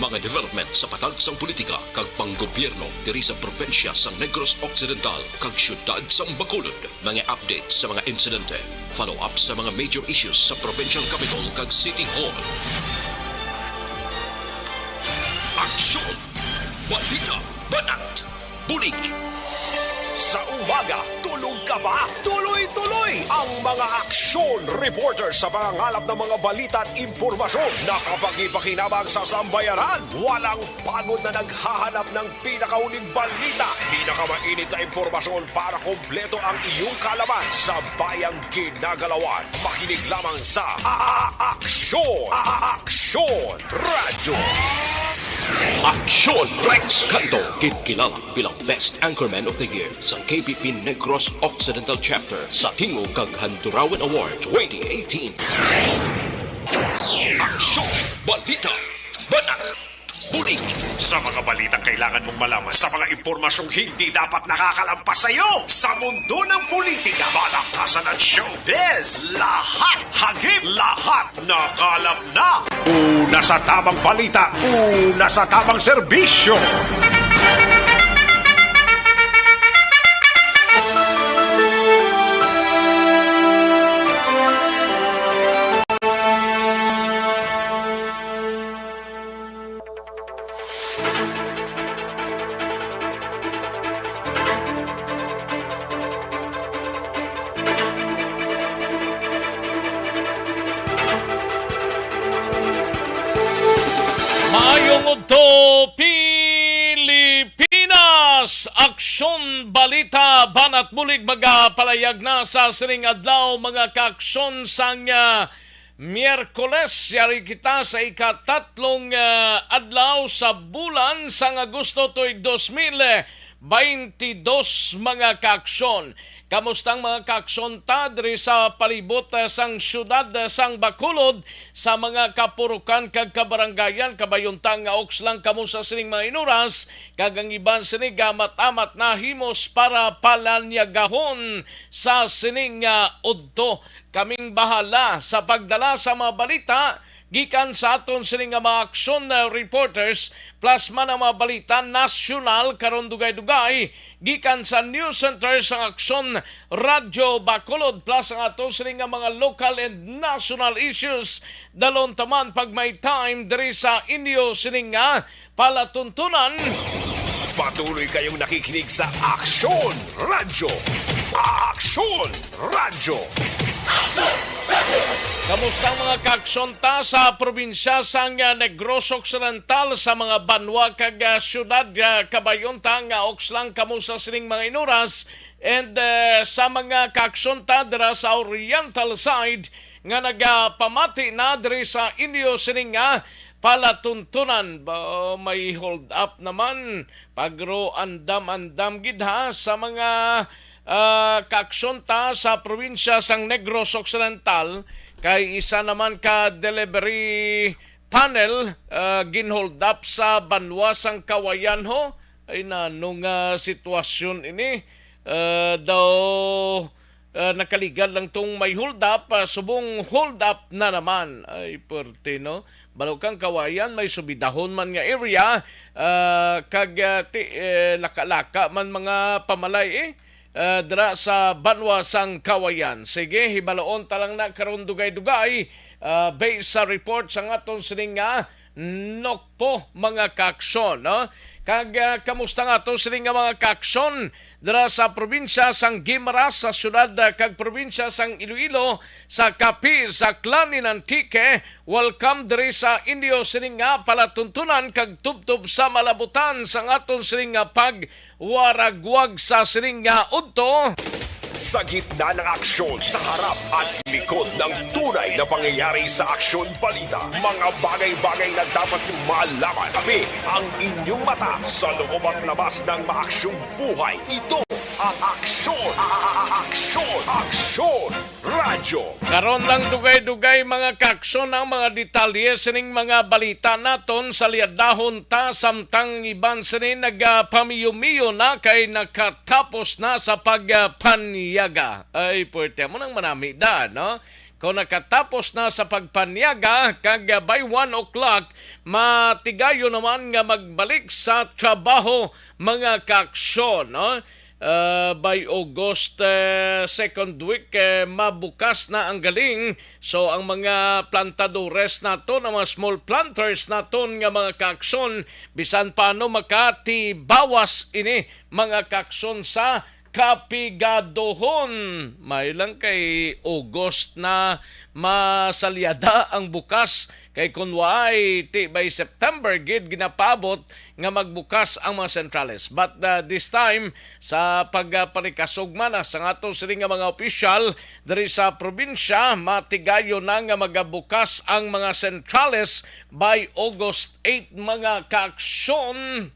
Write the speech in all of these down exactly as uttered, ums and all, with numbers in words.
Mga development sa patag sang politika kag panggobyerno diri sa probinsya sang Negros Occidental kag siyudad sang Bacolod. Mga update sa mga insidente, follow-up sa mga major issues sa provincial capital kag city hall. Aksyon! Balita! Banat! Bulig! Sa umaga, tulog ka ba? Tuloy-tuloy ang mga aksyon reporter sa pangangalap ng mga balita at impormasyon na kapakipakinabang sa sambayanan. Walang pagod na naghahanap ng pinakahuling balita, pinakamainit na impormasyon para kompleto ang iyong kaalaman sa bayang ginagalawan. Makinig lamang sa A-, A-, Aksyon! A-, A-, Aksyon Radyo! Aksyon! Rex Canto, ginkilala bilang Best Anchorman of the Year sa K P P Negros Occidental Chapter sa Tingog kag Handurawan Award twenty eighteen. Aksyon! Balita! Banat! Bulig! Sa mga balitang kailangan mong malaman, sa mga impormasyong hindi dapat nakakalampas sa iyo, sa mundo ng politika, balakasan at showbiz, lahat hagip, lahat nakalap na. Una sa tamang balita, una sa tamang serbisyo. Maayong udto, Pilipinas! Aksyon, balita, banat bulig magapalayag na sa sining adlaw, mga kaaksyon, sang, ah, Miyerkules. Yari kita sa ikatatlong, ah, adlaw sa bulan sang Agosto tuig dos mil baintidos, mga kaaksyon. Kamusta ang mga kaaksyon ta diri sa palibot, ah, sang siyudad, ah, sang Bacolod, sa mga kapurukan kag kabarangayan? Kabayon ta nga uks lang kamo sa sining mga inuras, kag ang iban sini gamat-amat nahimos para palanyagahon sa sining, ah, udto. Kaming bahala sa pagdala sa mga balita gikan sa aton sini nga mga aksyon, ah, reporters, plus man ang mga balita nasyonal karon dugay-dugay gikan sa News Center sang Aksyon Radyo Bacolod, plus ang aton sini nga mga local and national issues. Dalon ta man pag may time diri sa inyo sini nga palatuntunan. Patuloy kayong nakikinig sa Aksyon Radyo. Aksyon Radyo. Kamusta ang mga kaaksyon ta sa probinsya sang, ah, Negros Occidental, sa mga banwa kag, ah, siyudad, ah, kabayon ta nga uks lang kamo sa sining mga inuras, and, ah, sa mga kaaksyon ta dira sa Oriental side nga nagapamati na diri sa inyo sining nga palatuntunan. Ba, may hold up naman. Pagro andam-andam gid ha sa mga, ah, kaaksyon ta sa probinsya sang Negros Occidental, kay isa naman ka delivery panel, ah, ginhold up sa banwa sang Kawayan ho. Ay, nano nga sitwasyon ini? Ah, daw, ah, nakaligad lang tong may hold up, ah, subong hold up na naman. Ay, pwerte, no? Balo kang Kawayan, may subidahon man nga area, ah, kag, ah, ti-, eh, laka-laka man mga pamalay, eh, ah, dira sa banwa sang Kawayan. Sige, hibaloon ta lang na karon dugay-dugay, ah, based sa report sang aton sining nga Nokpo, mga kaaksyon, no? Kag, ah, kamusta nga aton sining nga mga kaaksyon dira sa probinsya sang Guimaras, sa siyudad, ah, kag probinsya sang Iloilo, sa Capiz, sa Aklan, in Antique? Welcome diri sa inyo sining nga palatuntunan kag tubtob sa malabutan sang aton sining nga pagwaragwag sa sining nga udto. Sa gitna ng aksyon, sa harap at likod ng tunay na pangyayari sa Aksyon Balita, mga bagay-bagay na dapat niyong malaman. Kami ang inyong mata sa loob at labas ng maaksyong buhay. Ito ang Aksyon, Aksyon, Aksyon Radyo. Karon lang dugay-dugay, mga kaaksyon, ang mga detalye sining mga balita naton. Salyadahon ta, samtang iban sini nagapamiyo-miyo na kay nakatapos na sa pagpanyaga. Ay, puwerte mo nang manami da, no? Kung nakatapos na sa pagpanyaga, kag by one o'clock, matigayon naman nga magbalik sa trabaho, mga kaaksyon, no? Ah, by August, eh, second week, eh, mabukas na ang galing. So, ang mga plantadores naton, ang mga small planters naton nga mga kaaksyon, bisan paano makatibawas ini, mga kaaksyon, sa kapigadohon. May lang kay August na masalyada ang bukas, kay kun waay, ti by September gid ginapaabot nga magbukas ang mga sentrales. But, uh, this time, sa pagpanikasugma na sang ato sini nga mga opisyal diri sa probinsya, matigayon na nga magabukas ang mga sentrales by August eight, mga kaaksyon.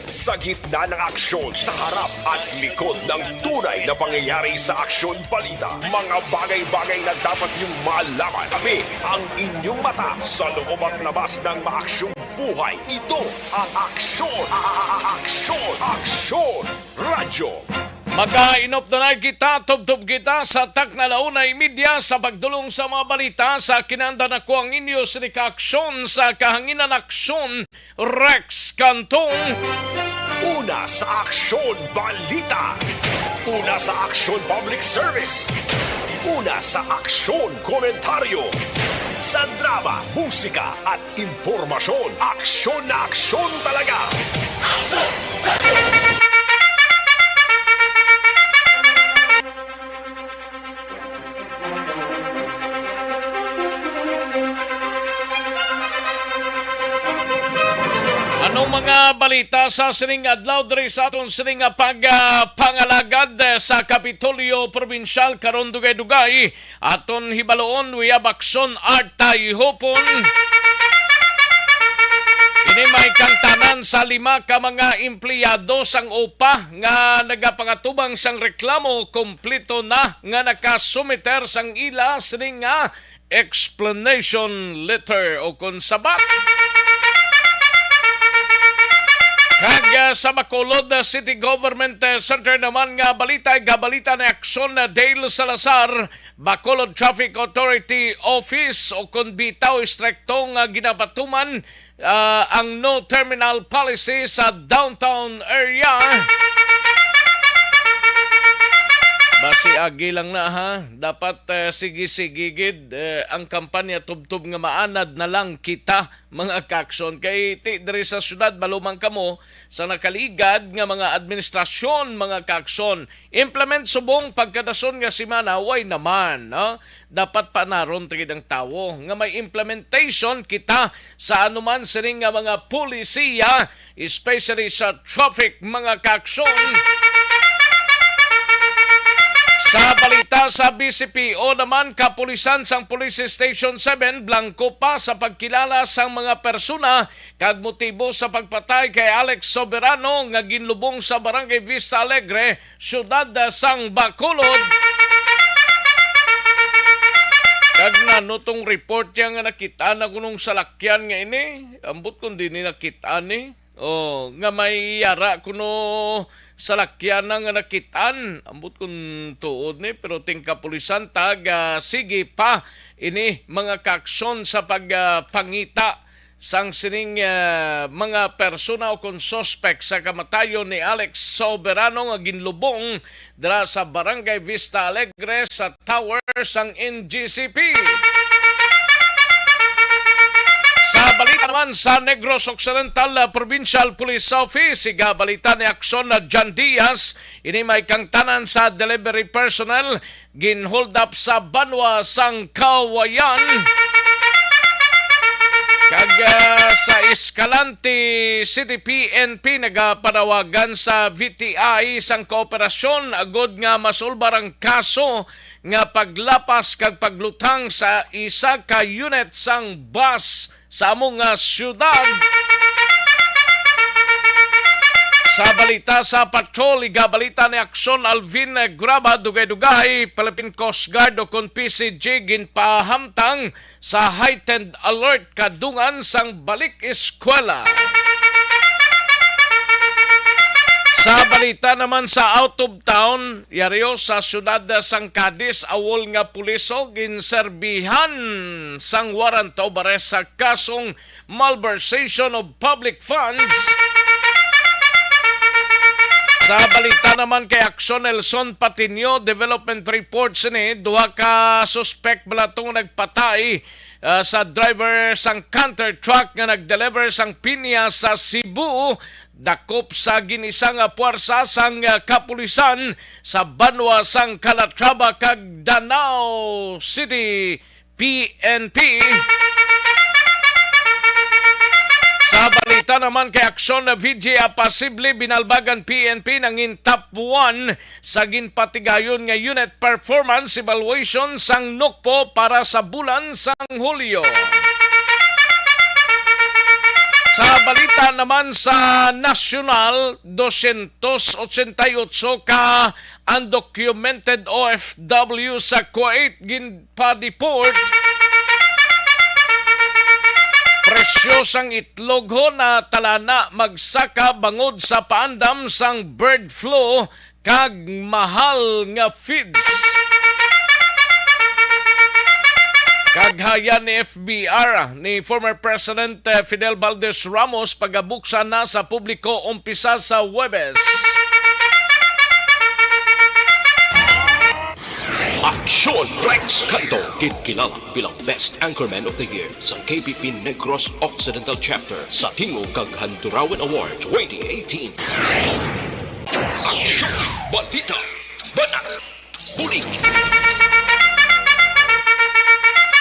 Sa gitna ng aksyon, sa harap at likod ng tunay na pangyayari sa Aksyon Balita, mga bagay-bagay na dapat niyong malaman. Kami ang inyong mata sa loob at labas ng maaksyong buhay. Ito ang Aksyon, a- a- a- Aksyon, Aksyon Radyo. Makainop na na kita, tubtob kita sa takna la una y media sa pagdulong sa mga balita. Sa kinanda nako ang inyo sini ka aksyon sa kahanginan, aksyon Rex Cantong. Una sa Aksyon Balita. Una sa Aksyon Public Service. Una sa Aksyon Komentaryo. Sa drama, musika, at impormasyon, aksyon na aksyon talaga. Anong mga balita sa sining adlaw diri sa aton sining nga pag, ah, pangalagad, eh, sa Kapitolyo Probinsyal karon? Dugay-dugay aton hibaluon, we have aksyon Artay Hupon. Ini may kangtanan sa lima ka mga empleyado sang OPA nga nagapangatubang sang reklamo, kompleto na nga nakasumiter sang ila sining nga explanation letter o kon sabat. Kag, ah, sa Bacolod, ah, City Government, ah, Center naman nga balita, gabalita ni Aksyon, ah, Dale Salazar, Bacolod Traffic Authority Office, o kon bitaw, istrikto nga ginapatuman, ah, ang no terminal policy sa downtown area. Basi agi lang na, ha. Dapat, eh, sige-sige gid, eh, ang kampanya tubtob nga maanad na lang kita, mga kaaksyon. Kay ti diri sa syudad, baluman kamo sa nakaligad nga mga administrasyon, mga kaaksyon. Implement subong pagkadason nga semana, way naman, no? Dapat paanaron ta gid ang tawo nga may implementation kita sa anuman sining nga mga polisiya, especially sa traffic, mga kaaksyon. Sa balita sa B C P O naman, kapulisan sang Police Station seven, blangko pa sa pagkilala sang mga persona kag motibo sa pagpatay kay Alex Soberano nga ginlubong sa Barangay Vista Alegre, siyudad sang Bacolod. Kag nano tong report niya nga nakit-an na kunong salakyan nga ini? Ambot kung di ni nakit-an ni. Oh, nga may yara kuno salakyan na nga nakit-an. Ambot kung tuod ni, pero tingkapulisan tag, ah, sige pa ini mga kaaksyon sa pag, ah, pangita sang sining, ah, mga persona o kon suspect sa kamatayon ni Alex Soberano nga ginlubong dira sa Barangay Vista Alegre sa tower sang N G C P. Sa balita naman sa Negros Occidental, ah, Provincial Police Office, igabalita ni Aksyon na John Diaz, ini may kangtanan sa delivery personnel ginhold up sa banwa sang Kawayan. Kag, ah, sa Escalante City, P N P nagapanawagan sa V T I sang kooperasyon agud nga masulbar ang kaso nga paglapas kag paglutang sa isa ka unit sang bus sa amo nga siyudad. Sa balita sa patrol, igabalita ni Aksyon Alvin Graba, dugay-dugay, Philippine Coast Guard o kon P C G ginpahamtang sa heightened alert kadungan sang balik eskwela. Sa balita naman sa out of town, yari sa siyudad sang Cadiz, awol nga puliso ginserbihan sang warrant of arrest sa kasong malversation of public funds. Sa balita naman kay Aksyon, Nelson Patiño, development reports ni duha ka suspek bala to nga nagpatay, ah, sa driver sang canter truck nga nag-deliver sang pinya sa Cebu. Dakop sa gin-isa nga puwersa sang, ah, kapulisan sa banwa sang Calatrava kag Danao City, P N P. Sa balita naman kay Aksyon, V G A, posible binalbagan P N P nangin top one sa ginpatigayon nga unit performance evaluation sang NOCPO para sa bulan sang Hulyo. Sa balita naman sa nasyonal, dosyentos otsenta y ocho ka undocumented O F W sa Kuwait ginpa-deport. Presyo sang itlog ho natalana magsaka bangod sa paandam sang bird flu kag mahal nga feeds. Kag haya ni F B R ni former President, eh, Fidel Valdez Ramos pagabuksan na sa publiko umpisa sa Huwebes. Aksyon Rex Canto, ginkilala bilang Best Anchorman of the Year sa K P P Negros Occidental Chapter sa Tingog kag Handurawan Award twenty eighteen. Aksyon! Balita! Banat! Bulig!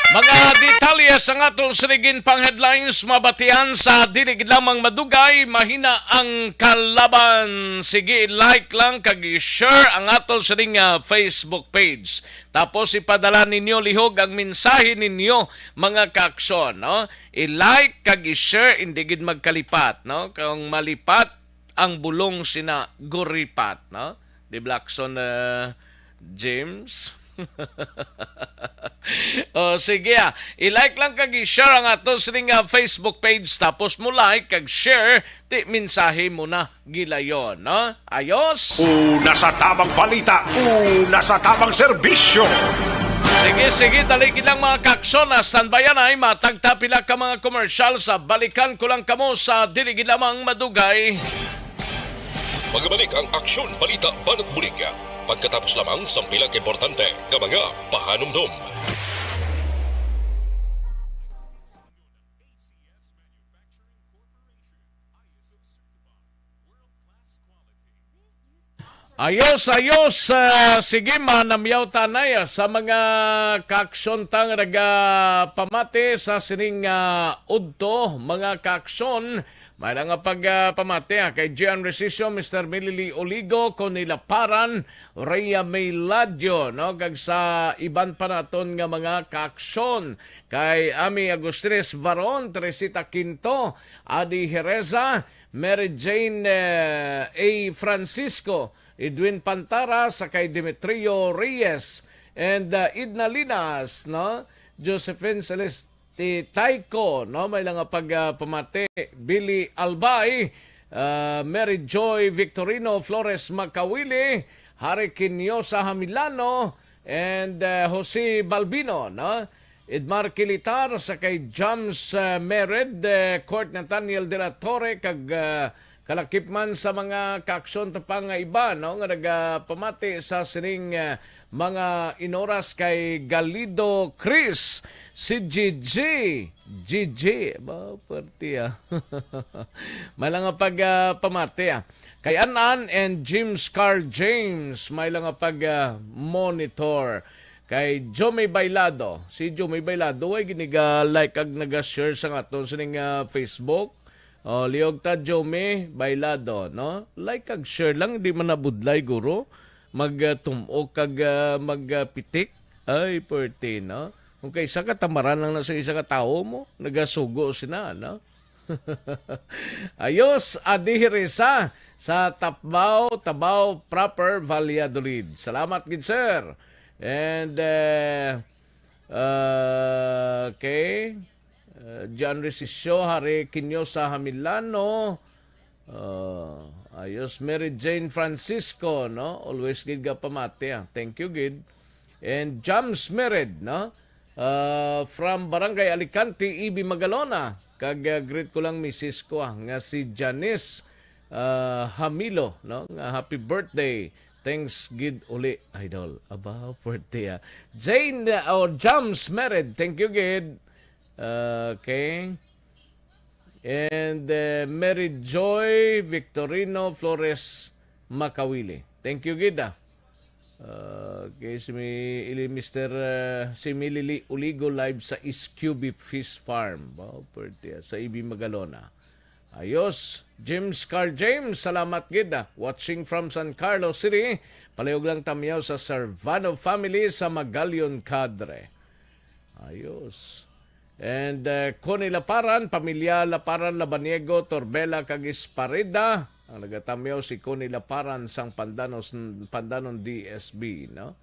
Mga detalye sang aton sining pang headlines mabatian sa dili gid lamang madugay, mahina ang kalaban. Sige, like lang kag i-share ang aton sining, ah, Facebook page. Tapos ipadala ninyo lihog ang mensahe ninyo, mga kaaksyon, no? I-like kag i-share, hindi gid magkalipat, no? Kung malipat ang bulong sina guripat, no? Di Blackson, uh, James? O, sige, ah. I-like lang kag i-share ang ato sining, ah, Facebook page, tapos mo like kag share, ti mensahe mo na gilayon, no? Ayos? Una sa tamang balita, una sa tamang serbisyo. Sige, sige, dali gid lang, mga kaaksyon, ah, standby yan ay matagta pila ka mga commercial sa balikan ko lang kamo sa dili gid lamang madugay. Magabalik ang Aksyon Balita Banat Bulig pagkatapos lamang sang pila ka importante nga mga pahanumdom. Ayos, ayos. Ah, sige, manamyaw tanay, ah, sa mga kaaksyon ta nga nagapamati sa sining, ah, udto, mga kaaksyon. May lang nga pag, ah, pamati, ah, kay Gian Resicio, Mister Milili Oligo, Conila Paran, Rhea May Ladyo, no? Kag sa iban pa naton nga mga kaaksyon, kay Ami Agustines Varon, Teresita Quinto, Adi Jereza, Mary Jane, eh, A Francisco, Edwin Pantara, sa kay Demetrio Reyes, and, uh, Edna Linas, no? Josephine Celeste Taico, no? May lang nga pag, uh, pamati, Billy Albay, uh, Mary Joy Victorino, Flores Macawili, Harry Quiniosa Hamilano, and, uh, Jose Balbino, no? Edmar Kilitar, sa kay James, uh, Mered, uh, Court Nathaniel de la Torre, kag, uh, kalakip man sa mga kaaksyon ta pa nga iba, no, nga nagapamati sa sining, ah, mga inoras kay Galido Chris, si Gigi, Gigi, ba, pwerte, ah. May lang nga pag, ah, pamati, ah. Kay Anan and James Carl James, may lang nga pag, ah, monitor. Kay Jomi Bailado, si Jomi Bailado, ay giniga-like ag naga-share sa aton sining, ah, Facebook. Oh, liog ta, Jomi Bailado, no? Like kag share lang, di man nabudlay, guro. Mag, ah, tum-ok kag, ah, mag, ah, pitik. Ay, pwerte, no? Kung kay isa ka tamaran lang na sa isa ka tawo mo, nagasugo sina, no? Ayos, adi hiri sa, sa Tapbao, Tabao proper, Valladolid. Salamat gid, sir. And, eh, uh, okay. Uh, John Resicio, Harry Quiniosa Hamilano. Uh, Ayos, Mary Jane Francisco, no? Always gid ka pamati, ah. Thank you gid. And Jams Mered, no? Ah, from Barangay Alicante, Ibi Magalona. Kag, ah, greet ko lang misis ko, ah, nga si Janice, ah, Hamilo, no? Nga happy birthday. Thanks gid uli, idol. Aba, birthday, ah. Jane, ah, oh, Jams Mered, thank you gid. Okay. And, uh, Mary Joy Victorino Flores Makawili. Thank you gid, ah. Uh, kay si mi-, ili Mister, uh, si Milili Uligo live sa S Q B Fish Farm. Wow, pwerte, ah, sa Ibi Magalona. Ayos. James Carl James, salamat gid, ah. Watching from San Carlos City. Palihog lang tamyaw sa Servano family sa Magalion Cadre. Ayos. And, uh, Connie Laparan, pamilya Laparan, Labaniego, Torbela, kag Espareda, ang nagatamyaw si Connie Laparan sang Pandanos, Pandanon D S B, no?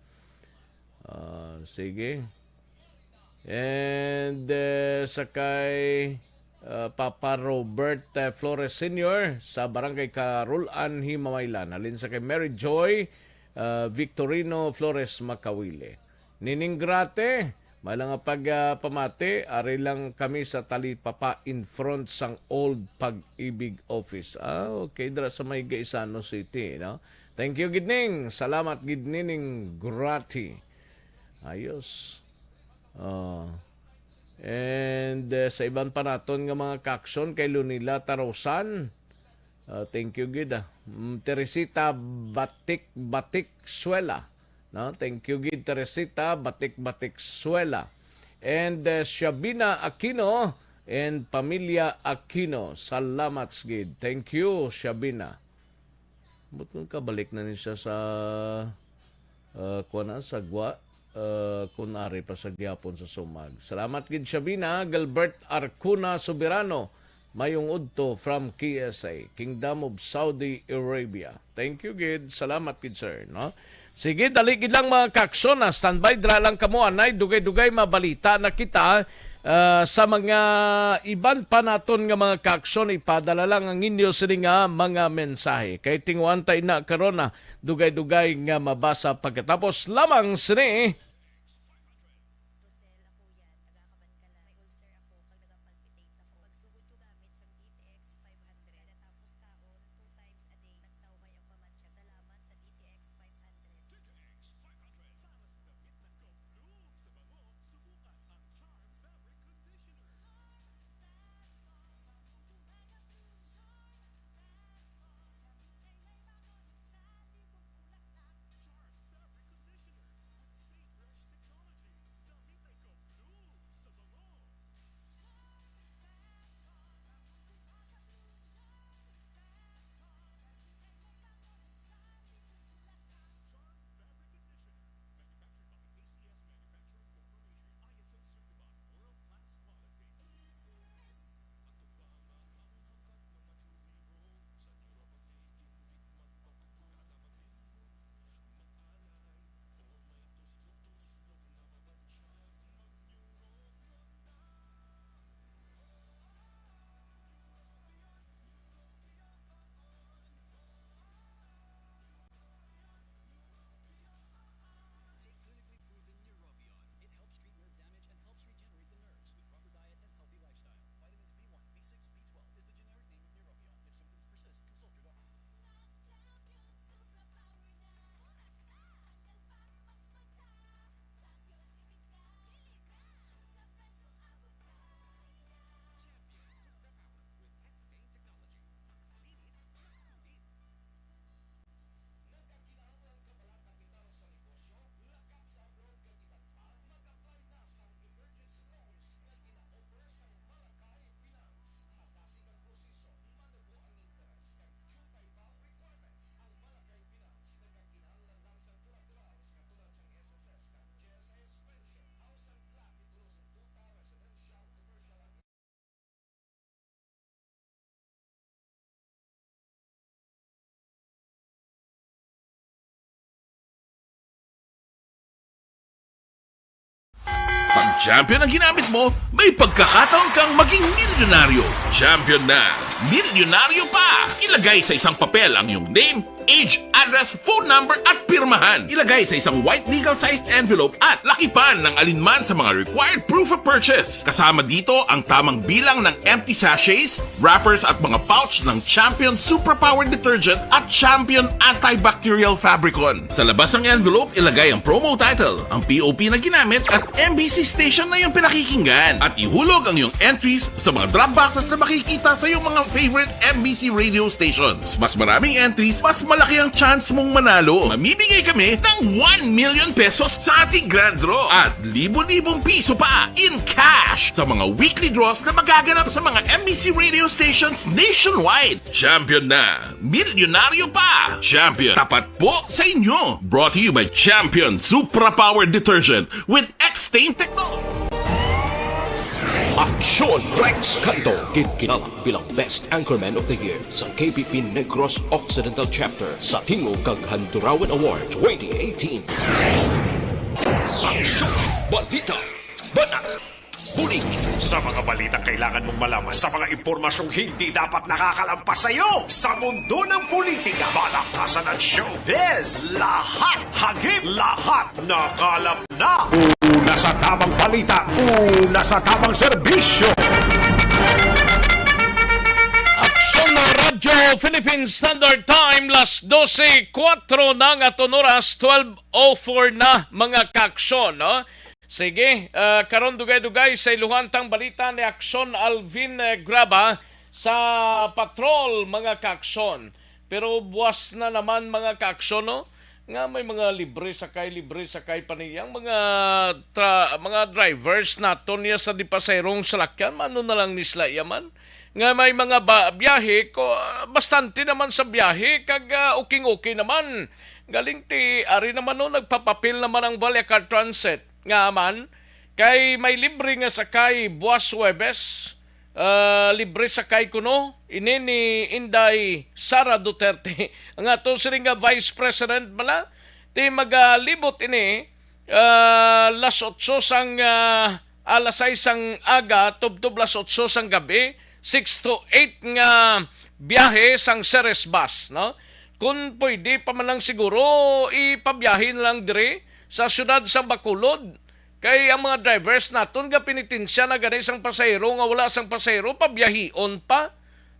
Ah, sige. And, uh, sa kay, uh, Papa Robert, uh, Flores Senior sa Barangay Carulan, Himamaylan. Halin sa kay Mary Joy, uh, Victorino Flores Makawili. Nining Grate, may lang nga pag, ah, pamati, ari lang kami sa Talipapa in front sang old Pag-ibig office. Ah, okay, dira sa may Gaisano City, no? Thank you gid ning. Salamat gid nining Grate. Ayos. Oh. And, eh, sa iban pa naton nga mga kaaksyon kay Lunila Tarosan. Ah, thank you gid, ah. Mm, Teresita Batik Batik Suela. No? Thank you gid, Teresita Batik Batik Suela. And, eh, Shabina Aquino and Pamilya Aquino. Salamat gid. Thank you, Shabina. But kung kabalik na ni siya sa, uh, kuwan na, sa gwa, uh, kung ari pa sa gihapon sa sumag. Salamat gid, Shabina. Gilbert Arcuna Soberano, mayong udto from K S A, Kingdom of Saudi Arabia. Thank you gid. Salamat gid, sir, no? Sige, dali gid lang, mga kaaksyon, ah. Standby, dra lang kamo, anay, dugay-dugay mabalita na kita, ah, sa mga iban pa naton nga mga kaaksyon. Ipadala lang ang inyo sini nga mga mensahe. Kay tinguan ta ina karon, ah, dugay-dugay nga mabasa pagkatapos lamang sini. Champion ang ginamit mo, may pagkakataon kang maging milyonaryo. Champion na, milyonaryo pa! Ilagay sa isang papel ang iyong name, age, address, phone number, at pirmahan. Ilagay sa isang white legal-sized envelope at lakipan ng alinman sa mga required proof of purchase. Kasama dito ang tamang bilang ng empty sachets, wrappers at mga pouch ng Champion Superpower Detergent at Champion Antibacterial Fabricon. Sa labas ng envelope, ilagay ang promo title, ang P O P na ginamit at M B C station na iyong pinakikinggan. At ihulog ang iyong entries sa mga drop boxes na makikita sa iyong mga favorite M B C radio stations. Mas maraming entries, mas malaki ang chance mong manalo. Mamimigay kami ng one million pesos sa ating grand draw at libo-libong piso pa in cash sa mga weekly draws na magaganap sa mga M B C radio stations nationwide. Champion na! Milyonaryo pa! Champion, tapat po sa inyo! Brought to you by Champion Supra Power Detergent with X-Stain Technology. Aksyon! Rex Canto, ginkilala bilang Best Anchorman of the Year sa K P P Negros Occidental Chapter sa Tingog kag Handurawan Award twenty eighteen. Aksyon! Balita! Banat! Bulig! Sa mga balitang kailangan mong malaman, sa mga impormasyong hindi dapat nakakalampas sa iyo, sa mundo ng politika, balaktasan at showbiz, lahat hagip, lahat nakalap na. Una sa tamang balita, una sa tamang serbisyo. Aksyon na Radyo Philippine Standard Time, las dose kuwatro na nga aton oras, twelve oh four na, mga kaaksyon, no? Sige, ah, karon dugay-dugay sa iluhan tang balita ni Aksyon Alvin, eh, Graba sa patrol, mga kaaksyon. Pero buwas na naman, mga kaaksyon, no? Nga may mga libre sakay, libre sakay pa niyang mga tra-, mga drivers naton niya sa dipasayrong salakyan, mano na lang ni sila iya man. Nga may mga ba, biyahe ko, ah, bastante naman sa biyahe, kag, ah, uking-okay naman. Galing ti, ari naman, no, nagpapapil naman ang Vallecar Transit. Nga man, kay may libre nga sakay buwas Huwebes, ah, libre sakay kuno ini ni Inday Sara Duterte, ang ato sini nga Vice President bala, ti magalibot ini, ah, las otso sang, ah, alas sais sang aga tubtob las otso sang gabi, six to eight nga biyahe sang Ceres Bus, no? Kung pwede pa man lang siguro, ipabiyahe na lang diri sa siyudad sang Bacolod. Kay ang mga drivers naton gapenitensya na gani sang pasahero nga wala sang pasahero, pabiyahion pa.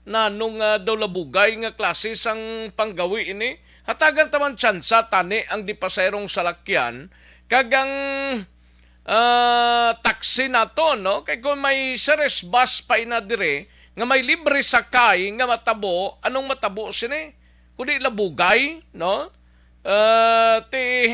Nanong, ah, daw labugay nga klase sang panggawi ini? Hatagan ta man tsansa tani ang dipasayrong salakyan kag ang, ah, taxi naton, no? Kay kung may Ceres Bus pa ina diri nga may libre sakay nga matabo, anong matabo sini? Kundi labugay, no? Ah, ti,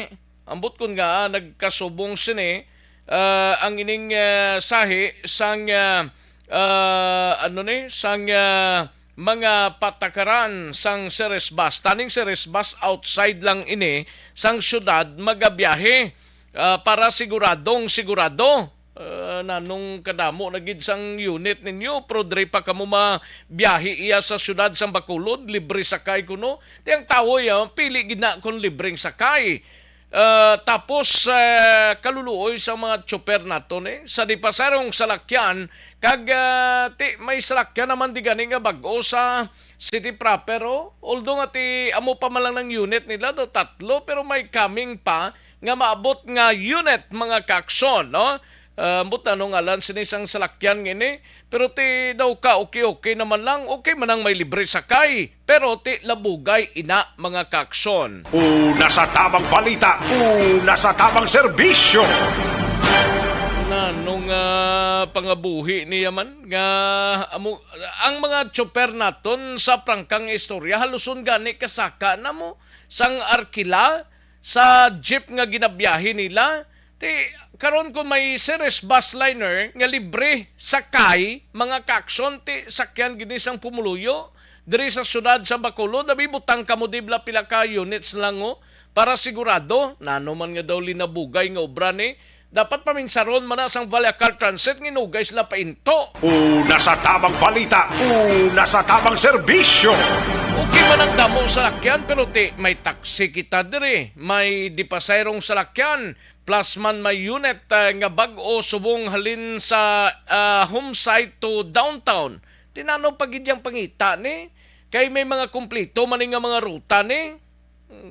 ambot kon nga nagkasubong sini, ah, ang ining, ah, sahi sang, ah, ah, ano ni, sang, ah, mga patakaran sang Ceres Bus. Taning Ceres Bus outside lang ini sang siyudad magabiyahe, ah, para siguradong sigurado. Ah, nanong kadamo na gid sang unit ninyo, pero diri pa kamo mabiyahe iya sa siyudad sang Bacolod, libre sakay kuno. Ti ang tawo iya, pili gid na kon libreng sakay. Ah, tapos, ah, kaluluoy sa mga tsoper naton, eh, sa dipasarong salakyan, kag, ah, ti, may salakyan naman di gani nga bag-o sa city proper, oh. Although nga ti, amo pa man lang ng unit nila, do tatlo, pero may coming pa nga maabot nga unit, mga kaaksyon, no? Ah, ambot na no ngalan sini sang salakyan nga ini, pero ti daw ka okay-okay naman lang, okay man ang may libre sakay, pero ti labugay ina, mga kaaksyon. Una sa tamang balita, una sa tamang serbisyo. Nanong, ah, pangabuhi niya man nga amo, ang mga tsoper naton sa prangkang istorya, haluson gani kasaka na mo sang arkila sa jeep nga ginabiyahe nila. Ti, karon kung may Ceres bus liner nga libre sakay, mga kaaksyon, ti sakyan gini sang pumuluyo diri sa siyudad sa Bacolod, abi butang kamo dibla pila ka units lang, oh, para sigurado. Nano man nga daw linabugay nga obra ni, dapat paminsaron man na sang Vallecar Transit nga inugay sila painto. Una sa tamang balita, una sa tamang serbisyo. Okay man ang damo salakyan, pero ti may taksi kita diri, may dipasayrong salakyan, Plasman may unit, ah, nga bag-o subong halin sa, ah, home site to downtown. Tinano pa gid yang pangita ni? Kay may mga kumpleto man ni nga mga ruta ni.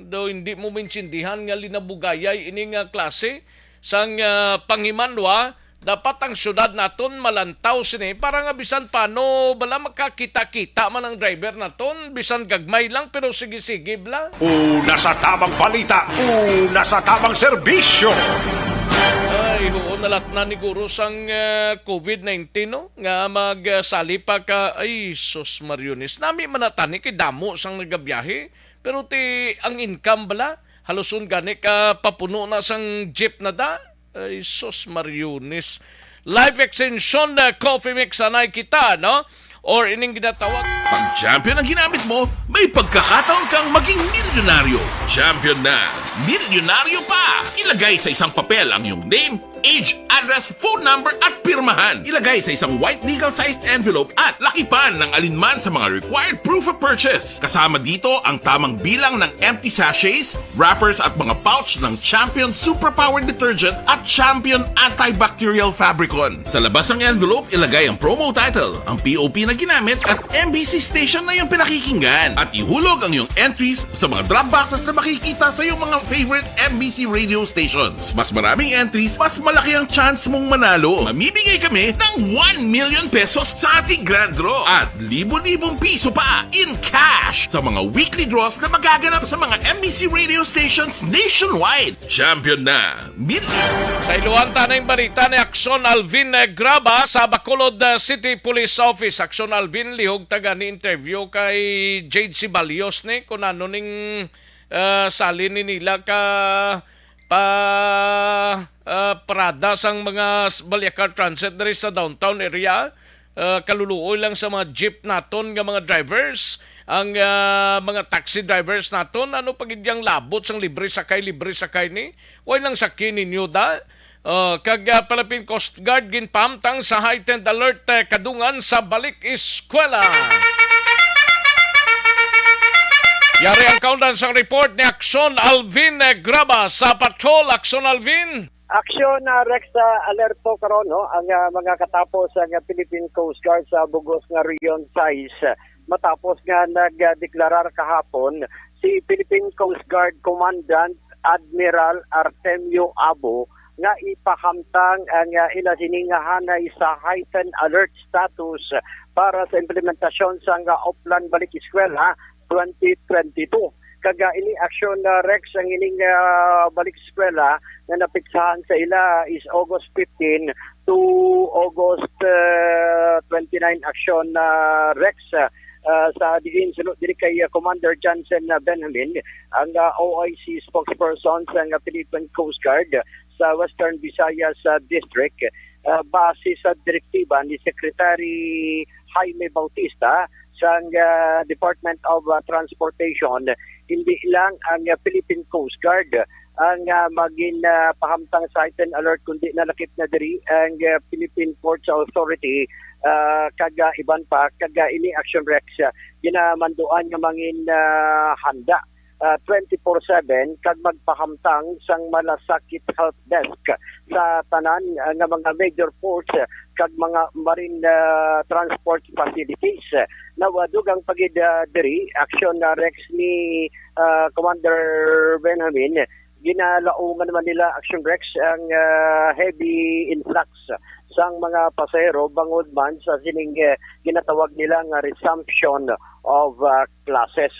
Do hindi mo maintindihan nga linabugayay ini nga klase sang, ah, panghimanwa. Dapat ang syudad naton malantaw sini para nga bisan paano bala makakita-kita man ang driver naton, bisan gagmay lang, pero sige-sige bala. Una sa tamang balita, una sa tamang serbisyo. Ay, huon na lat na ni guro sang, ah, covid nineteen, no? Nga magsali pa ka, ay, sus, Mariones. Nami man natani kay damo sang nagabiyahe. Pero ti, ang income bala, haluson gani ka papuno na sang jeep na da. Ay, sus, Mariones. Life Extension na Coffee Mix anay kita, no? Or ining ginatawag. Pag Champion ang ginamit mo, may pagkakataon kang maging milyonaryo. Champion na, milyonaryo pa! Ilagay sa isang papel ang iyong name, age, address, phone number, at pirmahan. Ilagay sa isang white legal-sized envelope at lakipan ng alinman sa mga required proof of purchase. Kasama dito ang tamang bilang ng empty sachets, wrappers, at mga pouch ng Champion Superpower Detergent at Champion Antibacterial Fabricon. Sa labas ng envelope, ilagay ang promo title, ang P O P na ginamit, at M B C station na iyong pinakikinggan. At ihulog ang iyong entries sa mga drop boxes na makikita sa iyong mga favorite M B C radio stations. Mas maraming entries, mas malaki ang chance mong manalo. Mamimigay kami ng one million pesos sa ating grand draw at libo-libong piso pa in cash sa mga weekly draws na magaganap sa mga M B C radio stations nationwide. Champion na! Mil- Sa iluhan ta na yung balita ni Akson Alvin, eh, Graba sa Bacolod, eh, City Police Office. Akson Alvin, lihog taga ni interview kay Jade Sibalios ni kung ano ning, eh, sali ni nila ka pa, eh, parada sang mga s-, Baliakar Transit diri sa downtown area. Ah, kaluluoy lang sa mga jeep naton nga mga drivers, ang, ah, mga taxi drivers naton, ano pa gid yang labot sang libre sakay, libre sakay ni? Way lang sakay ninyo da? Ah, kag, ah, Philippine Coast Guard ginpahamtang sa heightened alert, eh, kadungan sa balik eskwela. Yari ang kaundan sang report ni Akson Alvin, eh, Graba sa Patrol. Akson Alvin. Aksyon, ah, Rex, sa alerto karon, no, ang, ah, mga katapos ang, ah, Philippine Coast Guard sa bugos nga Region sais, ah, matapos nga nagdeklarar kahapon si Philippine Coast Guard Commandant Admiral Artemio Abo nga ipahamtang ang, ah, ila sini nga hanay sa heightened alert status para sa implementasyon sang, ah, Oplan Balik Eskwela twenty twenty-two. Kag, ah, ini aksyon, ah, Rex, ang ining, ah, balik eskwela nga napiksahan sa ila is August fifteen to August, ah, twenty-nine aksyon, ah, Rex. Ah, sa diin suno diri kay, ah, Commander Johnson, ah, Benjamin, ang, ah, O I C spokesperson sa, ah, Philippine Coast Guard sa Western Visayas, ah, District, ah, base sa direktiba ni Secretary Jaime Bautista sang, ah, Department of, ah, Transportation, hindi lang ang, ah, Philippine Coast Guard ang, ah, magin, ah, pahamtang sa heightened alert, kundi nalakip na diri ang, ah, Philippine Ports Authority, ah, kag, ah, iban pa, kag, ah, ini action, Rex, ah, ginamanduan nga mangin, ah, handa, ah, twenty-four seven kag magpahamtang sang malasakit help desk sa tanan, ah, nga mga major ports, ah, kag mga marine, ah, transport facilities. Nawa, dugang pa gid, ah, diri, action, ah, Rex, ni, ah, Commander Benjamin, ginalaungan man nila action, Rex, ang, ah, heavy influx sang mga pasahero bangod man sa sining, eh, ginatawag nila nga resumption of, ah, classes.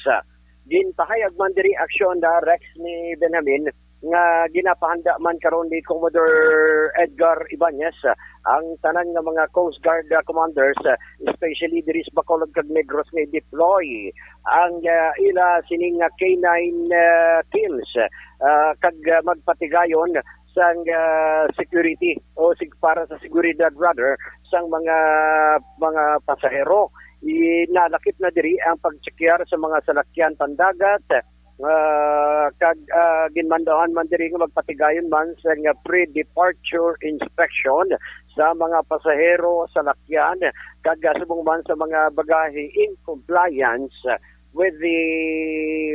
Ginpahayag man diri action, ah, Rex, ni Benjamin nga ginapahanda man karon ni Commodore Edgar Ibanez, ah, ang tanan nga mga Coast Guard, ah, commanders, ah, especially diri sa Bacolod kag Negros, nga i-deploy ang, ah, ila sining nga K nine, ah, teams, ah, kag, ah, magpatigayon sang, ah, security o sig-, para sa seguridad, rather, sang mga, mga pasahero. Inalakip na diri ang pagtsekyar sa mga salakyan pandagat, ah, kag, ah, ginmanduan man diri nga magpatigayon man sa nga pre-departure inspection sa mga pasahero, salakyan, kag, ah, subong man sa mga bagahe in compliance with the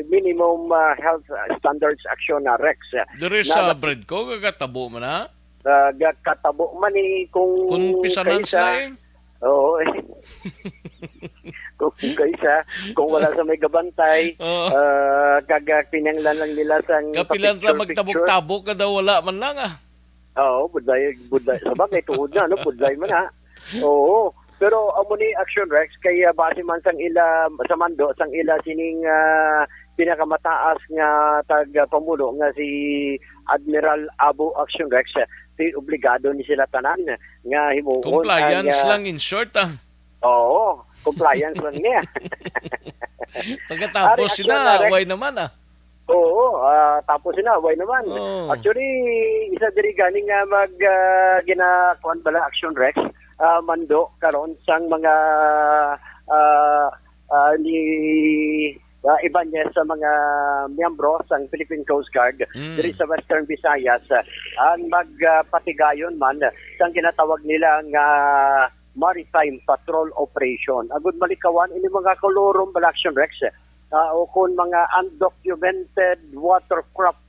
minimum, ah, health, ah, standards action na, Rex. Diri Na sa nap- Bredco, gagatabo man na? Ah, gakatabo man ni kung Kung pisanan kaisa. sila eh. Oo. Kung kaisa, kung wala sa may gabantay, Oo. ah, kag, ah, kinahanglan lang nila sang Kapilan ra picture-picture. magtabok-tabok ka daw, wala man lang ah. Oo, budlay, budlay. Sa bagay, tuod na, no? Budlay man, ha? Oo. Pero amo ni Action Rex, kay, ah, base man sang ila, sa mando, sang ila sining, ah, pinakamataas nga tagapamuno nga si Admiral Abo Action Rex, ah, ti obligado ni sila tanan nga himuon Compliance ang, ah, lang, in short, ah. Oo, compliance lang niya. Pagkatapos Ari, sila, actually, why naman, ah? Oo, ah, tapos sila, why naman? Oo. Actually, isa diri gani nga mag, ah, ginakuan bala, Action Rex, ah, mando karon sang mga, ah, ah, ni, ah, Ibanez sa mga miyembro sang Philippine Coast Guard Mm. diri sa Western Visayas, ah, ang mag, ah, patigayon man sang ginatawag nila nga maritime patrol operation. Agud malikawan ini mga kolorum bala, Action Rex, ah, o kon mga undocumented watercraft,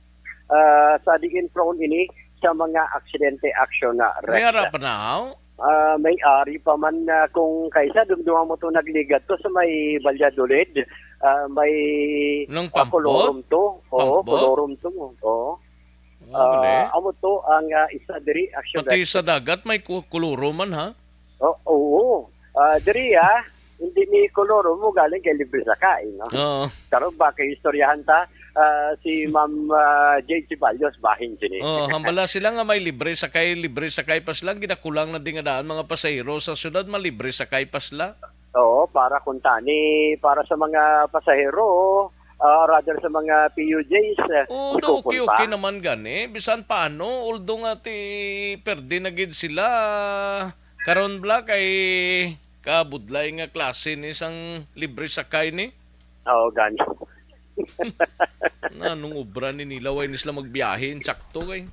ah, sa diin prone ini sa mga aksidente, Action na, Rex. May ara pa na, haw? Ah, may ari pa man, ah, kung kaisa, dumduma mo to, nagligad to sa may Valladolid, ah, may, Nang ah, pump, kolorum to. Oo, pump ba? Kolorum to. Oo. Ah, Ah, amo to ang, ah, isa diri, Action Pati Rex. Sa dagat may ku-, kolorum man, ha? O-, oo. Ah, diri, ah, hindi ni kolorum mo galing kay libre sakay, no? Oo. Karon ba kay istoryahan ta, ah, si Ma'am, ah, Jade Ceballos bahin sini. Oh, hambala sila nga may libre sakay, libre sakay pa sila, ginakulang na di nga daan mga pasahero sa syudad, malibre sakay pa sila. Oo, para kuntani, para sa mga pasahero, ah, rather sa mga P U Js, eh, Oh, di do, okay, kupon pa. Okay naman gani. Bisan paano, although nga ti perdi na gid sila, karon bala kay kabudlay nga klase ni sang libre sakay ni. Oo, gani. Na, anong obra ni nila, way ni sila magbiyahe, insakto kay.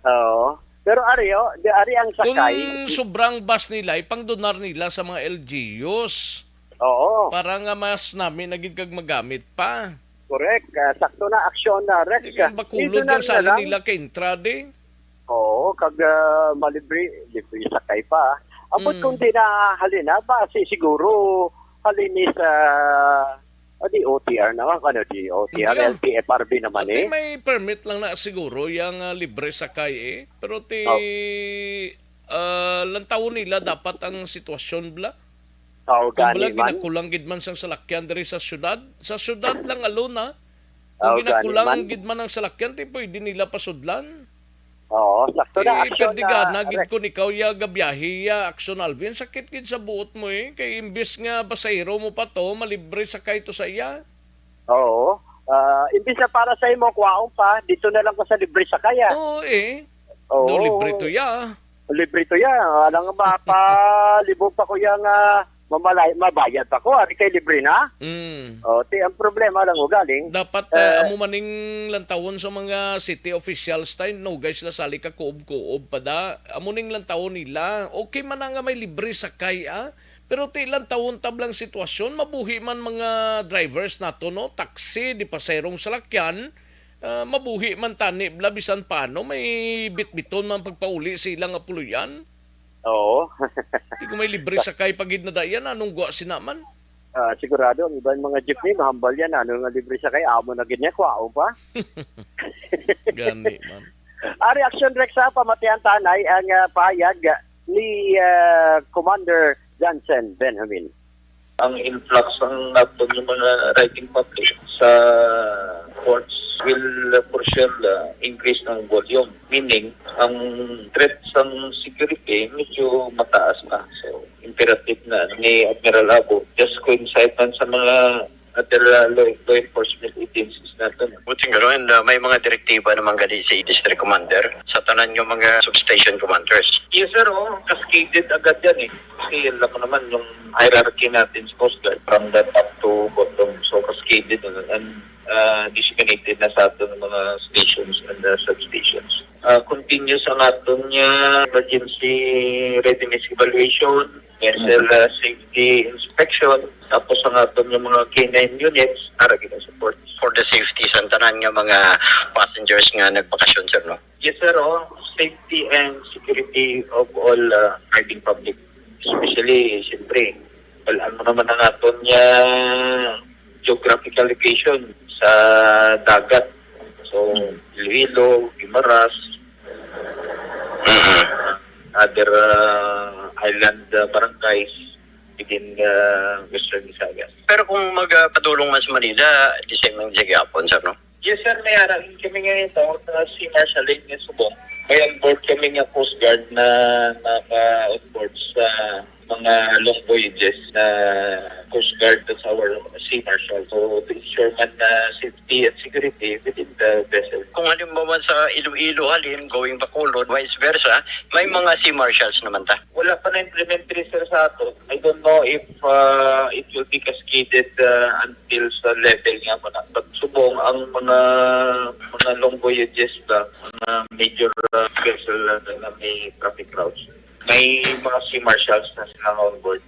Oo. Pero ari, oh, di, ari ang sakay. Kung sobrang bus nila, ipangdonar nila sa mga L G Us. Oo. Para nga mas nami na gid kag magamit pa. Correct. Ah, sakto na, aksyon na, Rex. Di kay bakulod Seasonal ang sali na lang. Nila kay entrada eh. Oo, kag, ah, malibre, libre sakay pa. Ambot Mm. kung di na halin na, basi siguro halin ni sa, ah, di O T R naman, ano, di O T R, Hindi, ah. L T F R B naman Ate, eh. May permit lang na siguro yang, ah, libre sakay eh. Pero ti, Oh. ah, lantawon nila dapat ang sitwasyon bla. Oh, Kung bala gani man. Ginakulang gid man sang salakyan diri sa syudad, sa syudad lang alone, ah. Kung Oh, gani ginakulang man. Gid man ang salakyan, ti pwede nila pasudlan. Oo, sakto na, Ti aksyon perdigana na, gid Rex. Kun ikaw ya gabiyahe ya, Action Alvin, sakit gid sa buot mo eh. Kay imbis nga pasahero mo pa to, malibre sakay to sa iya. Oo. Ah, imbis na para sa imo, kwaon pa, dito na lang ko sa libre sakay, ah. Oo eh. Oo. Do libre to ya. Libre to ya. Alang ba, pa libog pa ko ya nga mamalay-, mabayad pa ko, ari kay libre na. Mm. O, ti, ang problema lang ugaling, Dapat, ah, eh, amo maning lantawon sa mga city officials, tay, no, guys, la sali ka kuob-kuob pa da. Amo ning lantawon nila. Okay man na nga may libre sakay, ah. Pero ti lantawon tab lang sitwasyon, mabuhi man mga drivers nato, no, taxi, di paserong salakyan, ah, mabuhi man tani bla bisan paano, may bitbiton man pagpauli sa ilang nga puloy-an. Oo. Di ko may libre sakay pa gid na dayan, anong gwa sina man? Ah, sigurado, ang iban mga jeepney, mahambal yan. Ano nga libre sakay, amo na gid niya, kwaon pa. Gani man. Ari, Action Rex, ha, pamatian tanay ang, ah, pahayag ni, ah, Commander Johnson Benjamin. Ang influx ang naton yung mga writing public sa courts will, uh, for sure, uh, increase ng volume. Meaning, ang threat sa security medyo mataas na. So, imperative na ni Admiral Abo, just coincide man sa mga other, uh, law, law enforcement agencies natin. Buti nga ron, uh, may mga direktiba naman gani si District Commander sa tanan yung mga substation commanders. Yes, sir. Oh, cascaded agad yan eh. Kasi alam mo naman yung hierarchy natin sa Coast Guard, from the top to bottom. So, cascaded na, and, uh, disseminated na sa ating mga stations and, uh, substations. Ah, continuous ang aton nga emergency readiness evaluation, vessel, ah, safety inspection, tapos ang aton nga mga K nine units para gina-support. For the safety sa tanan nga mga passengers nga nagbakasyon, sir, no? Yes, sir. Oh, safety and security of all, ah, riding public, especially, siyempre, wala mo naman ang aton nga geographical location sa dagat. So, Iloilo, Guimaras, uh, other, uh, island, uh, barangays within, uh, Western Visayas. Pero kung magpadulong man sa Manila, di sa imong gihapon, sir, no? Yes, sir. May ara kami nga ito, uh, Sea Marshal Lane nga subong. May onboard kami nga Coast Guard na naka-onboard sa mga long voyages na Coast Guard at our Sea Marshal. So, to ensure man na safety and security within the vessel. Kung halimbawa sa Iloilo halin, going Bacolod, vice versa, may mga Sea Marshals naman ta? Wala pa na-implement diri, sir, sa ato. I don't know if, uh, it will be cascaded, uh, until sa level nga mo na. But subong ang mga, mga long voyages ba, mga major, uh, vessel na, na may traffic routes, may mga Sea Marshals na sila on board.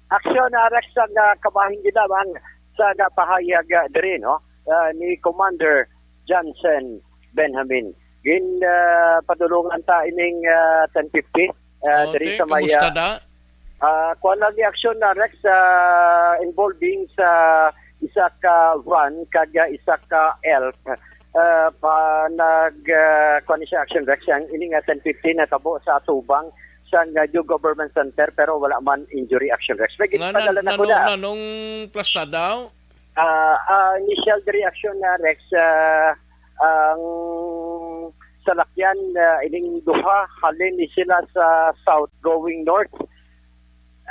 Aksyon, ah, Rex, ang, ah, kabahin gid lamang sa napahayag, ah, diri, no? Ah, ni Commander Johnson Benjamin. Gin, ah, padulungan ta ining, ah, ten fifty, ah, Oh, diri te, sa may, kumusta ah, da? Ah, kuwan lang ni aksyon na, Rex, ah, involving sa isa ka van kag, ah, isa ka elf. Ah, pa, nag, ah, kuwan ni siya, aksyon, Rex, ang ining, ah, ten fifty natabo sa atubang sang, ah, New Government Center, pero wala man injury, aksyon, Rex. May Nga ginpadala na, na ko na. Nanong plasa daw? Ah, ah, initial reaction na, Rex, ah, ang salakyan, ah, ining duha, halin ni sila sa south going north.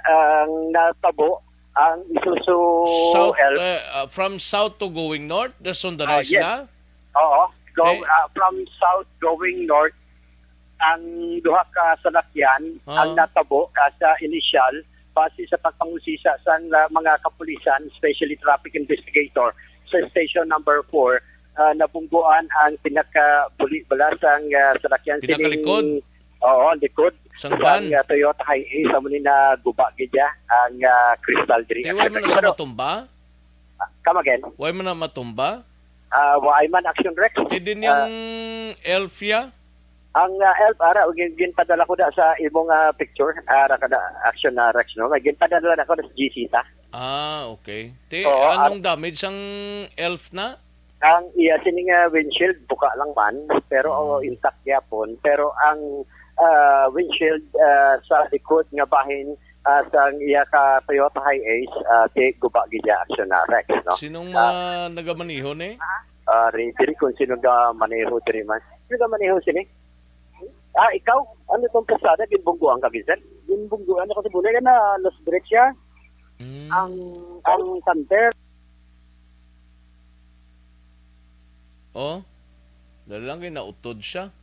Ang natabo, ang Isuzu South, Elf. Uh, uh, from south to going north, the Sundanay Ah, yes. sila? Oo. Go, Okay. ah, from south going north, ang duha ka salakyan Ah. ang natabo, ah, sa initial, base sa pagpangusisa sang, ah, mga kapulisan, especially traffic investigator sa station number four, ah, nabungguan ang pinakabuli bala sang, ah, salakyan sining Pinakalikod? Oo, likod. Sang Sa van? nga Toyota Hiace, amo ni naguba gid siya ang, ah, kristal diri. Te, way man na siya Pero, matumba? Ah, come again? Way man na matumba? Ah, wa ay man action, Rex. Te, din Ah, yung elf ya? Ang, ah, elf, ara, gin-, ginpadala ko da sa imong, ah, picture. Ara ka da, action na, Rex, no? May ginpadala na ko da sa G C ta. Ah, okay. Te, Oo, anong ar- damage ang elf na? Ang iya sini nga windshield, buka lang man, pero, oh, Mm. intact gyapon. Pero ang, ah, windshield, ah, sa likod nga bahin, ah, sang iya ka Toyota Hiace, ah, ti guba gid ya aksyon na, Rex, no? Sinong Ah. ma-, nagamaneho ni? Ah, re-, diri kung sino nga maneho diri man. Sino nga maneho sini? Ah, ikaw? Ano tong pasada? Ginbungguan ka, Vincent? Ginbungguan ako sa bulay na lost brake siya. Mm. Ang, ang Canter. Oh, dali lang kay nautod siya.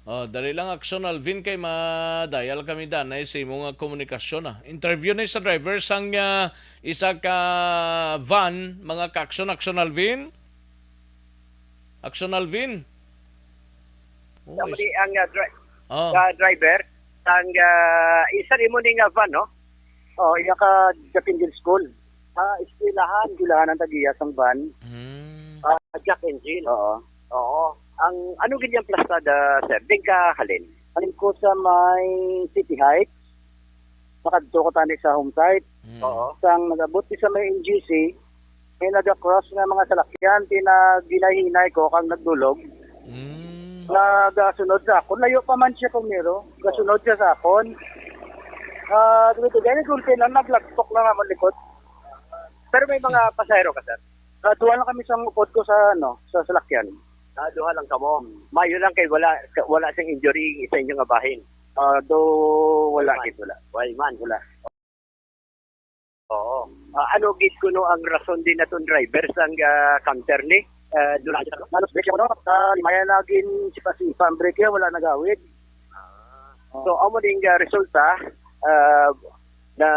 Oh, dali lang, Action Alvin, kay ma-dial kami danay sa imo nga komunikasyon, ah. Interview ni sa driver sang, ah, isa ka van, mga ka-action, Action Alvin. Action Alvin. Oh, Sa is- muli ang, ah, dri-, Oh. ah, driver, ang, ah, isa rin mo ning, ah, van, no? Oh, iya ka Jack and Jill School. Ah, eskwelahan, eskwelahan ang tagiya sang van. Hmm. Ah, Jack and Jill. Oo. Oo. Ang, ano gid yung plastada, sir? Din ka halin? Halin ko sa may City Heights. Makadto ko tani sa home site. Hmm. Oo. Sang nag-abot ko sa may N G C, may naga-cross nga mga salakyan, pinaghinahinay ko kang nagdulog. Hmm. Nagasunod sa akon. Layo pa man siya, primero. Gasunod siya sa akon. Ah, dito, gani, gulpi lang, naglagtok lang naman likod. Pero may mga pasahero ka, sir? Ah, duha lang kami sa upod ko sa, ano, sa salakyan. Ah, duha lang kamo. Mayo lang kay wala, wala sing injury sa inyo nga bahin. Ah, do, wala Wala man. gid, wala. Wala man. Wala. Oo. Ah, ano gid kuno ang rason din naton driver sang, ah, Canter ni? Ah, doon lang siya. Malos brake siya, no? Ah, limaya na gin sipa-sipa ang brake niya, wala nagawid. Ah. So, amo ding, ah, resulta, ah, na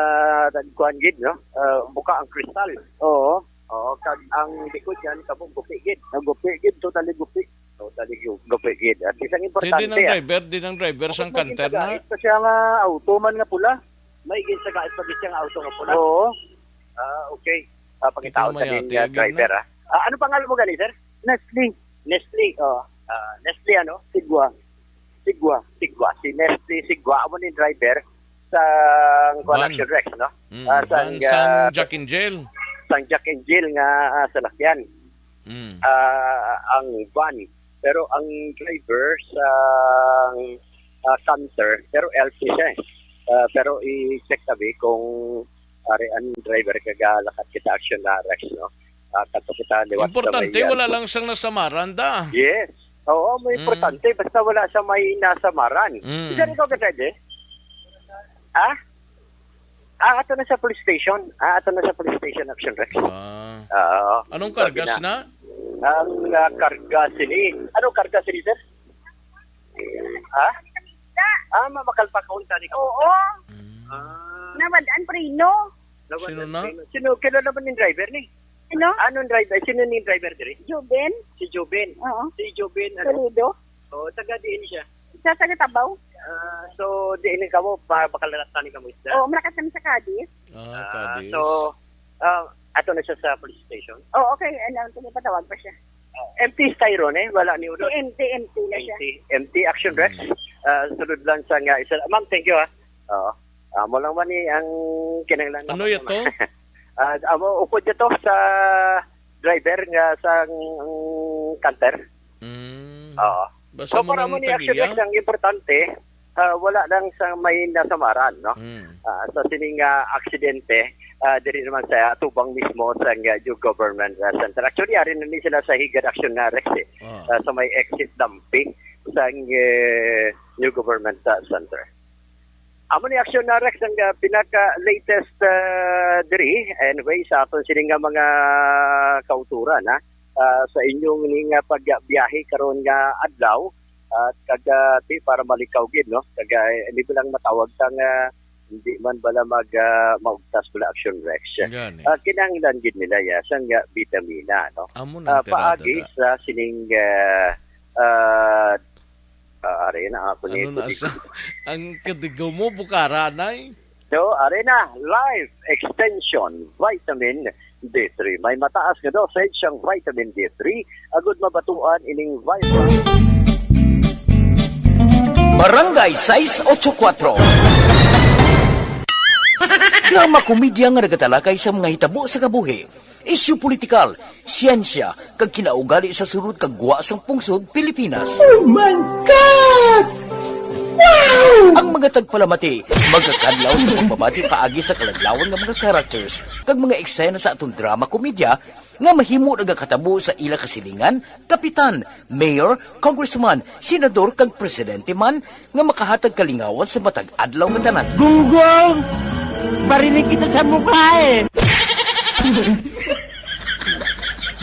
nagkuhan gid, no? Ah, buka ang kristal. Oo. Oo, kag ang likod niyan, kabog gupi gid. Ang gupi gid, totally gupi. So, dali yung gabi gid. At isang importante, ah. Driver, di nang driver sang Tapos may canter na. Ginsaga, ito siya nga auto man nga pula. May ginsaga, ito siya nga auto nga pula. Oo. Ah, okay. Ah, Kita pangitaon mo sa ning, yate, ah, gid na. Driver, ah. Ah, ano pangalan mo gani, sir? Nestle. Nestle, oh. Ah, Nestle, ano? Sigwa. Sigwa. Sigwa. Si Nestle Sigwa, amo ni driver sa Van. Action Rex, no? Mm, Ah, sang, van sang ah, Jack and Jill. Sang Jack and Jill nga, ah, salakyan. Mm. Ah, ang van. Pero ang driver sa, ah, canter, pero L P siya eh. Ah, pero i-check tabi kung ari ang driver kag lakat kita action na Rex, no? Ah, kato kita liwat sa Importante, may, ah, wala lang sang nasamaran da. Yes. Oo, may Mm. importante. Basta wala sa may nasamaran. Mm. Isa rin ko ka driver? Ha? Ah, ato na sa police station. Ah, ato na sa police station, Action Rex. Ah. Oo. Anong Sabi kargas na? na? Ang, ah, karga sini. Anong karga sini, sir? Ha? Ah, mamakal pa ka unta ni Oo. Mm. Ah. Nawadaan preno. Nawadaan Sino na? preno. Sino? Kilala ba ning driver ni? Sino? Anong driver? Sino ning driver diri? Joven. Si Joven. Oo. Si Joven, ano? Toledo. Oo, taga diin siya? Sa taga Tabaw. Ah, so, diin kamo, pa, pakalalatan ni kamo isda? Oo, malakat kami sa Cadiz. Ah, Ah, Cadiz. so, ah, ato na siya sa police station. Oo, okay. Ano, tingin patawag pa siya. Ah, empty styro, eh? Wala ni ulo. Empty, empty na siya. Empty. Empty action, Rex. Mm. Ah, sunod lang sa nga isa. Ma'am, thank you, ha. Oo. Amo lang man ni ang kinahanglan Ano naman ito? naman. Ah, amo, upod ito sa driver nga sa canter. Mm. Oo. Basta So, mo para nang mo ni action tagiya? Rex, ang importante, ah, wala lang sa may nasamaran, no? Mm. Ah, sa sining, ah, aksidente, ah, diri naman sa tubang mismo sa, ah, New Government, ah, Center. Actually, ari na ni sila sa Higad Action na Rex, eh. Ah. Ah, sa may exit dumping sa, eh, New Government, ah, Center. Amo ni action na Rex ang, ah, pinaka latest, ah, diri. Anyway, sa aton sini nga mga kauturan, ha, ah, sa inyong ni nga pagbiyahe karon nga adlaw, at kag, ah, ti para malikaw gid, no? Kag, ah, hindi lang matawag kang, ah, hindi man bala mag, ah, maugtas bala action Rex. Gani. Ah, kinahanglan gid nila ya sang, ah, bitamina, no? Amo nang Ah, tirada paagi ta. sa sining, ah, ah, Ah, ari na ako ni Ano na Kudigo. sa, ang kadigo mo, bukara na eh. So, ari na, Life Extension Vitamin D three. May mataas nga dosage sang vitamin D three, agud mabatuan ining vibrant. Barangay sais ocho kuatro. Drama komedya nga nagatalakay sa mga hitabo sa kabuhi, isyu politikal, siyensya, kag kinaugali sa sulod kag gwa sang pungsod Pilipinas. Oh my God! Wow! Ang mga tagpalamati magakadlaw sa pagpamati paagi sa kaladlawan nga mga characters kag mga eksena sa aton drama komedya nga mahimo nagakatabo sa ila kasilingan, kapitan, mayor, congressman, senador, kag presidente man nga makahatag kalingawan sa matag adlaw nga tanan. Gunggong! Barinig kita sa mukha eh!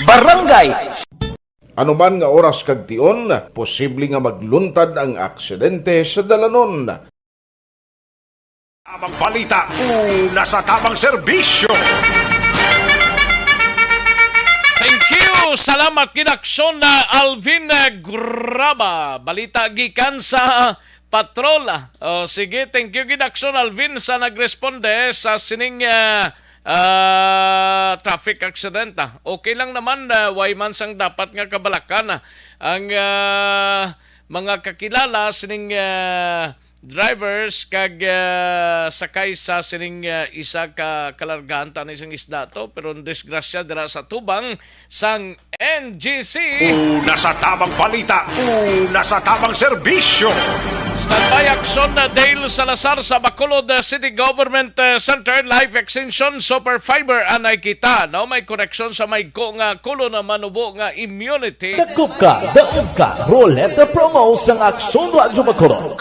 Barangay Anuman nga oras kag tion, posible nga magluntad ang aksidente sa dalanon. Tabang balita, una sa tabang serbisyo. Thank you. Salamat, Ginaksyon na Alvin, eh, Graba. Balita gikan sa patrol. Oh, sige, thank you, Ginaksyon Alvin, sa nagresponde sa sining, eh, ah, traffic accident, ah. Okay lang naman, ah, way man sang dapat nga kabalakan, ah. Ang, ah, mga kakilala sining, ah, drivers kag, ah, sakay sa sining, ah, isa ka kalargahan tani sing isda to, pero ang disgrasya dira sa tubang sang N G C. Una sa tabang balita, una sa tabang serbisyo. Standby action na Dale Salazar sa Bacolod, uh, City Government, uh, Center, Life Extension, Super Fiber, anay kita, no? May koneksyon sa may ko nga kulo na manubo nga immunity. Dakop ka, daog ka, Roleta Promo sang Aksyon Radyo Bacolod.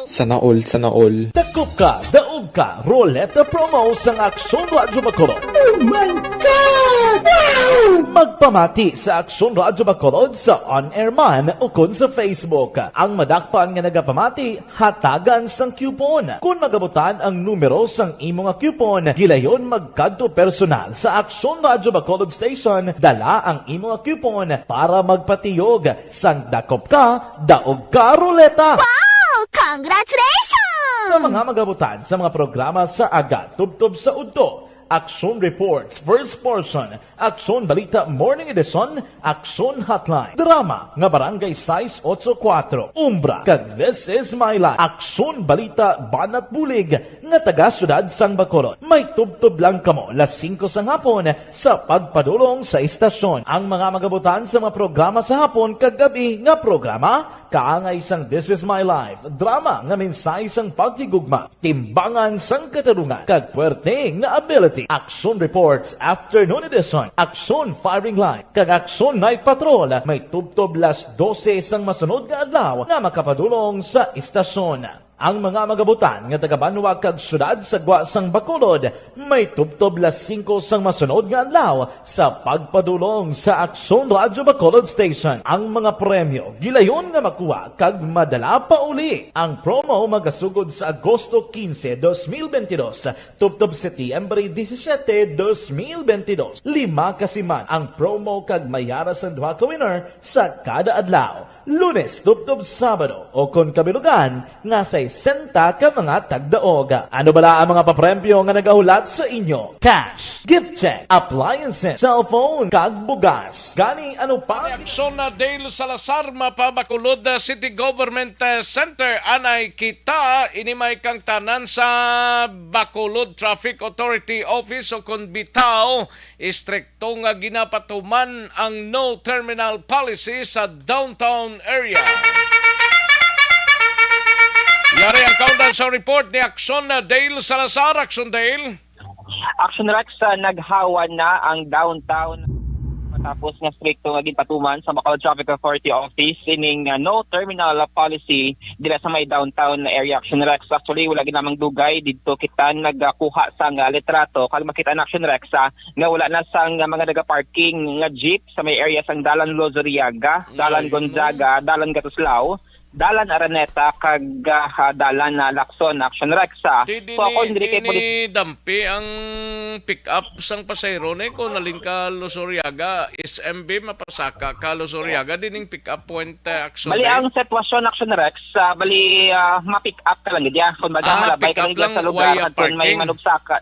Sana all, sana all. Dakop ka, daog ka, Roleta Promo sang Aksyon Radyo Bacolod. Oh my God! Wow! Pamati sa Aksyon Radyo Bacolod sa on-air man ukon sa Facebook. Ang madakpan nga nagapamati, hatagan sang coupon. Kon magabutan ang numero sang imo nga coupon, gilayon magkadto personal sa Aksyon Radyo Bacolod Station, dala ang imo nga coupon para magpatiyog sang dakop ka, daog ka, ruleta. Wow! Congratulations! Sa mga magabutan sa mga programa sa aga, tubtob sa udto, Aksyon Reports, First Portion, Aksyon Balita Morning Edition, Aksyon Hotline, drama nga Barangay sais otso kuwatro, Umbra, kag This Is My Life, Aksyon Balita Banat Bulig nga taga siyudad sang Bacolod. May tubtob lang kamo las singko sang hapon sa pagpadulong sa istasyon. Ang mga magabutan sa mga programa sa hapon kag gab-i nga programa, kaangay sang This Is My Life, drama nga mensahe sang paghigugma, timbangan sang katarungan, kag puwerte nga ability. Aksyon Reports Afternoon Edition, Aksyon Firing Line, kag Aksyon Night Patrol may tubtob las dose sang masunod nga adlaw nga makapadulong sa istasyon. Ang mga magabutan nga taga-banwa kag siyudad sa gwa sang Bacolod may tubtob las singko sang masunod nga adlaw sa pagpadulong sa Aksyon Radyo Bacolod Station. Ang mga premyo gilayon nga makuha kag madala pa uli. Ang promo magasugod sa Agosto quince, dos mil veintidós, tubtob Setyembre disisiete, dos mil veintidós. Lima ka siman ang promo kag may ara sang duha ka winner sa kada adlaw, Lunes tubtob Sabado, o kon kabilugan nga sesenta ka mga tagdaog. Ano bala ang mga papremyo nga nagahulat sa inyo? Cash, gift check, appliances, cellphone, kag bugas. Gani, ano pa? Reaksyon na Dale Salazar, mapabakulod na City Government, eh, Center. Anay kita, ini may kangtanan sa Bacolod Traffic Authority Office o kon bitaw, istrikto nga ginapatuman ang no terminal policy sa downtown area. Yari ang kaundan sa report ni Aksyon na Dale Salazar. Aksyon Dale. Action Rex, ah, naghawa na ang downtown matapos nga strikto nga ginpatuman sa Bacolod Traffic Authority Office ining, ah, no terminal policy dira sa may downtown area. Action Rex, actually, wala gid lamang dugay didto kita nagakuha sang, ah, litrato kag makita na, Action Rex, ah, nga wala na sang, ah, mga nagaparking nga jeep sa may area sang Dalan Lozuriaga, Dalan Gonzaga, Dalan Gatuslao, Dalan Araneta kag, ah, Dalan, ah, Lacson. Action Rex, ah. Di, di So, ni, according diri di kay ni Police dampi ang pick-up sang pasahero ni kung nalin ka Luzuriaga, S M B mapasaka ka Luzuriaga, di ning pick-up point, eh, Action Bali, Day? Ang sitwasyon, Action Rex, ah, bali, ah, ma-pick up ka lang gid, ya. Kung baga, Ah, malabay pick ka up lang gid lang, sa lugar, why, ah, kung may parking? Manugsaka,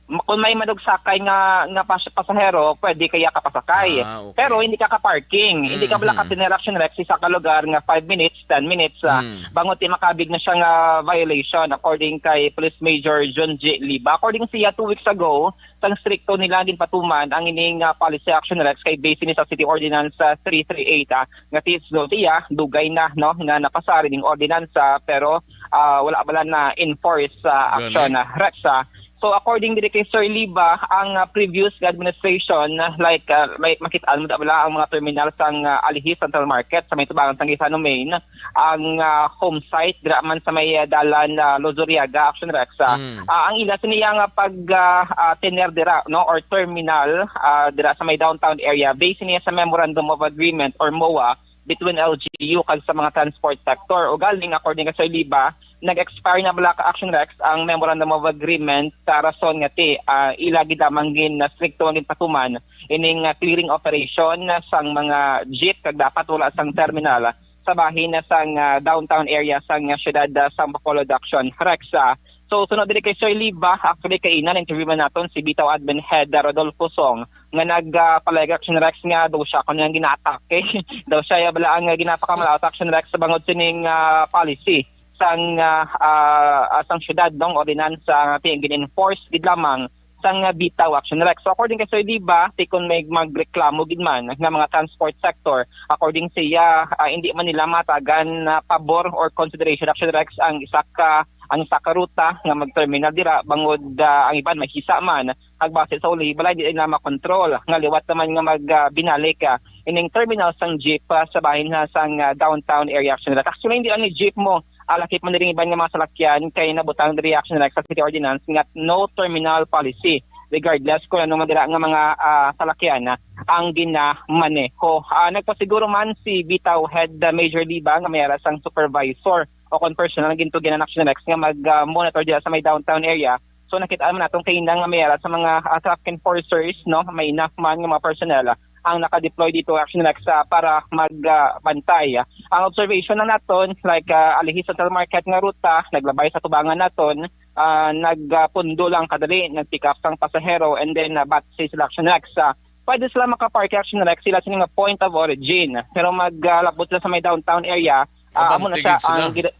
ma-, kung may manugsakay nga, nga pas-, pasahero, pwede kaya ka pasakay. Ah, okay. Pero hindi ka ka-parking. Hindi ka bala Mm-hmm. ka-tinir, Action Rex, isa ka lugar nga five minutes, ten minutes, ah, Hmm. bangon ti makabig na siya nga violation, according kay Police Major John J. Liba. According siya, two weeks ago, sang strikto nila ginpatuman ang ining, ah, policy, Action Rex, kay base ni sa City Ordinance, ah, three three eight, ah, nga ti-, so, tiya, dugay na, no, nga napasar ining ordinansa, pero, ah, wala bala na enforce, ah, Gani. action, ah, Rex, ah. So, according diri kay Sir Liba, ang, ah, previous nga administration, ah, like, ah, like, makit-an mo na bala ang mga terminal sang, ah, Alihis Central Market sa may tubangan sang Gaisano Main, ang, ah, home site dira man sa may, ah, dalan, ah, Luzuriaga, Action Rex, ah. Mm. Ah, ang ila sini nga pag, ah, ah, tener dira, no, or terminal, ah, dira sa may downtown area, based niya sa Memorandum of Agreement or MOA between L G U kag sa mga transport sector. O galing, according kay Sir Liba, nag-expire na bala ka, Action Rex, ang Memorandum of Agreement sa rason nga ti, ah, ila gid lamang gin, ah, strikto ang ginpatuman ining, ah, clearing operation sang mga jeep kag dapat wala sang terminal sa bahin na sang, ah, downtown area sang, ah, siyudad, ah, sang Bacolod, Action Rex, ah. So, sunod diri kay Sir Liba, actually, kay ina, na-interview man naton si Bitaw Admin Head, ah, Rodolfo Song, nga nag, ah, palayag, Action Rex, nga daw siya kuno ang ginaatake. Daw siya ya bala ang, ah, ginapakamalaot, Action Rex, sa bangod sining, ah, policy sang, ah, ah, ah, sang siyudad, no, ordinansa nga ti-, gin-enforce gid lamang sang, ah, bitaw, Action Rex. So, according kay Sir Liba, ti kon may magreklamo gid man nga mga transport sector, according siya, ah, hindi man nila matagan na pabor or consideration, Action Rex, ang isa ka, ang isa ka ruta nga mag-terminal dira, bangod, ah, ang iban mahisa man, kag base sa uli, balay di na makontrol nga liwat naman nga mag, ah, binalik, ah, ining terminal sang jeep, ah, sa bahin na sang, ah, downtown area, Action Rex. Actually, hindi lang ni jeep mo, ah, lakip man diri iban nga mga salakyan kay nabutang diri, Action Rex, sa city ordinance nga no terminal policy. regardless kung ano man dira nga mga, ah, salakyan, ah, ang ginamaneho. Ah, nagpasiguro man si Bitaw Head, ah, Major Liba nga may ara sang supervisor o kon personnel nga gintugyan ang Action X nga mag, ah, monitor dira sa may downtown area. So, nakita man naton kaina nga may ara sa mga, ah, traffic enforcers, no, may enough man nga mga personnel, ah, ang naka-deploy dito, Action X, ah, para mag, ah, bantay. Ang observation lang naton, like, ah, alihi Central Market nga ruta, naglabay sa tubangan naton, ah, nagpundo lang kadali, nag-pick up sang pasahero, and then, ah, bat sa sila Action X. Ah, pwede sila makapark, Action X, sila sila nga point of origin. Pero mag, ah, labot sila sa may downtown area, ah, amo na Abante siya gid sila. ang gina-,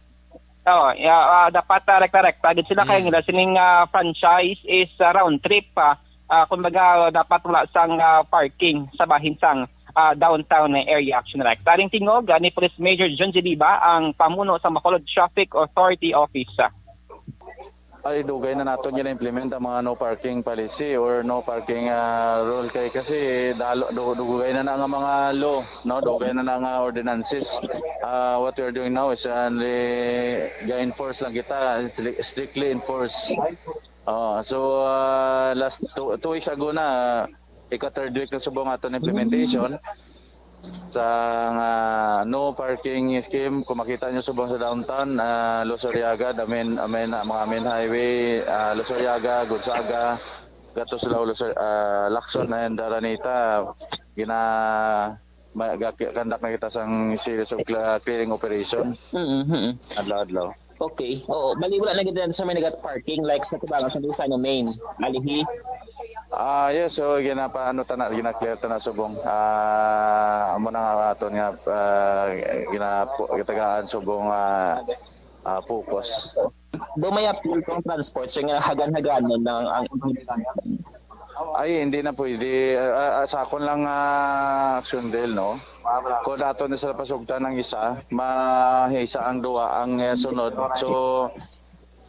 oh, yeah, ah, dapat, ah, rekta-rekta gid sila kay Mm. nila sining, ah, franchise is, ah, round trip, ah, ah, kumbaga, dapat wala sang, ah, parking sa bahin sang, ah, downtown area, Action X. Taring tingog, ah, ni Police Major John G. Diba, ang pamuno sa Bacolod Traffic Authority Office. Ay, dugay na naton gina-implement ang mga no parking policy or no parking, ah, rule kay kasi dalo, du-, dugay na na nga mga law, no, dugay na na nga ordinances. Ah, what we are doing now is only ga-enforce lang kita, stri-, strictly enforce. Oh, so, ah, last two, two weeks ago na, ika third week na subong aton implementation sa nga no parking scheme. Kung makita nyo subong sa downtown, ah, Luzuriaga, the main, ah, main, ah, mga main highway, ah, Luzuriaga, Gonzaga, Gatos Lao, Luzur-, ah, Lacson and Araneta, gina, ma-, ga-, conduct na kita sang series of cl-, clearing operation Mm-hmm. adlaw-adlaw. Okay. Oo. Bali, wala na gid sa may nagat parking, like sa Tubangan sa Lusano Main. Alihi. Ah, yes. So, ginapaano ta na, gina-clear ta na subong. Ah, amo na nga aton nga, ah, gina-, gitagaan subong, ah, ah, focus. Do may appeal kung transport, so nga hagan-haganon lang ang implementasyon. Ay, hindi na pwede. Ah, ah, sa akon lang, ah, aksyon, Del, no? Kung dato na sila pasugtan ng isa, mahisa ang duwa ang, eh, sunod. So,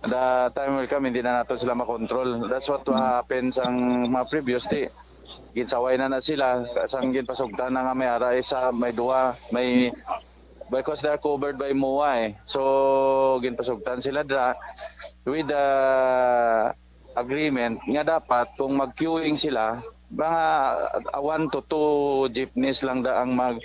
the time will come, hindi na nato sila makontrol. That's what happened sang mga previous, di ginsaway na na sila, sang ginpasugtan na nga may ara isa, may duwa, may, because they are covered by MOA, eh. So, ginpasugtan sila dra with the agreement nga dapat kung mag-queuing sila, mga, ah, one to two jeepneys lang da ang mag,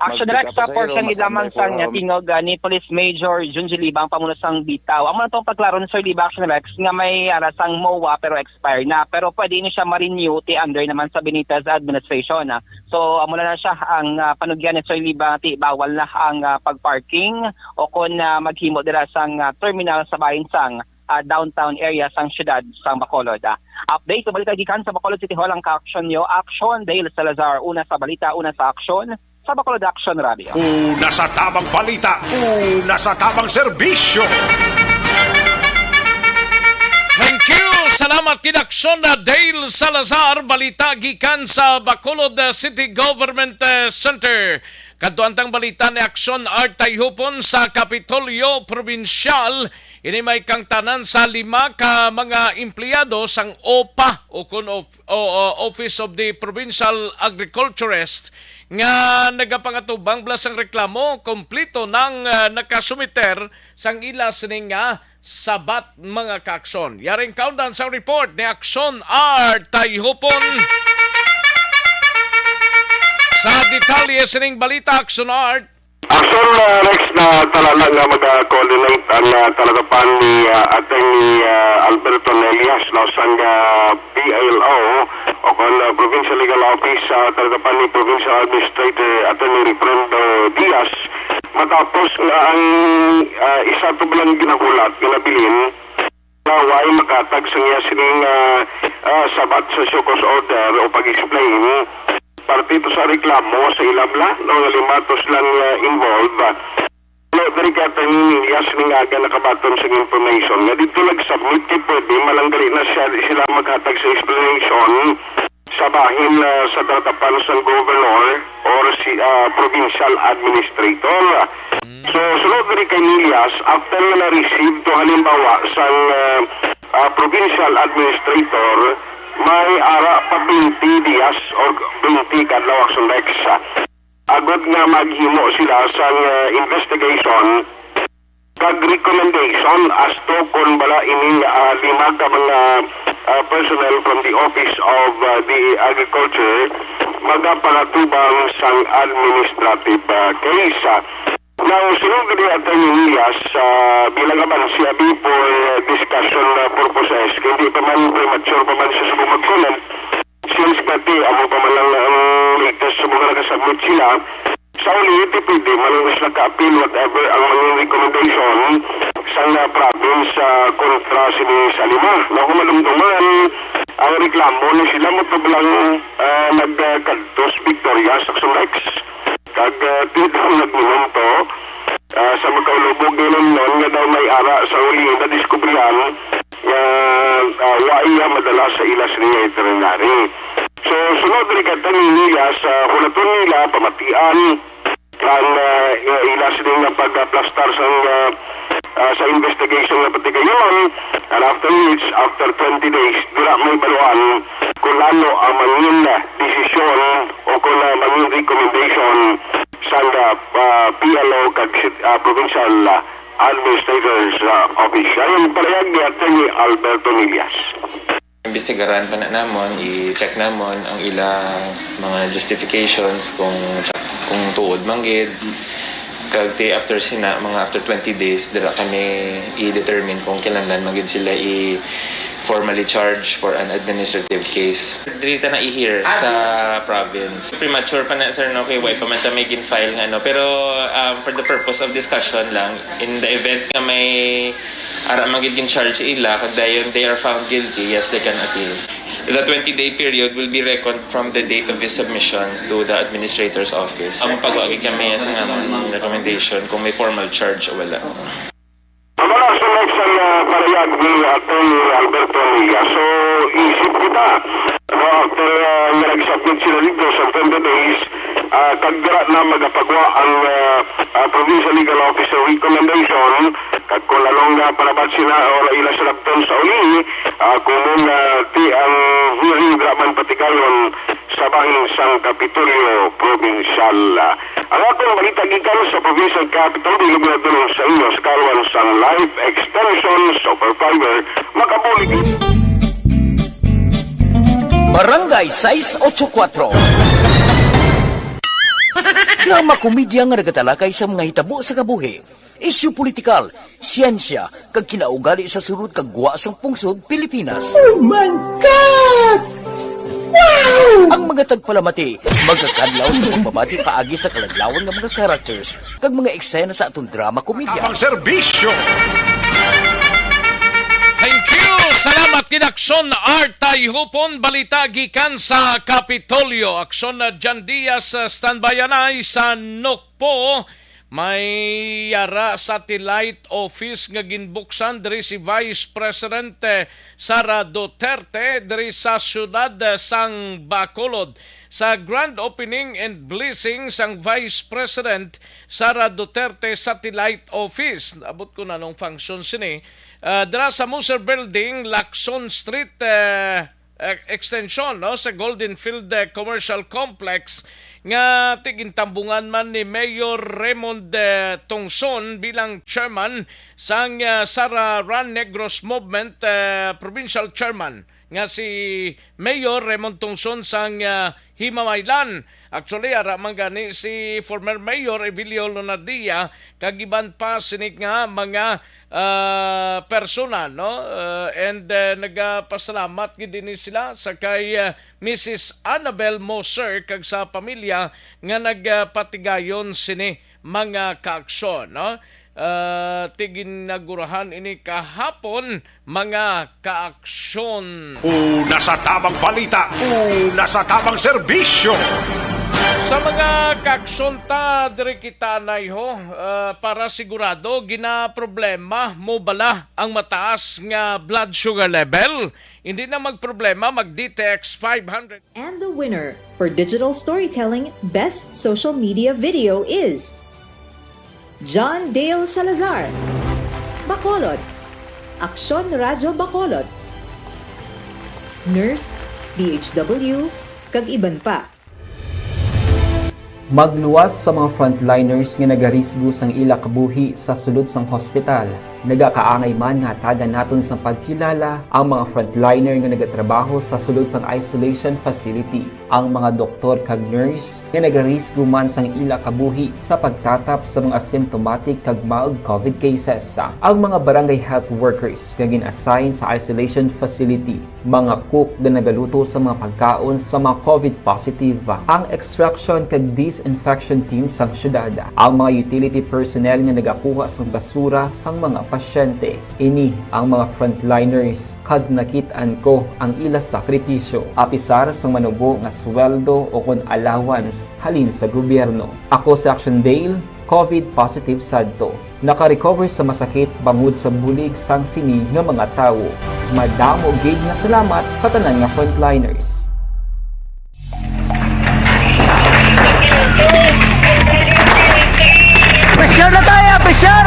Action mag-pick Direct, up sa pasahero, portion mas gid lamang anday sang forum. Tingog, ah, ni Police Major Junji Libang, pamuno sang Bitaw. Amo na tong pagklaro ni Sir Libang, Action Direct, nga may ara sang MOA pero expire na. Pero pwede ini siya ma-renew ti under naman sa Benitez administration, ah. So, amo na, na siya ang, ah, panugyan ni Sir Libang ti bawal na ang, ah, pag-parking o kon, ah, maghimo dira sang, ah, terminal sa bahin sang, ah, downtown area sang siyudad sang Bacolod, ah. Update sa balita gikan sa Bacolod City Hall ang ka-action nyo. Action, Dale Salazar, una sa balita, una sa aksyon, sa Bacolod Action Radio. Una sa tamang balita, una sa tamang serbisyo. Thank you. Salamat gid, aksyon na Dale Salazar. Balita gikan sa Bacolod, uh, City Government, uh, Center. Kadto ang tang balita ni Aksyon Art Tayhupon sa Kapitolyo Probinsyal. Ini may kangtanan sa lima ka mga empleyado sang OPA o kon of, o, o, Office of the Provincial Agriculturist nga nagapangatubang bala sang reklamo, kompleto nang, ah, nakasumiter sang ila sining nga sabat, mga kaaksyon. Yaring kaundan sa report ni Aksyon Art Tayhupon. Sa detalye sining balita, Aksyon Art. Aksyon, ah, Rex, na talala nga mag-coordinate ang, ah, talatapan ni, ah, Attorney, ah, Alberto Nelias, no, sang, ah, P L O o kon, ah, Provincial Legal Office sa talatapan ni Provincial Administrator Attorney Refrendo Diaz, matapos nga ang, ah, isa to lang ginahulat, ginabilin, nga way makatag sa iya sining, ah, ah, sabat sa show cause order o pag-explain parte to sa reklamo sa ila bala, no, nga lima to silang, ah, involved. No, diri ka tang iya sining aga nakabaton sa information nga dito nag-submit kay pwede malanggali na siya, sila maghatag sa explanation sa bahin, ah, sa talatapan sang governor or si, ah, provincial administrator. Mm. So, sulod diri kay Nelias, after nga na-receive to halimbawa sang, ah, ah, provincial administrator, may ara pa twenty days or twenty ka adlaw, Action Rex, ah, agod nga maghimo sila sang, ah, investigation kag recommendation as to kon bala ining, ah, lima ka mga, uh, personnel from the Office of, uh, the Agriculture magapangatubang sang administrative, uh, case. Now, sunod gid, Attorney Elias, uh, bilang kaban siya before, uh, discussion, uh, purposes, hindi pa man, premature pa man siya sa mag-comment. Since kati, amo pa man lang ang latest sa mga nakasubmit sila, sa uli, depende man lang sila ka-appeal, whatever ang maging recommendation sa nga province, ah, kontra sini sa lima. Nga kung malumduman ang reklamo ni sila, mo to lang, ah, nagkadtos Victoria sa Action X. Kag, ah, di daw nagminunto, ah, sa magkaulubog ni London nga daw may ara sa uli na diskubrihan nga, ah, wa iya madala sa ila sini nga itinerary. So, sunod ni Katang Elias, ah, hulaton nila, pamatian, ang, ah, ila sini nga pag-aplastar sa, ah, ah, sa investigation nga patigayon, and after which, after twenty days, dira may baluan kung ano ang mangin desisyon o kung ano mangin recommendation sa, ah, ah, P L O kag, ah, provincial, ah, administrator's, ah, office. Ayon palihog ni Attorney Alberto Nillas. Imbestigaran pa na namon, i-check namon ang ila mga justifications kung, kung tuod man gid. Kag ti after sina, mga after twenty days, dira kami i-determine kung kinahanglan man gid sila i-formally charge for an administrative case. Diri ta na i-hear sa province. Premature pa na, sir, no? Kay wala pa man ta may gin-file nga, no? Pero, um, for the purpose of discussion lang, in the event nga may ara man gid gin-charge ila, kag dayon they are found guilty, yes, they can appeal. The twenty-day period will be reckoned from the date of his submission to the administrator's office. Ang pagwagi kami sa nga mga recommendation kung may formal charge o wala. Ang mga sunod sa, ah, parayag ni Attorney Alberto Milla. So, isip kita, no, after, ah, nga nag-submit sila dito sa twenty days, ah, kag dira na magapagwa ang, ah, ah, Provincial Legal Officer recommendation, kag kung anong nga panabat sila o ila sa lapton sa uli, ah, kung muna ti ang hearing dira man patigayon sa bahin sang Kapitolyo Provincial. Ang atong balita gikan sa Provincial Capitol, di lugar sa inyo sa kaluan sang Life Extension Super Fiber, makabulig. Barangay sais ocho kuatro. Drama komedya nga nagatalakay sa mga hitabo sa kabuhi, isyu politikal, siyensya, kag kinaugali sa sulod kag gwa sang pungsod Pilipinas. Oh my God! Wow! Ang mga tagpalamati magakadlaw sa pagbabati paagi sa kaladlawan nga mga characters kag mga eksena sa aton drama komedya. Ang serbisyo. Thank you! Salamat, Kinakson Art Tayhupon. Balita gikan sa Kapitolyo. Akson na Jan Diaz, uh, standby anay sa Nokpo. May yara satellite office nga ginbuksan diri si Vice President, eh, Sara Duterte diri sa siyudad, eh, sang Bacolod. Sa grand opening and blessing sang Vice President Sara Duterte Satellite Office, abot ko na nung function sini, ah, dira sa Musser Building, Lacson Street, eh, eh, extension, no, sa Golden Field, eh, Commercial Complex nga ti gintambungan man ni Mayor Raymond, eh, Tongson bilang chairman sang, eh, Sara Run Negros Movement, eh, provincial chairman nga si Mayor Raymond Tongson sang, ah, Himamaylan. Actually, ara man gani si former Mayor Evilio Lunardia kag iban pa sini nga mga, ah, persona, no? Ah, and, ah, nagapasalamat gid dinhi sila sa kay, ah, Missus Annabel Moser kag sa pamilya nga nagpatigayon sini mga kaaksyon, no? Ah, ti ginagurahan ini kahapon, mga kaaksyon. Una sa tamang balita, una sa tamang serbisyo. Sa mga kaaksyon ta, diri kita anay ho, ah, para sigurado, ginaproblema mo bala ang mataas nga blood sugar level? Hindi na magproblema, mag D T X five hundred. And the winner for digital storytelling best social media video is John Dale Salazar, Bacolod, Aksyon Radyo Bacolod, Nurse, D H W, kag iban pa. Magluwas sa mga frontliners nga nagarisgo sang ila kabuhi sa sulod sang hospital. Nagakaangay man nga hatagan naton sang pagkilala ang mga frontliner nga nagatrabaho sa sulod sang isolation facility, ang mga doktor kag nurse nga nagarisgo man sang ila kabuhi sa pagtatap sa mga symptomatic kag mild covid cases, ang mga barangay health workers nga gin-assign sa isolation facility, mga cook nga nagaluto sa mga pagkaon sa mga covid positive, ang extraction kag disinfection team sang syudad, ang mga utility personnel nga nagakuha sang basura sang mga pasyente. Ini ang mga frontliners, kag nakit-an ko ang ila sakripisyo, apisar sang manubo nga sweldo o kon allowance halin sa gobyerno. Ako si Action Dale, covid positive sadto. Naka-recover sa masakit bangod sa bulig sang sini nga mga tawo. Madamo gid nga salamat sa tanan nga frontliners. Pressure na tayo, pressure!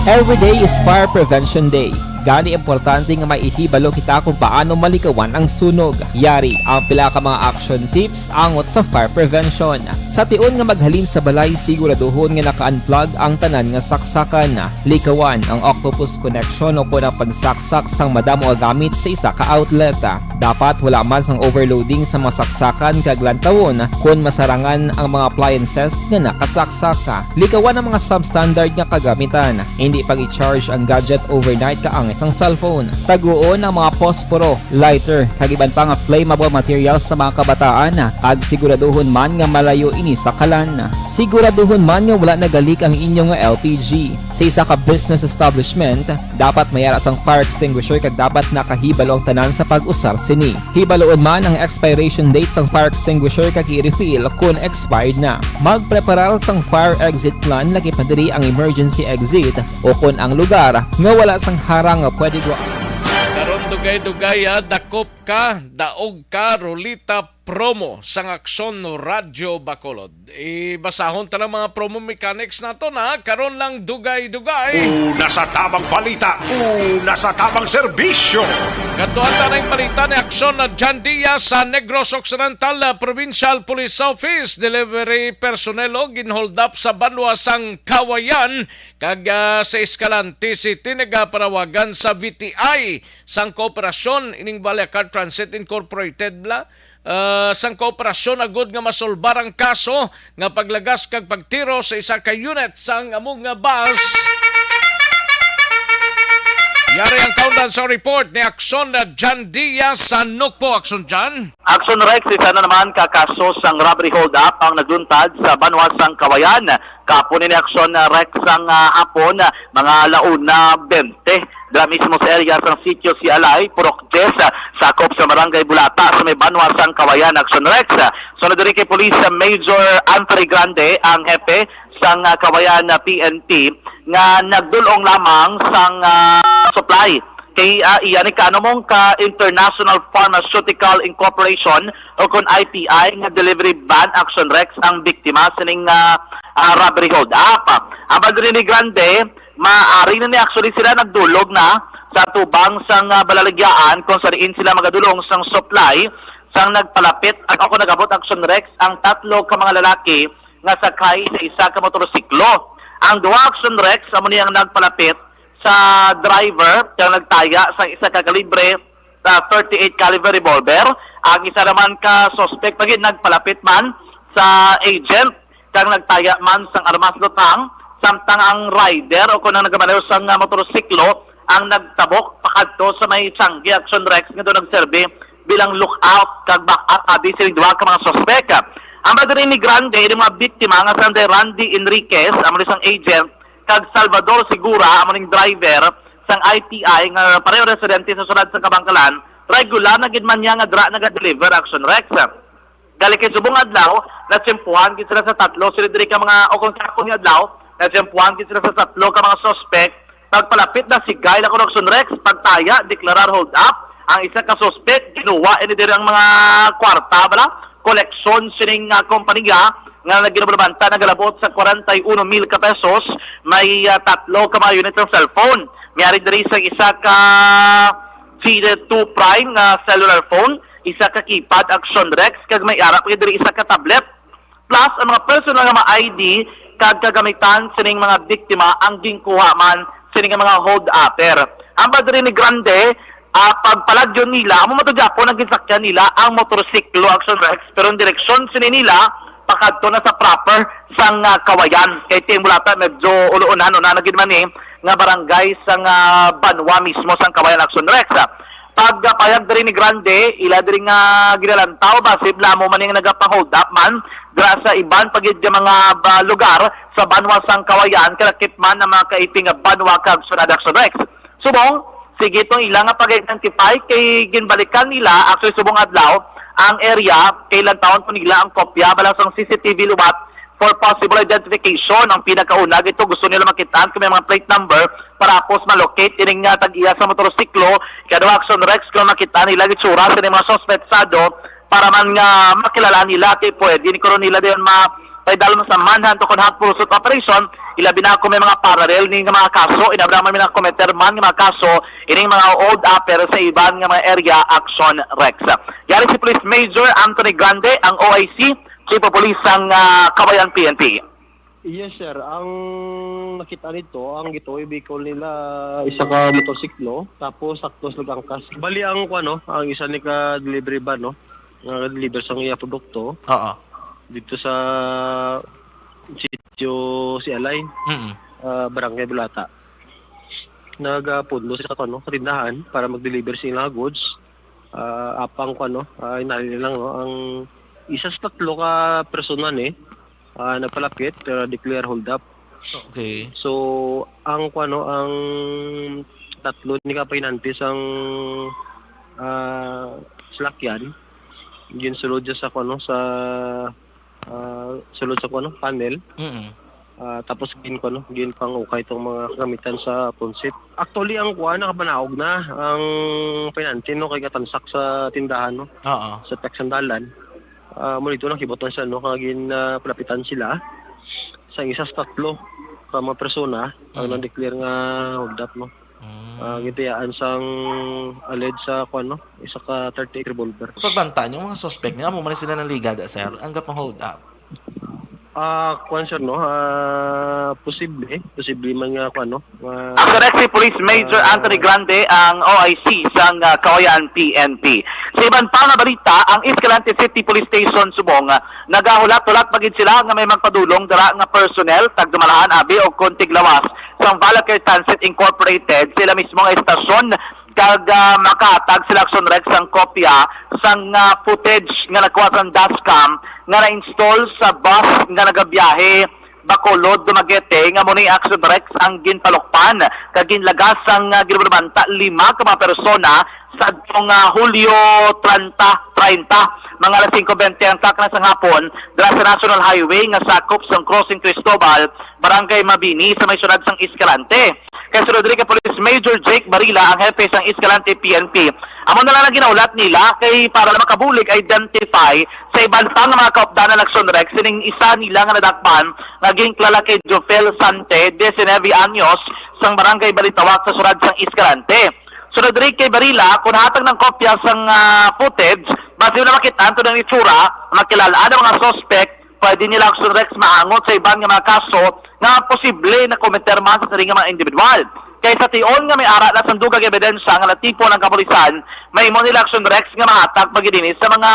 Every day is Fire Prevention Day. Gani, importante nga maihibalo kita kung paano malikawan ang sunog. Yari ang pila ka mga action tips angot sa fire prevention. Sa tion nga maghalin sa balay, siguraduhon nga naka-unplug ang tanan nga saksakan. Likawan ang octopus connection o kon ang pagsaksak sang madamo nga gamit sa isa ka outlet. Dapat wala man sang overloading sa mga saksakan kag lantawon kon masarangan ang mga appliances nga nakasaksak. Likawan ang mga substandard nga kagamitan. Hindi pag-i-charge ang gadget overnight kaangay sang cellphone. Taguon ang mga posporo, lighter, kag iban pa nga flammable materials sa mga kabataan, kag siguraduhon man nga malayo ini sa kalan. Siguraduhon man nga wala nagalik ang inyo nga L P G. Sa isa ka business establishment, dapat may ara sang fire extinguisher kag dapat nakahibalo ang tanan sa pag-usar sini. Hibaloon man ang expiration date sang fire extinguisher kag i-refill kon expired na. Magpreparar sang fire exit plan, lakip na diri ang emergency exit o kon ang lugar nga wala sang harang nga pwede gwa- Karon, dugay-dugay, ah, dakop ka, daog ka, Rolita promo sang Aksyon Radyo Bacolod. Ibasahon ta lang mga promo mechanics naton, ha. Karon lang, dugay-dugay. Una sa tamang balita, una sa tamang serbisyo. Kadtuan ta ning balita ni Aksyon na John Diaz sa Negros Occidental, ah, Provincial Police Office. Delivery personnel, oh, ginhold up sa banwa sang Kawayan, kag, ah, sa Escalante City, nagapanawagan sa V T I sang kooperasyon ining Vallecar Transit Incorporated, la, ah, sang kooperasyon agud nga masolbar ang kaso nga paglagas kag pagtiro sa isa ka unit sang amo nga bus. Yari ang kaundan sa report ni Aksyon na John Diaz sa Nukpo. Aksyon, John. Aksyon Rex, isa na naman ka kaso sang robbery hold-up ang nagluntad sa banwa sang Kawayan. Kahapon ini, Aksyon Rex, sang, ah, hapon, mga alauna bente. Dira mismo sa area sang Sitio Sialay, Purok Diez, ah, sakop sa Barangay Bulata, sa may banwa sang Kawayan, Aksyon Rex. Sunod diri kay Police Major Anthony Grande, ang hepe sang, ah, Kawayan, ah, P N P, nga nagdul-ong lamang sang, ah, supply kay, ah, iya ni kaanumong ka International Pharmaceutical Incorporation o kon I P I nga delivery van, Aksyon Rex, ang biktima sining, ah, ah, robbery hold up. Ang diri ni Grande, maari na ni actually sila nagdulog na sa tubang sang, ah, balaligyaan kung sa diin sila magadulong sang supply sang nagpalapit, ang ako nag-abot, Aksyon Rex, ang tatlo ka mga lalaki nga sakay sa isa ka motorsiklo. Ang duha, Aksyon Rex, amo ni ang nagpalapit sa driver kag nagtaya sa isa ka kalibre sa thirty-eight caliber revolver. Ang isa naman ka suspect pa gid nagpalapit man sa agent kag nagtaya man sang armas lutang, samtang ang rider o kon ang nagamaneho sang, ah, motorsiklo ang nagtabok pakadto sa may tiyangge, Aksyon Rex, nga daw nagserbi bilang lookout kag backup abi sining duha ka mga suspek. Ang diri ni Grande, ini mga biktima nga si Randy Enriquez, amo ni sang agent, kag Salvador Segura, amo ning driver sang I P I nga pareho residente sa syudad sa Kabankalan, regular na gid man niya nga dira naga-deliver, Aksyon Rex. Dali kay subong adlaw, natiyempuhan gid sila sa tatlo. Sila diri ka mga, o kung kahapon nga adlaw, natiyempuhan gid sila sa tatlo ka mga suspek. Pagpalapit na, sigay na kon Aksyon Rex, pagtaya, deklarar hold up. Ang isa ka suspek, kinuha ini diri ang mga kwarta, bala, koleksyon sining, ah, kompanya nga nagginabulabanta, nagalabot sa kwarenta y uno mil ka pesos. May, ah, tatlo ka mga unit ng cellphone. May ari diri sa isa ka G two Prime nga cellular phone, isa ka keypad, Action Rex, kag may ara pa diri isa ka tablet. Plus, ang mga personal nga mga I D kag kagamitan sining mga biktima ang ginkuha man sining mga hold-upper. Ang padre ni Grande, ah, pagpalagyo nila, amo man to gyapon ang ginsakyan nila ang motorsiklo, Action Rex, pero ang direksyon sini nila pakadto na sa proper sang, ah, Kawayan. Kay ti Mulata medyo uluonan, una na gid man ni nga barangay sang, ah, banwa mismo sang Kawayan, Action Rex. Pagpayag diri ni Grande, ila diri nga ginalantaw, basi bala amo man ning nagapang-hold up man dira sa iban pa gid nga mga, ah, lugar sa banwa sang Kawayan, kalakip man ang mga kaiping nga banwa kag syudad, Action Rex. Subong, sige tong ila nga pag-identify kay ginbalikan nila, actually, subong adlaw ang area, kay lantawon po nila ang kopya bala sang C C T V liwat for possible identification. Ang pinakauna gito, gusto nila makitaan kung may mga plate number para apos ma-locate ining, ah, tag-iya sa motorsiklo. Kaya daw, Action Rex, kung makita nila gitsura sa mga suspetsado, para man nga makilala nila, kay pwede ni karon nila dayon ma paidalom sa manhunt o kon hot pursuit operation, ilabi na kung may mga parallel ni nga mga kaso, inabra man may mga committer man nga mga kaso, ining mga hold-upper sa iban nga mga area, Action Rex. Yari si Police Major Anthony Grande, ang O I C, Chief of Police sang, ah, Kawayan P N P. Yes, sir. Ang nakita nito, ang gituoy vehicle nila, isa ka motorsiklo, tapos tatlo sila angkas. Bali, ang, kuwan, no, ang isa ni ka delivery van, no, nga deliver sang iya produkto Oo. dito sa sitio si Alay, Mm. ah, Barangay Bulata. Nagapundo sila sa, kuwan, no, sa tindahan para mag-deliver sa ilang goods. Ah, apang, kuwan, no, ah, inali lang, no, ang isa sa tatlo ka persona ni, ah, nagpalapit, pero declare hold up. Okay. So, ang, kuwan, no, ang tatlo ni ka pahinanti sang, ah, salakyan, ginsulod siya sa, kuwan, no, sa, ah, sulod sa, kuwan, no, panel. Mm. Ah, tapos gin, kuwan, no, ginpang-ukay itong mga kagamitan sa punsit. Actually, ang, kuwan, nakabanaog na ang pahinanti, no, kay gatansak sa tindahan, no, Oo. sa pagsandalan. Ah, mo dito nakibot na siya, no, kag gin, ah, palapitan sila sa isa sa tatlo ka mga persona ang Mm. na-declare nga hold up, no. Mm. Ah, gintiyaan sang alleged sa, kuwan, no, isa ka thirty-eight revolver. Pagbanta niyo, mga suspect niya, amo man sila naligad, sir, ang gapang hold up. Ah, kuwan, sir, no, ah, posible, posible man nga, kuwan, no, Ah, Ang Correct si Police Major ah, Anthony Grande, ang O I C sang, ah, Kawayan P N P. Sa iban pa nga balita, ang Escalante City Police Station subong, ah, nagahulat-hulat pa gid sila nga may magpadulong dira nga personnel, tagdumalahan abi o kon tiglawas sang Valacare Transit Incorporated sa ila mismo nga estasyon, kag, ah, makahatag sila, Action Rex, sang kopya sang, ah, footage nga nakuha sang dashcam nga na-install sa bus nga nagabiyahe Bacolod, Dumaguete, nga amo ni Action Rex ang ginpalukpan kag ginlagas sang, ah, ginabanta lima ka mga persona sa adtong, ah, Hulyo treinta, treinta, mga alas singko bente ang takna sang hapon, dira sa National Highway nga sakop sang Crossing Cristobal, Barangay Mabini, sa may siyudad sang Escalante. Kay sunod diri kay Police Major Jake Barila, ang hepe sang Escalante P N P. Amo na lang ang ginahulat nila kay para lang makabulig identify sa iban pa nga mga kaupdanan, Action Rex, sining isa nila nga nadakpan nga ginkilala kay Jofel Sante, diecinuebe anyos, sang Barangay Balitawak sa siyudad sang Escalante. Sunod diri kay Barila, kung hatag ng kopya sang, ah, footage, basi na makita ang tunang itsura, makilala ang mga suspect, pwede nila, Action Rex, maangot sa iban nga mga kaso nga posible na committer man sa sining nga mga individual. Kay sa tion nga may ara na sang dugang ebidensya nga natipon ang kapulisan, mahimo nila, Action Rex, nga mahatag pa gid ini sa mga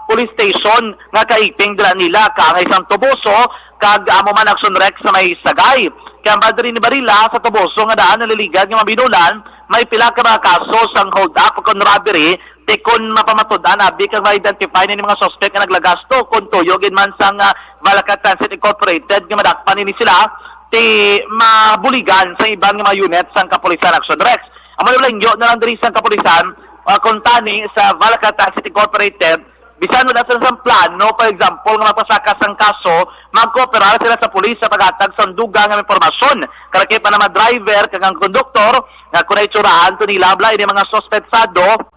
police station nga kaiping dira nila, kaangay sang Toboso, kag amo man, Action Rex, sa may Sagay. Kay ang padre ni Barila sa Toboso nga daan naliligad nga mabinulan, may pila ka mga kaso sang hold up kon robbery, ti kon mapamatud-an abi kag ma-identify ni mga suspect nga naglagasto kon tuyo gid man sang, ah, Valacare Transit Incorporated nga madakpan ini sila, ti mabuligan sa iban nga mga unit sang kapulisan, Action Rex. Amo na lang, inyo na lang diri sang kapulisan, ah, kung tani sa Valacare Transit Incorporated, bisan wala sila sang plano, for example, nga magpasaka sang kaso, magkooperar sila sa pulis sa paghatag sang dugang nga impormasyon. Kalakip man ang mga driver kag ang konduktor nga kung naitsurahan to nila bala ini mga suspetsado,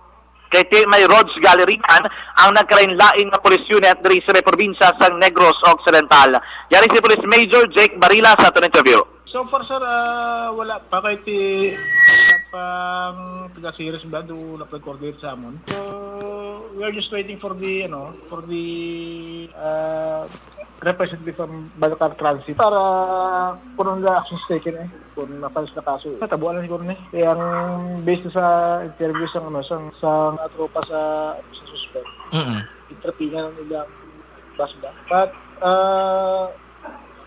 kay ti may rogues gallery man ang nagkalain-lain nga police unit diri sa may probinsya sang Negros Occidental. Yari si Police Major Jake Barila sa aton interview. So far, sir, ah, wala pa kay ti, wala pang taga-series ba do wala pa coordinate sa amon. So, We are just waiting for the, ano, for the uh, representative from Balcar Transit para kung ano na actions taken eh. Kung na-file na kaso, natabuan na siguro ni. Kaya ang based sa interview sa, ano, sa, sa mga tropa sa, sa suspect, Mm. interpina na nila ang bus ba. But, uh,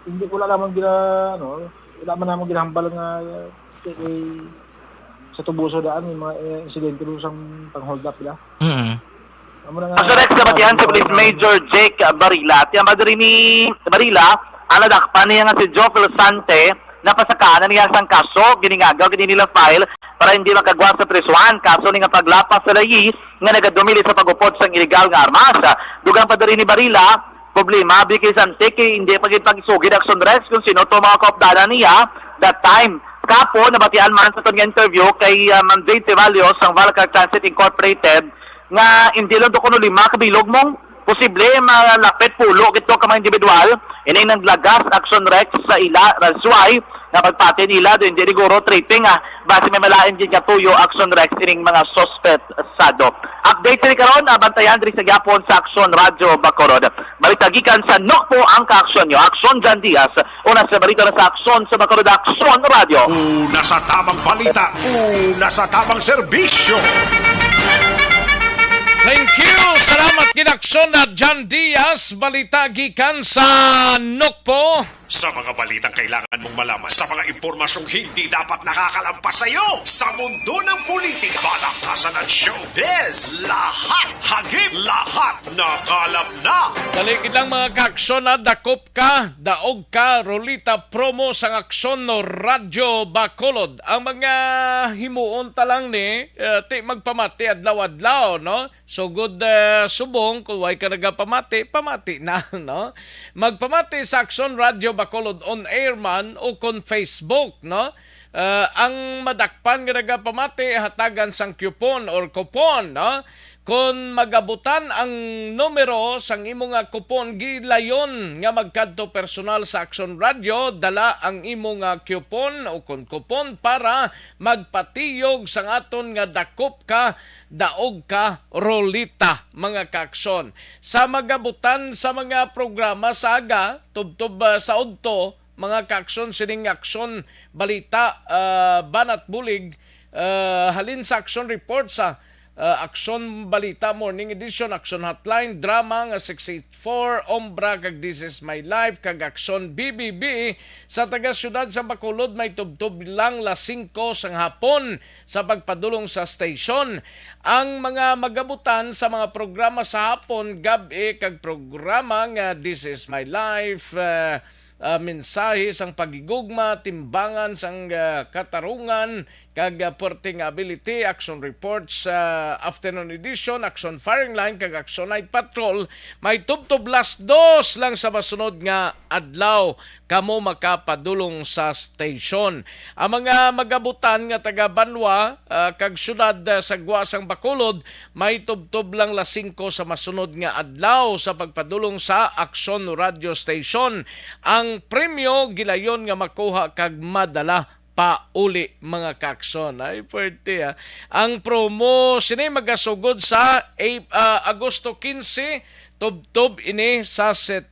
hindi, wala naman gina, ano, wala man naman ginahambal nga eh, sa tubuso daan may mga eh, insidente ron sang pang-hold up nila. Mm. Amo na nga, Ang direct sa batihan si Police Major Jake Barila. Tiyan ba diri ni Barila, ang nadakpan niya nga si Joe Felsante, napasakaan na niya sang kaso, giningagaw, gini nila file para hindi makagwa sa prisuhan. Kaso ni nga paglapas sa layi nga nagadumili sa pag-upod sang illegal nga armas. Dugang pa diri ni Barila, problema, bikis antik, hindi pa gid pagsugid action rest kung sino to mga kaupdanan niya that time. Kapo, nabatian man sa aton nga interview kay uh, Ma'am Jade Ceballos sang Valcar Transit Incorporated, nga hindi lang do kuno lima kabilog mong posible malapit pulo gito ka mga individual ini naglagas action rex sa ila. That's why nga pagpati nila do hindi siguro tripping ah, basi may malain gid nga tuyo action rex ining mga suspect sado. Update sini karon, abantayan diri sa gyapon sa Aksyon Radyo Bacolod. Balita gikan sa Nokpo ang kaaksyon nyo. Aksyon Jan Diaz, una sa balita na sa Aksyon sa Bacolod Aksyon Radyo. Una sa tamang balita, una sa tamang serbisyo. Thank you. Salamat gid Aksyon na Jan Diaz. Balita gikan sa Nokpo. Sa mga balitang kailangan mong malaman, sa mga impormasyong hindi dapat nakakalampas sa iyo, sa mundo ng politika, balakasan at showbiz, lahat hagip, lahat nakalap na. Dali gid lang mga kaaksyon na dakop ka, daog ka, Rolita promo sang Aksyon no Radyo Bacolod. Ang mga himuon ta lang ni, eh, ti magpamati adlaw-adlaw, no? Sugod eh, subong, kung way ka nagapamati, pamati na, no? Magpamati sa Aksyon Radyo Bacolod on air man o kon Facebook, no? Eh, ang madakpan nga nagapamati hatagan sang coupon or coupon, no? Kon magabutan ang numero sang imo nga coupon, gilayon nga magkadto personal sa Aksyon Radyo, dala ang imo nga coupon o kon coupon para magpatiyog sang aton nga dakop ka, daog ka, Rolita, mga kaaksyon. Sa magabutan sa mga programa sa aga, tubtob ah, sa udto, mga kaaksyon, sining Aksyon Balita, ah, Banat Bulig, ah, halin sa Aksyon Report sa ah, Aksyon Balita Morning Edition, Aksyon Hotline, Drama nga six eight four, Ombra kag This Is My Life, kag Aksyon B B B. Sa taga-siyudad sa Bacolod, may tubtob lang las singko sang hapon sa pagpadulong sa station. Ang mga magabutan sa mga programa sa hapon, gab-i kag programa nga This Is My Life, ah, ah, mensahe sang paghigugma, timbangan sang ah, katarungan, kag ah, puwerte nga ability, action reports sa afternoon edition, action firing line, kag action night patrol, may tubtob las dos lang sa masunod nga adlaw kamo makapadulong sa station. Ang mga magabutan nga taga Banwa ah, kag syudad ah, sa gwa sang Bacolod, may tubtob lang las singko sa masunod nga adlaw sa pagpadulong sa Aksyon Radio Station. Ang premyo gilayon nga makuha kag madala pauli, mga kaaksyon. Ay, puwerte, ah. Ang promo sini magasugod sa Ap-, ah, Agosto quince, tubtob ini sa Set-,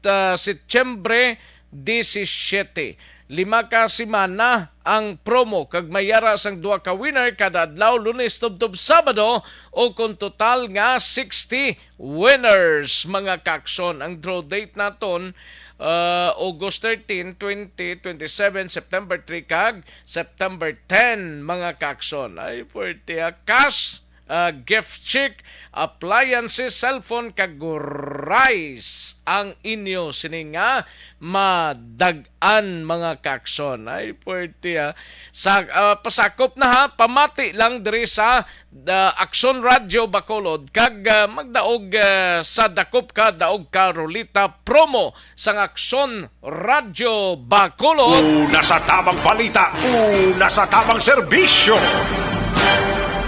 ah, Setyembre disisiete. Lima ka semana ang promo kag may yara sang duha ka winner kada adlaw, Lunes tubtob Sabado, o kon total nga sixty winners, mga kaaksyon. Ang draw date naton, ah, August thirteen, twenty twenty-seven, September three, kag September ten, mga kaaksyon. Ay, puwerte, ah. Cash, ah, gift check, appliances, cellphone, kag rice ang inyo sini nga madag-an, mga kaaksyon. Ay, puwerte, ah. Sa, ah, pasakop na, ha, pamati lang diri sa ah, Aksyon Radio Bacolod kag ah, magdaog ah, sa dakop ka, daog ka, Rolita promo sang Aksyon Radio Bacolod. Una sa tamang balita, una sa tamang serbisyo.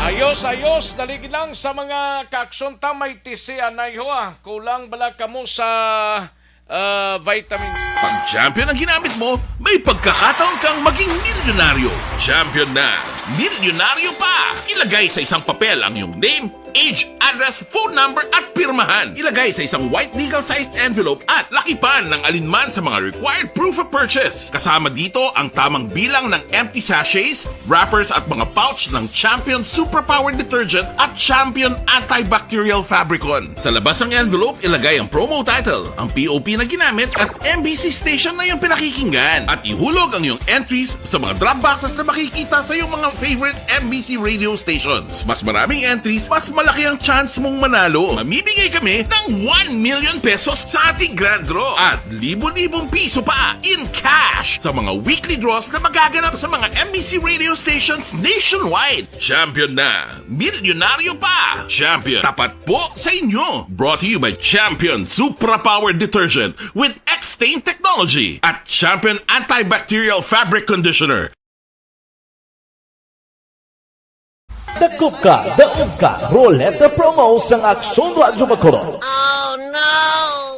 Ayos, ayos. Dali gid lang sa mga kaaksyon ta, may tisi anay ho, ah. Kulang bala kamo sa ah, vitamins. Pag champion ang ginamit mo, may pagkakataon kang maging milyonaryo. Champion na, milyonaryo pa! Ilagay sa isang papel ang iyong name, age, address, phone number, at pirmahan. Ilagay sa isang white legal-sized envelope at lakipan ng alinman sa mga required proof of purchase. Kasama dito ang tamang bilang ng empty sachets, wrappers, at mga pouch ng Champion Superpower Detergent at Champion Antibacterial Fabricon. Sa labas ng envelope, ilagay ang promo title, ang P O P na ginamit, at M B C station na iyong pinakikinggan. At ihulog ang iyong entries sa mga drop boxes na makikita sa iyong mga favorite M B C radio stations. Mas maraming entries, mas malaki ang chance mong manalo. Mamimigay kami ng one million pesos sa ating grand draw at libo-libong piso pa in cash sa mga weekly draws na magaganap sa mga M B C radio stations nationwide. Champion na! Milyonaryo pa! Champion, tapat po sa inyo! Brought to you by Champion Supra Power Detergent with X-Stain Technology at Champion Antibacterial Fabric Conditioner. Dakop ka, daog ka, Roleta Promo sang Aksyon Radyo Bacolod.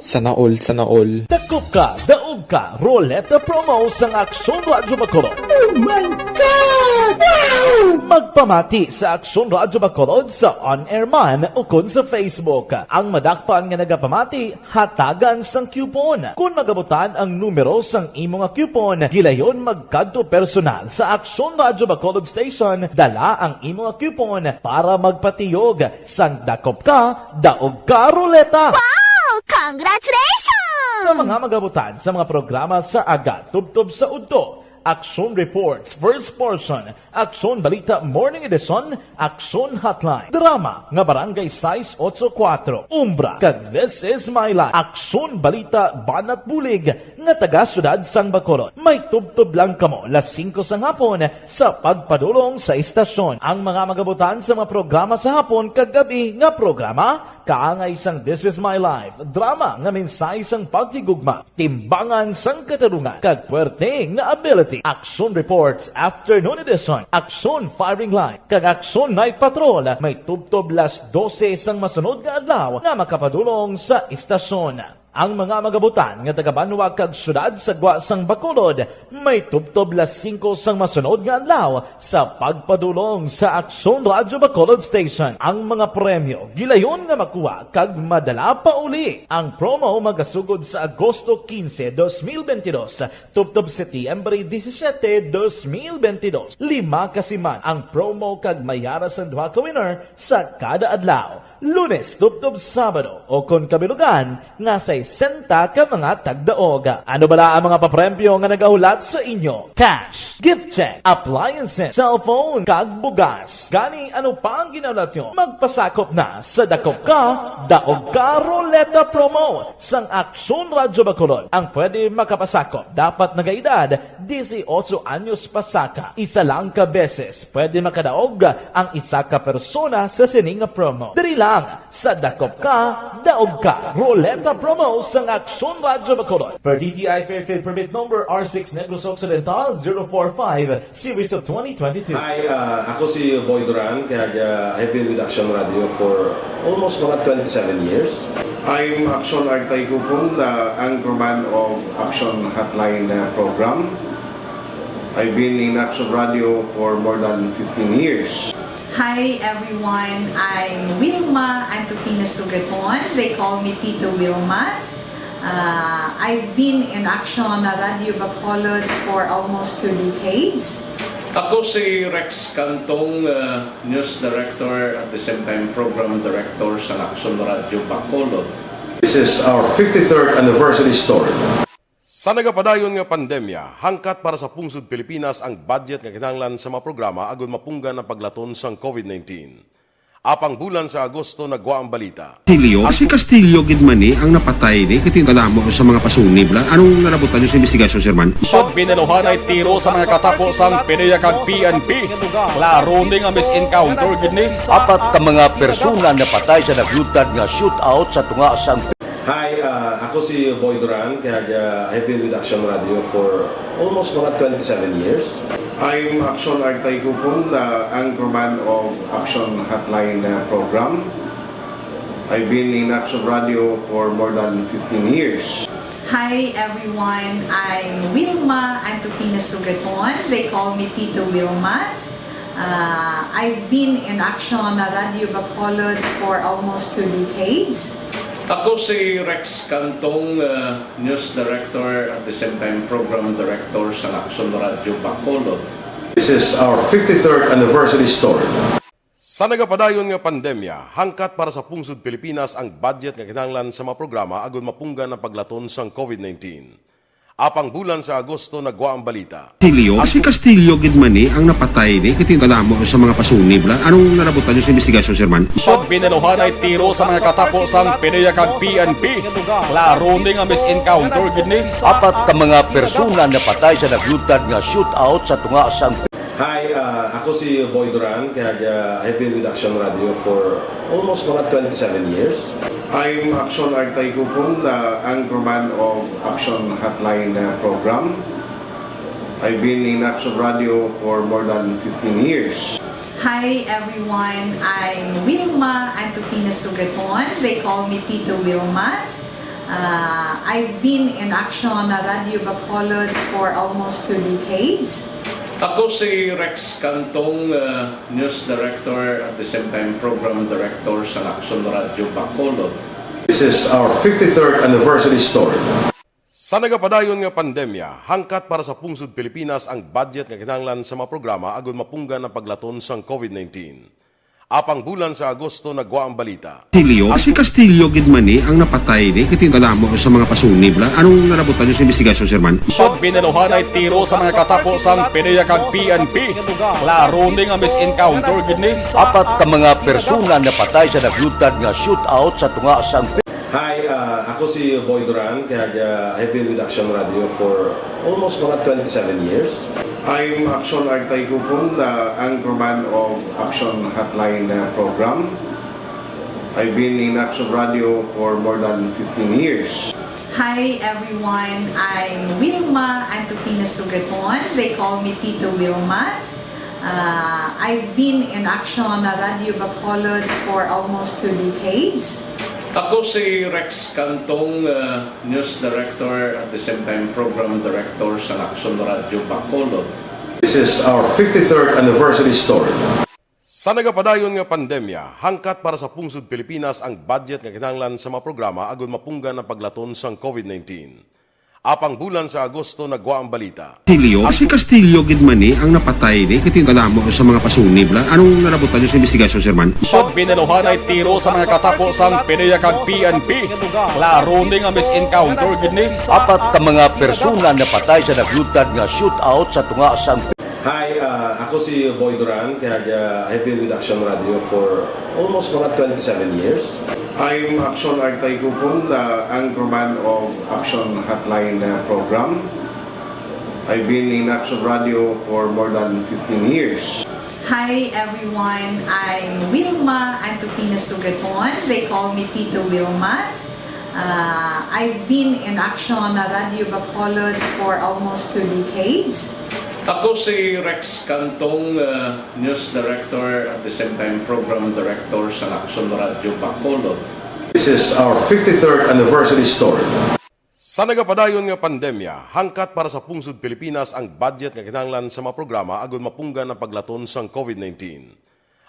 Sana all, sana all. Dakop ka, daog ka, Roleta Promo sang Aksyon Radyo Bacolod. Oh my God! Wow! Magpamati sa Aksyon Radyo Bacolod sa on-air man ukon sa Facebook. Ang madakpan nga nagapamati, hatagan sang coupon. Kon magabutan ang numero sang imo nga coupon, gilayon magkadto personal sa Aksyon Radyo Bacolod Station, dala ang imo nga coupon para magpatiyog sang Dakop Ka, Daog Ka Roleta. Wow! Congratulations! Sa mga magabutan sa mga programa sa aga tubtob sa udto, Aksyon Reports, First Portion, Aksyon Balita Morning Edition, Aksyon Hotline, drama nga Barangay sais otso kuwatro, Umbra, kag This Is My Life, Aksyon Balita Banat Bulig nga taga Siyudad sang Bacolod. May tubtob lang kamo las singko sang hapon sa pagpadulong sa istasyon. Ang mga magabutan sa mga programa sa hapon kag gab-i nga programa, kaangay sang This Is My Life, drama nga mensahe sang paghigugma, timbangan sang katarungan, kag puwerte nga ability. Action Reports, Afternoon Edition, Action Firing Line, kag Action Night Patrol may tubtob las dose sang masunod nga adlaw nga makapadulong sa istasyon. Ang mga magabutan nga taga-banwa kag siyudad sa gwa sang Bacolod may tubtob las singko sang masunod nga adlaw sa pagpadulong sa Aksyon Radyo Bacolod Station. Ang mga premyo gilayon nga makuha kag madala pa uli. Ang promo magasugod sa Agosto quince, dos mil veintidós, tubtob Setyembre disisiete, dos mil veintidós. Lima ka siman ang promo kag may ara sang duha ka winner sa kada adlaw, Lunes tubtob Sabado, o kon kabilugan, nga sesenta ka mga tagdaog. Ano bala ang mga papremyo nga nagahulat sa inyo? Cash, gift check, appliances, cellphone, kag bugas. Gani, ano pa ang ginahulat nyo? Magpasakop na sa Dakop Ka, Daog Ka Roleta Promo sang Aksyon Radyo Bacolod. Ang pwede makapasakop dapat nagaedad disiotso anyos pasaka. Isa lang ka beses pwede makadaog ang isa ka persona sa sini nga promo. Diri lang sa Dakop Ka, Daog Ka Roleta Promo sang Aksyon Radyo Bacolod. Per D T I Fair Trade Permit Number R six Negros Occidental zero four five, Series of twenty twenty-two. Hi, uh, ako si Boy Duran, kag, uh, I've been with Action Radio for almost mga twenty-seven years. I'm Action Artay Kupon, the anchorman of Action Hotline, uh, program. I've been in Action Radio for more than fifteen years. Hi everyone, I'm Wilma Antokina Sugaton. They call me Tito Wilma. Uh, I've been in Action Radio Bacolod for almost two decades. Ako si Rex Cantong, uh, news director, at the same time program director sa Action Radio Bacolod. This is our fifty-third anniversary story. Sa nagapadayon nga pandemya, hangkat para sa pungsod Pilipinas ang budget nga kinahanglan sa mga programa agud mapunggan ang paglaton sang COVID nineteen. Apang bulan sa Agosto nagwa ang balita. Castillo, si Castillo gid man ni ang napatay ni kay kadamo sa mga pasuni bala. Anong nalabutan niyo sa investigasyon, Sir Man? Pagbinaluhan ay tiro sa mga katapo sang PDEA kag P N P. Klaro ni nga mis-encounter gid ni. Apat ka mga persona napatay sa naglutad nga shootout sa tunga sang Hi, ah, ako si Boy Duran, kag, ah, I've been with Action Radio for almost mga twenty-seven years. I'm Action Artay Kupon, the anchorman of Action Hotline, uh, program. I've been in Action Radio for more than fifteen years. Hi everyone, I'm Wilma Antokina Sugaton. They call me Tito Wilma. Uh, I've been in Action Radio Bacolod for almost two decades. Ako si Rex Cantong, uh, news director, at the same time program director sa Action Radio Bacolod. This is our fifty-third anniversary story. Sa nagapadayon nga pandemya, hangkat para sa pungsod Pilipinas ang budget nga kinahanglan sa mga programa agud mapunggan ang paglaton sang COVID nineteen. Apang bulan sa Agosto nagwa ang balita. Castillo? Si Castillo gid man ni ang napatay ni, kay tingala mo sa mga pasunib la. Anong nalabutan niyo sa investigasyon, Sir Man? Pag binaluhanay tiro sa mga katapo sang PDEA kag P N P. Klaro ni nga mis-encounter gid ni. Apat ka mga persona napatay sa naglutad nga shootout sa tunga sang Hi, ah, ako si Boy Duran, kag, ah, I've been with Action Radio for almost mga twenty-seven years. I'm Action Artay Kupon, the anchorman of Action Hotline, uh, program. I've been in Action Radio for more than fifteen years. Hi everyone, I'm Wilma Antupina Sugaton. They call me Tito Wilma. Uh, I've been in Action Radio Bacolod for almost two decades. Ako si Rex Cantong, uh, news director, at the same time program director sa Action Radio Bacolod. This is our fifty-third anniversary story. Sa nagapadayon nga pandemya, hangkat para sa pungsod Pilipinas ang budget nga kinahanglan sa mga programa agud mapunggan ang paglaton sang COVID nineteen. Apang bulan sa Agosto nagwa ang balita. Castillo? Si Castillo gid man ni ang napatay ni, kay tingala mo sa mga pasunib la. Anong nalabutan niyo sa investigasyon, Sir Man? Pag binaluhanay tiro sa mga katapo sang PDEA kag P N P. Klaro ni nga mis-encounter gid ni. Apat ka mga persona napatay sa naglutad nga shootout sa tunga sang Hi, ah, ako si Boy Duran, kag, ah, I've been with Action Radio for almost mga twenty-seven years. I'm Action Artay Kupon, the anchorman of Action Hotline, uh, program. I've been in Action Radio for more than fifteen years. Hi everyone, I'm Wilma Antupina Sugaton. They call me Tito Wilma. Uh, I've been in Action Radio Bacolod for almost two decades. Ako si Rex Cantong, uh, news director, at the same time program director sa Action Radio Bacolod. This is our fifty-third anniversary story. Sa nagapadayon nga pandemya, hangkat para sa pungsod Pilipinas ang budget nga kinahanglan sa mga programa agud mapunggan ang paglaton sang COVID nineteen. Apang bulan sa Agosto nagwa ang balita. Castillo? Si Castillo gid man ni ang napatay ni, kay tingala mo sa mga pasunib la. Anong nalabutan niyo sa investigasyon, Sir Man? Pag binaluhanay tiro sa mga katapo sang PDEA kag P N P. Klaro ni nga mis-encounter gid ni. Apat ka mga persona napatay sa naglutad nga shootout sa tunga sang Hi, ah, ako si Boy Duran, kag, ah, I've been with Action Radio for almost mga twenty-seven years. I'm Action Artay Kupon, the anchorman of Action Hotline, uh, program. I've been in Action Radio for more than fifteen years. Hi everyone, I'm Wilma Antupina Sugaton. They call me Tito Wilma. Uh, I've been in Action Radio Bacolod for almost two decades. Ako si Rex Cantong, uh, news director, at the same time program director sa Action Radio Bacolod. This is our fifty-third anniversary story. Sa nagapadayon nga pandemya, hangkat para sa pungsod Pilipinas ang budget nga kinahanglan sa mga programa agud mapunggan ang paglaton sang COVID nineteen.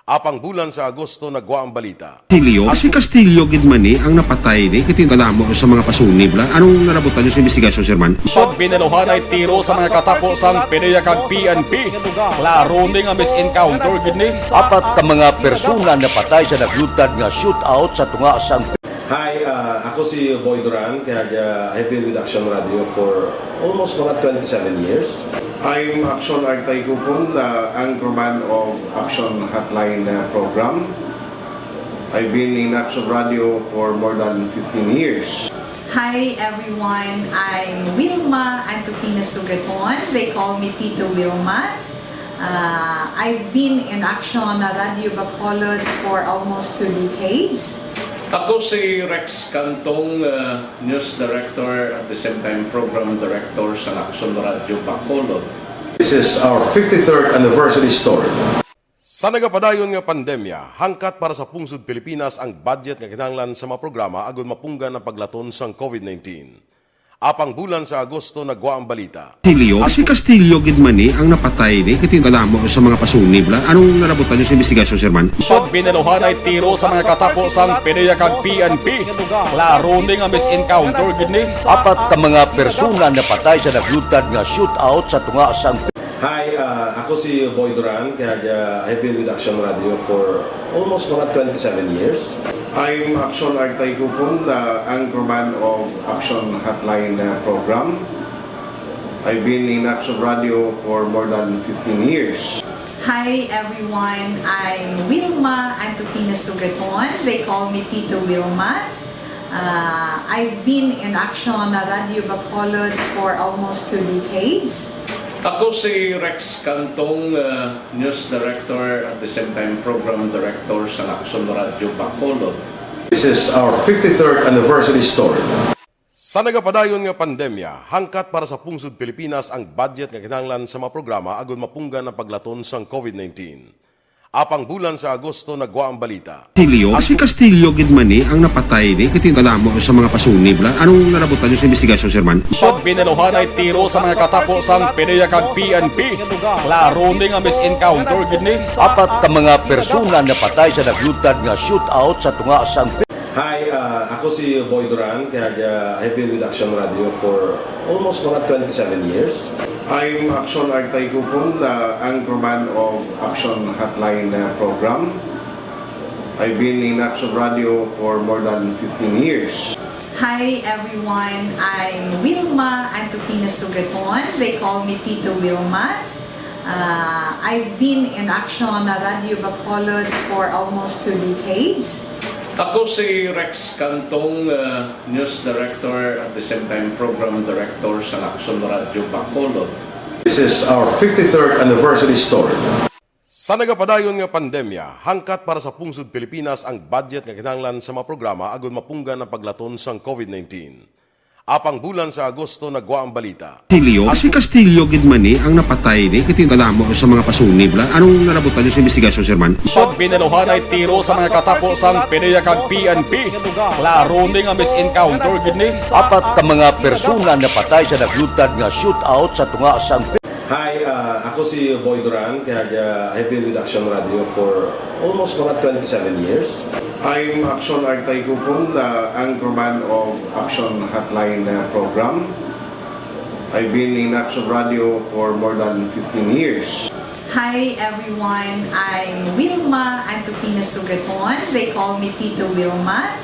Apang bulan sa Agosto nagwa ang balita. Castillo? Si Castillo gid man ni ang napatay ni, kay tingala mo sa mga pasunib la. Anong nalabutan niyo sa investigasyon, Sir Man? Pag binaluhanay tiro sa mga katapo sang PDEA kag P N P. Klaro ni nga mis-encounter gid ni. Apat ka mga persona napatay sa naglutad nga shootout sa tunga sang Hi, ah, ako si Boy Duran, kag, ah, I've been with Action Radio for almost mga twenty-seven years. I'm Action Artay Kupon, the anchorman of Action Hotline, uh, program. I've been in Action Radio for more than fifteen years. Hi everyone, I'm Wilma Antupina Sugaton. They call me Tito Wilma. Uh, I've been in Action Radio Bacolod for almost two decades. Ako si Rex Cantong, uh, news director, at the same time program director sa Action Radio Bacolod. This is our fifty-third anniversary story. Sa nagapadayon nga pandemya, hangkat para sa pungsod Pilipinas ang budget nga kinahanglan sa mga programa agud mapunggan ang paglaton sang COVID nineteen. Apang bulan sa Agosto nagwa ang balita. Castillo? Si Castillo gid man ni ang napatay ni kay kadamo sa mga pasunib la. Anong nalabutan niyo sa investigasyon, Sir Man? Pag binaluhanay tiro sa mga katapo sang PDEA kag P N P. Klaro ni nga mis-encounter gid ni. Apat ka mga persona napatay sa naglutad nga shootout sa tunga sang Hi, ah, ako si Boy Duran, kag, ah, I've been with Action Radio for almost mga twenty-seven years. I'm Action Artay Kupon, the anchorman of Action Hotline, uh, program. I've been in Action Radio for more than fifteen years. Hi everyone, I'm Wilma Antokina Sugaton. They call me Tito Wilma. Uh, I've been in Action Radio Bacolod for almost two decades. Ako si Rex Cantong, uh, news director at the same time program director sa Action Radio Bacolod. This is our fifty-third anniversary story. Sa nagapadayon nga pandemya, hangkat para sa pungsod Pilipinas ang budget nga kinahanglan sa mga programa agud mapunggan ang paglaton sang COVID nineteen. Apang bulan sa Agosto nagwa ang balita. Castillo? Si Castillo gid man ni ang napatay ni kay kadamo sa mga pasunib la. Anong nalabutan niyo sa investigasyon, Sir Man? Pag binaluhanay tiro sa mga katapo sang PDEA kag P N P. Klaro ni nga mis-encounter gid ni. Apat ka mga persona napatay sa naglutad nga shootout sa tunga sang Hi, ah, ako si Boy Duran, kag, ah, I've been with Action Radio for almost mga twenty-seven years. I'm Action Artay Kupon, the anchorman of Action Hotline, uh, program. I've been in Action Radio for more than fifteen years. Hi everyone, I'm Wilma Antokina Sugaton. They call me Tito Wilma. Uh, I've been in Action Radio Bacolod for almost two decades. Ako si Rex Cantong, uh, news director at the same time program director sa Action Radio Bacolod. This is our fifty-third anniversary story. Sa nagapadayon nga pandemya, hangkat para sa pungsod Pilipinas ang budget nga kinahanglan sa mga programa agud mapunggan ang paglaton sang COVID nineteen. Apang bulan sa Agosto nagwa ang balita. Castillo? Si Castillo gid man ni ang napatay ni kay kadamo sa mga pasunib la. Anong nalabutan niyo sa investigasyon, Sir Man? Pag binaluhanay tiro sa mga katapo sang PDEA kag P N P. Klaro ni nga mis-encounter gid ni. Apat ka mga persona napatay sa naglutad nga shootout sa tunga sang Hi, ah, ako si Boy Duran, kag, ah, I've been with Action Radio for almost mga twenty-seven years. I'm Action Artay Kupon, the anchorman of Action Hotline, uh, program. I've been in Action Radio for more than fifteen years. Hi everyone, I'm Wilma Antokina Sugaton. They call me Tito Wilma.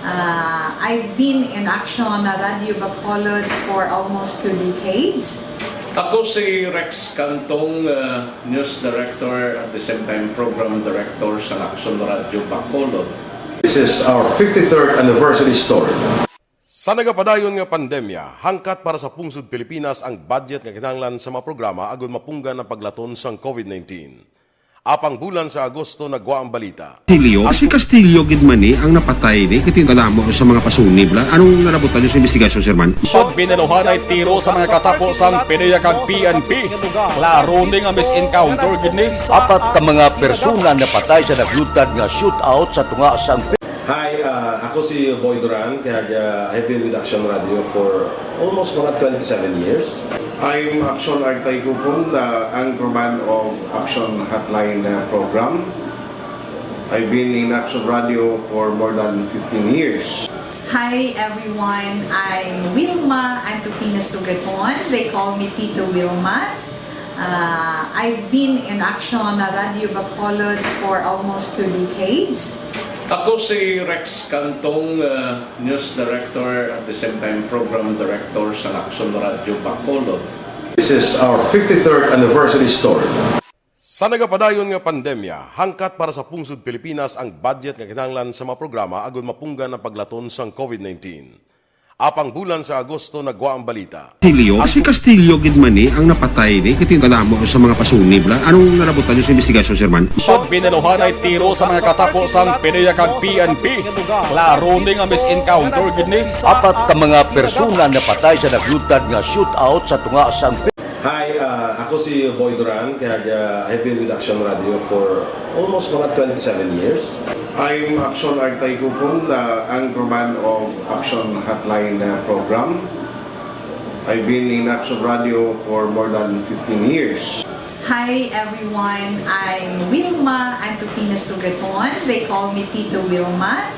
Uh, I've been in Action Radio Bacolod for almost two decades. Ako si Rex Cantong, uh, news director at the same time program director sa Action Radio Bacolod. This is our fifty-third anniversary story. Sa nagapadayon nga pandemya, hangkat para sa pungsod Pilipinas ang budget nga kinahanglan sa mga programa agud mapunggan ang paglaton sang COVID nineteen. Apang bulan sa Agosto nagwa ang balita. Castillo? Si Castillo gid man ni ang napatay ni kay kadamo sa mga pasunib la. Anong nalabutan niyo sa investigasyon, Sir Man? Pag binaluhanay tiro sa mga katapo sang PDEA kag P N P. Klaro ni nga mis-encounter gid ni. Apat ka mga persona napatay sa naglutad nga shootout sa tunga sang Hi, ah, ako si Boy Duran, kag, ah, I've been with Action Radio for almost mga twenty-seven years. I'm Action Artay Kupon, the anchorman of Action Hotline, uh, program. I've been in Action Radio for more than fifteen years. Hi everyone, I'm Wilma Antokina Sugaton. They call me Tito Wilma. Uh, I've been in Action Radio Bacolod for almost two decades. Ako si Rex Cantong, uh, news director at the same time program director sa Action Radio Bacolod. This is our fifty-third anniversary story. Sa nagapadayon nga pandemya, hangkat para sa pungsod Pilipinas ang budget nga kinahanglan sa mga programa agud mapunggan ang paglaton sang COVID nineteen. Apang bulan sa Agosto nagwa ang balita. Castillo? Si Castillo gid man ni ang napatay ni kay kadamo sa mga pasunib la. Anong nalabutan niyo sa investigasyon, Sir Man? Pag binaluhanay tiro sa mga katapo sang PDEA kag P N P. Klaro ni nga mis-encounter gid ni. Apat ka mga persona napatay sa naglutad nga shootout sa tunga sang Hi, ah, ako si Boy Duran, kag, ah, I've been with Action Radio for almost mga twenty-seven years. I'm Action Artay Kupon, the anchorman of Action Hotline, uh, program. I've been in Action Radio for more than fifteen years. Hi everyone, I'm Wilma Antupina Sugaton. They call me Tito Wilma.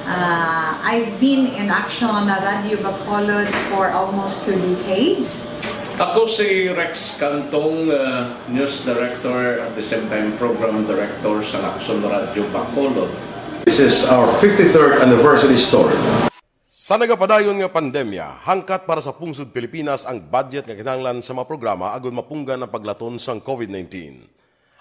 Uh, I've been in Action Radio Bacolod for almost two decades. Ako si Rex Cantong, uh, news director, at the same time program director sa Action Radio Bacolod. This is our fifty-third anniversary story. Sa nagapadayon nga pandemya, hangkat para sa pungsod Pilipinas ang budget nga kinahanglan sa mga programa agud mapunggan ang paglaton sang covid nineteen.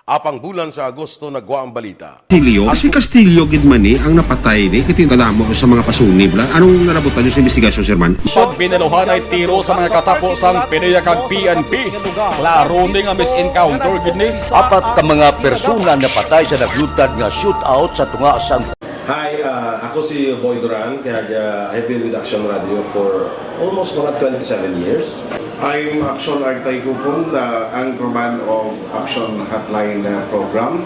Apang bulan sa Agosto nagwa ang balita. Castillo, si Castillo gid man ni ang napatay ni, kay kadamo sa mga pasunib la. Anong nalabutan niyo sa investigasyon, Sir Man? Pag binaluhanay tiro sa mga katapo sang PDEA kag P N P, klaro ni nga mis-encounter gid ni. Apat ka mga persona napatay sa naglutad nga shootout sa tunga sang Hi, ah, ako si Boy Duran, kag, ah, I've been with Action Radio for almost mga twenty-seven years. I'm Action Artay Kupon, the anchorman of Action Hotline, uh, program.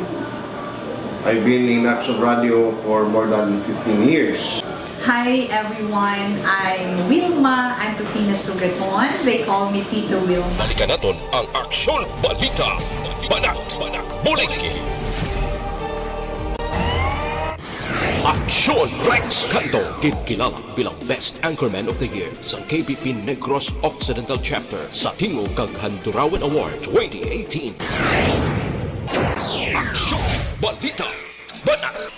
I've been in Action Radio for more than fifteen years. Hi everyone, I'm Wilma Antupina Sugaton. They call me Tito Wilma. Balikan naton ang Aksyon Balita. Banat, bulig. Aksyon Rex Canto, ginkilala bilang Best Anchorman of the Year sa K B P Negros Occidental Chapter sa Tingog kag Handurawan Award twenty eighteen. Aksyon Balita. Banat.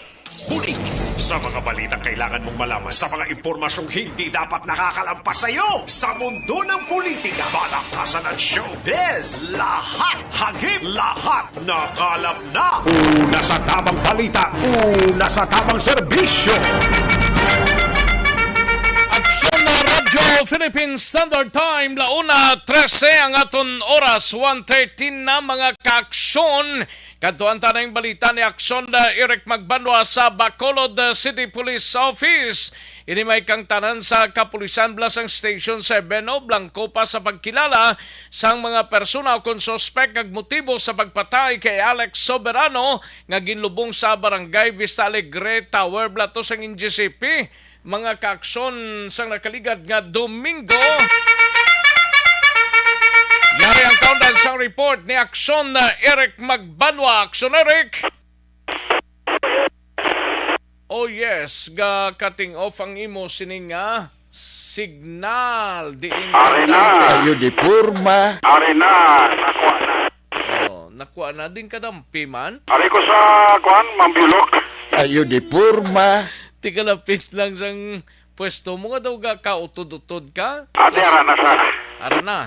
Bulig. Sa mga balitang kailangan mong malaman, sa mga impormasyong hindi dapat nakakalampas sa iyo, sa mundo ng politika, palakasan at showbiz, lahat hagip, lahat nakalap na. Una sa tamang balita, una sa tamang serbisyo. Aksyon na Radyo Philippine Standard Time, la una trese ang aton oras, one thirteen na, mga kaaksyon. Kadto ang tanang balita ni Aksyon na Eric Magbanwa sa Bacolod, uh, City Police Office. Ini may kangtanan sa kapulisan, bala sang Station seven, no? Blanco pa sa pagkilala sang mga persona o kon suspek kag motibo sa pagpatay kay Alex Soberano nga ginlubong sa Barangay Vista Alegre Tower, bala to sang N G C P. Mga kaaksyon, sang nakaligad nga Domingo. Yari ang kaundan sang report ni Aksyon na Eric Magbanwa. Aksyon, Eric. Oh yes, ga cutting off ang imo sining nga signal. Diin ka Ari na. Ayo di porma. Ari na, nakuha na. Oh, nakuha na din kadampi man. Ari ko sa, kuan, Mambulok. Ayo di porma. Tikalapit lang sang pwesto mo nga daw ga kautod-utod ka. Ate, ara na sa. Ara na.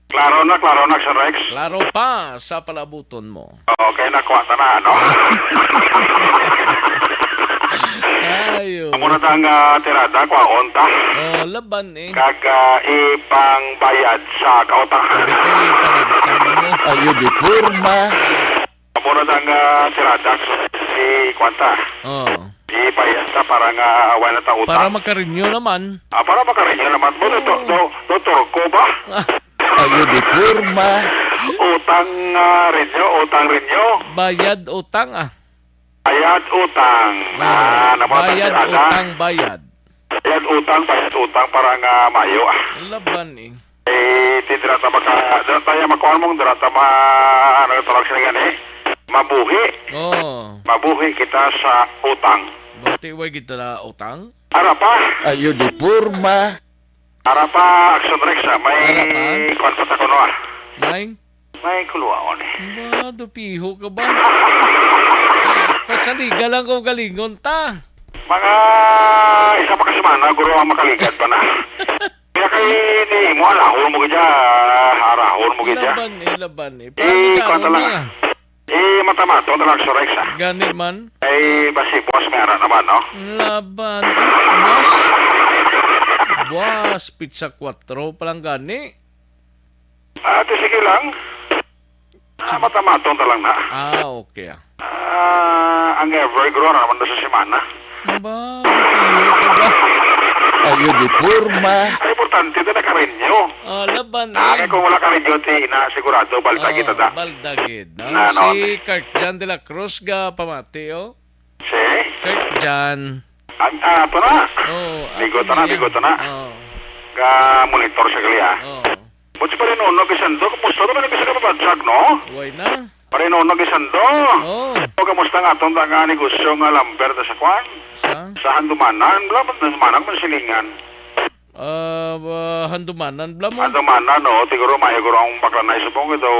Klaro na, klaro na, Sir Rex. Klaro pa sa palabuton mo. Okay, nakuha ta na, no? Ayo. Amo na tang, ah, tirada, kwaon ta. Oh, laban eh. Kag, ah, ipangbayad sa kautang. Sabi ko, ipangantag mo. Ayo di porma. Amo na tang, ah, tirada, si kwanta. Oh. Ipayad ta para nga wala ta utang. Para makarenew naman. Ah, para makarenew naman. Mo, Oo. do, do, doktor ko ba? Ayo di porma. Utang, ah, renew, utang renew. Bayad utang, ah. Bayad utang. Oo. Ah, namo Bayad, ang tirada. Utang, bayad. Bayad utang, bayad utang para nga mayo, ah. Laban eh. Eh, di dira ta maka-, dira ta ya makuha mong dira ta ma-, ano, tawag sila gani? Mabuhi. Oo. Mabuhi kita sa utang. Bati, way kita na utang? Ara pa? Ayo di porma. Ara pa, Action Rex, ah. May Ara pa? Kwan pa ta kuno, ah. May? May kuluwaon, eh. Ba, dupiho ka ba? Pasaliga lang ko galingon ta. Mga isa pa ka semana, guro, ang makaligad pa na. Kaya kay ni mo, alahon mo gid ya, harahon mo gid ya. Laban eh, laban eh. Eh, Paano ka kwan ta lang. Nga? Eh, mata-mato na lang, Sir Rex, ah. Gani man. Eh, basi buwas may ara naman, no? Laban. Ay, buwas. Buwas, pizza kwatro pa lang gani. Ah, di sige lang. Ah, mata-mato na lang na. Ah, okay, ah. Ah, ang ever grow na naman na sa semana. Ba, ano ba? Ayo di porma. Ang importante na nakarinyo. Ah, laban Ah, eh. Kung wala ka rin duty, na sigurado, balda Oh, kita da. Balda gid, no? Na, Si no. Kurt Jan de la Cruz ga pamati, oh. Si? Kurt Jan. Ang, ah, ato na. Oh, Bigo ato ta na, niya. Bigo ta na. Oh. Ka monitor sa gali, ah. Oh. Buti pa rin, no, kay Sando, kumusta naman ang isa ka mabagsak, no? Way na. Pa rin, no, kay Sando. Oh. O, kamusta nga atong nga negosyo nga lumber ta sa kwan? Sa? Sa Handumanan, wala man, Handumanan, man silingan. Ah, ah, Handumanan, bla mo? Handumanan, no, siguro may guro ang baklanay, subong ito,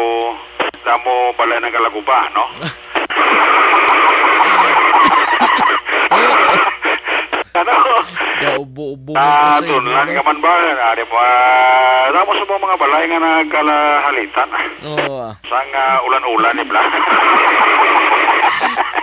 damo balay ng Kalaguba, no? Ano? Gaubo-ubo mo Ah, kasi, doon lang di ba? Naman ba? Ari mo, ah, tapos mo mga balay nga nagkalahalitan. Oo, ah. Sang, ah, ulan-ulan ni Bla.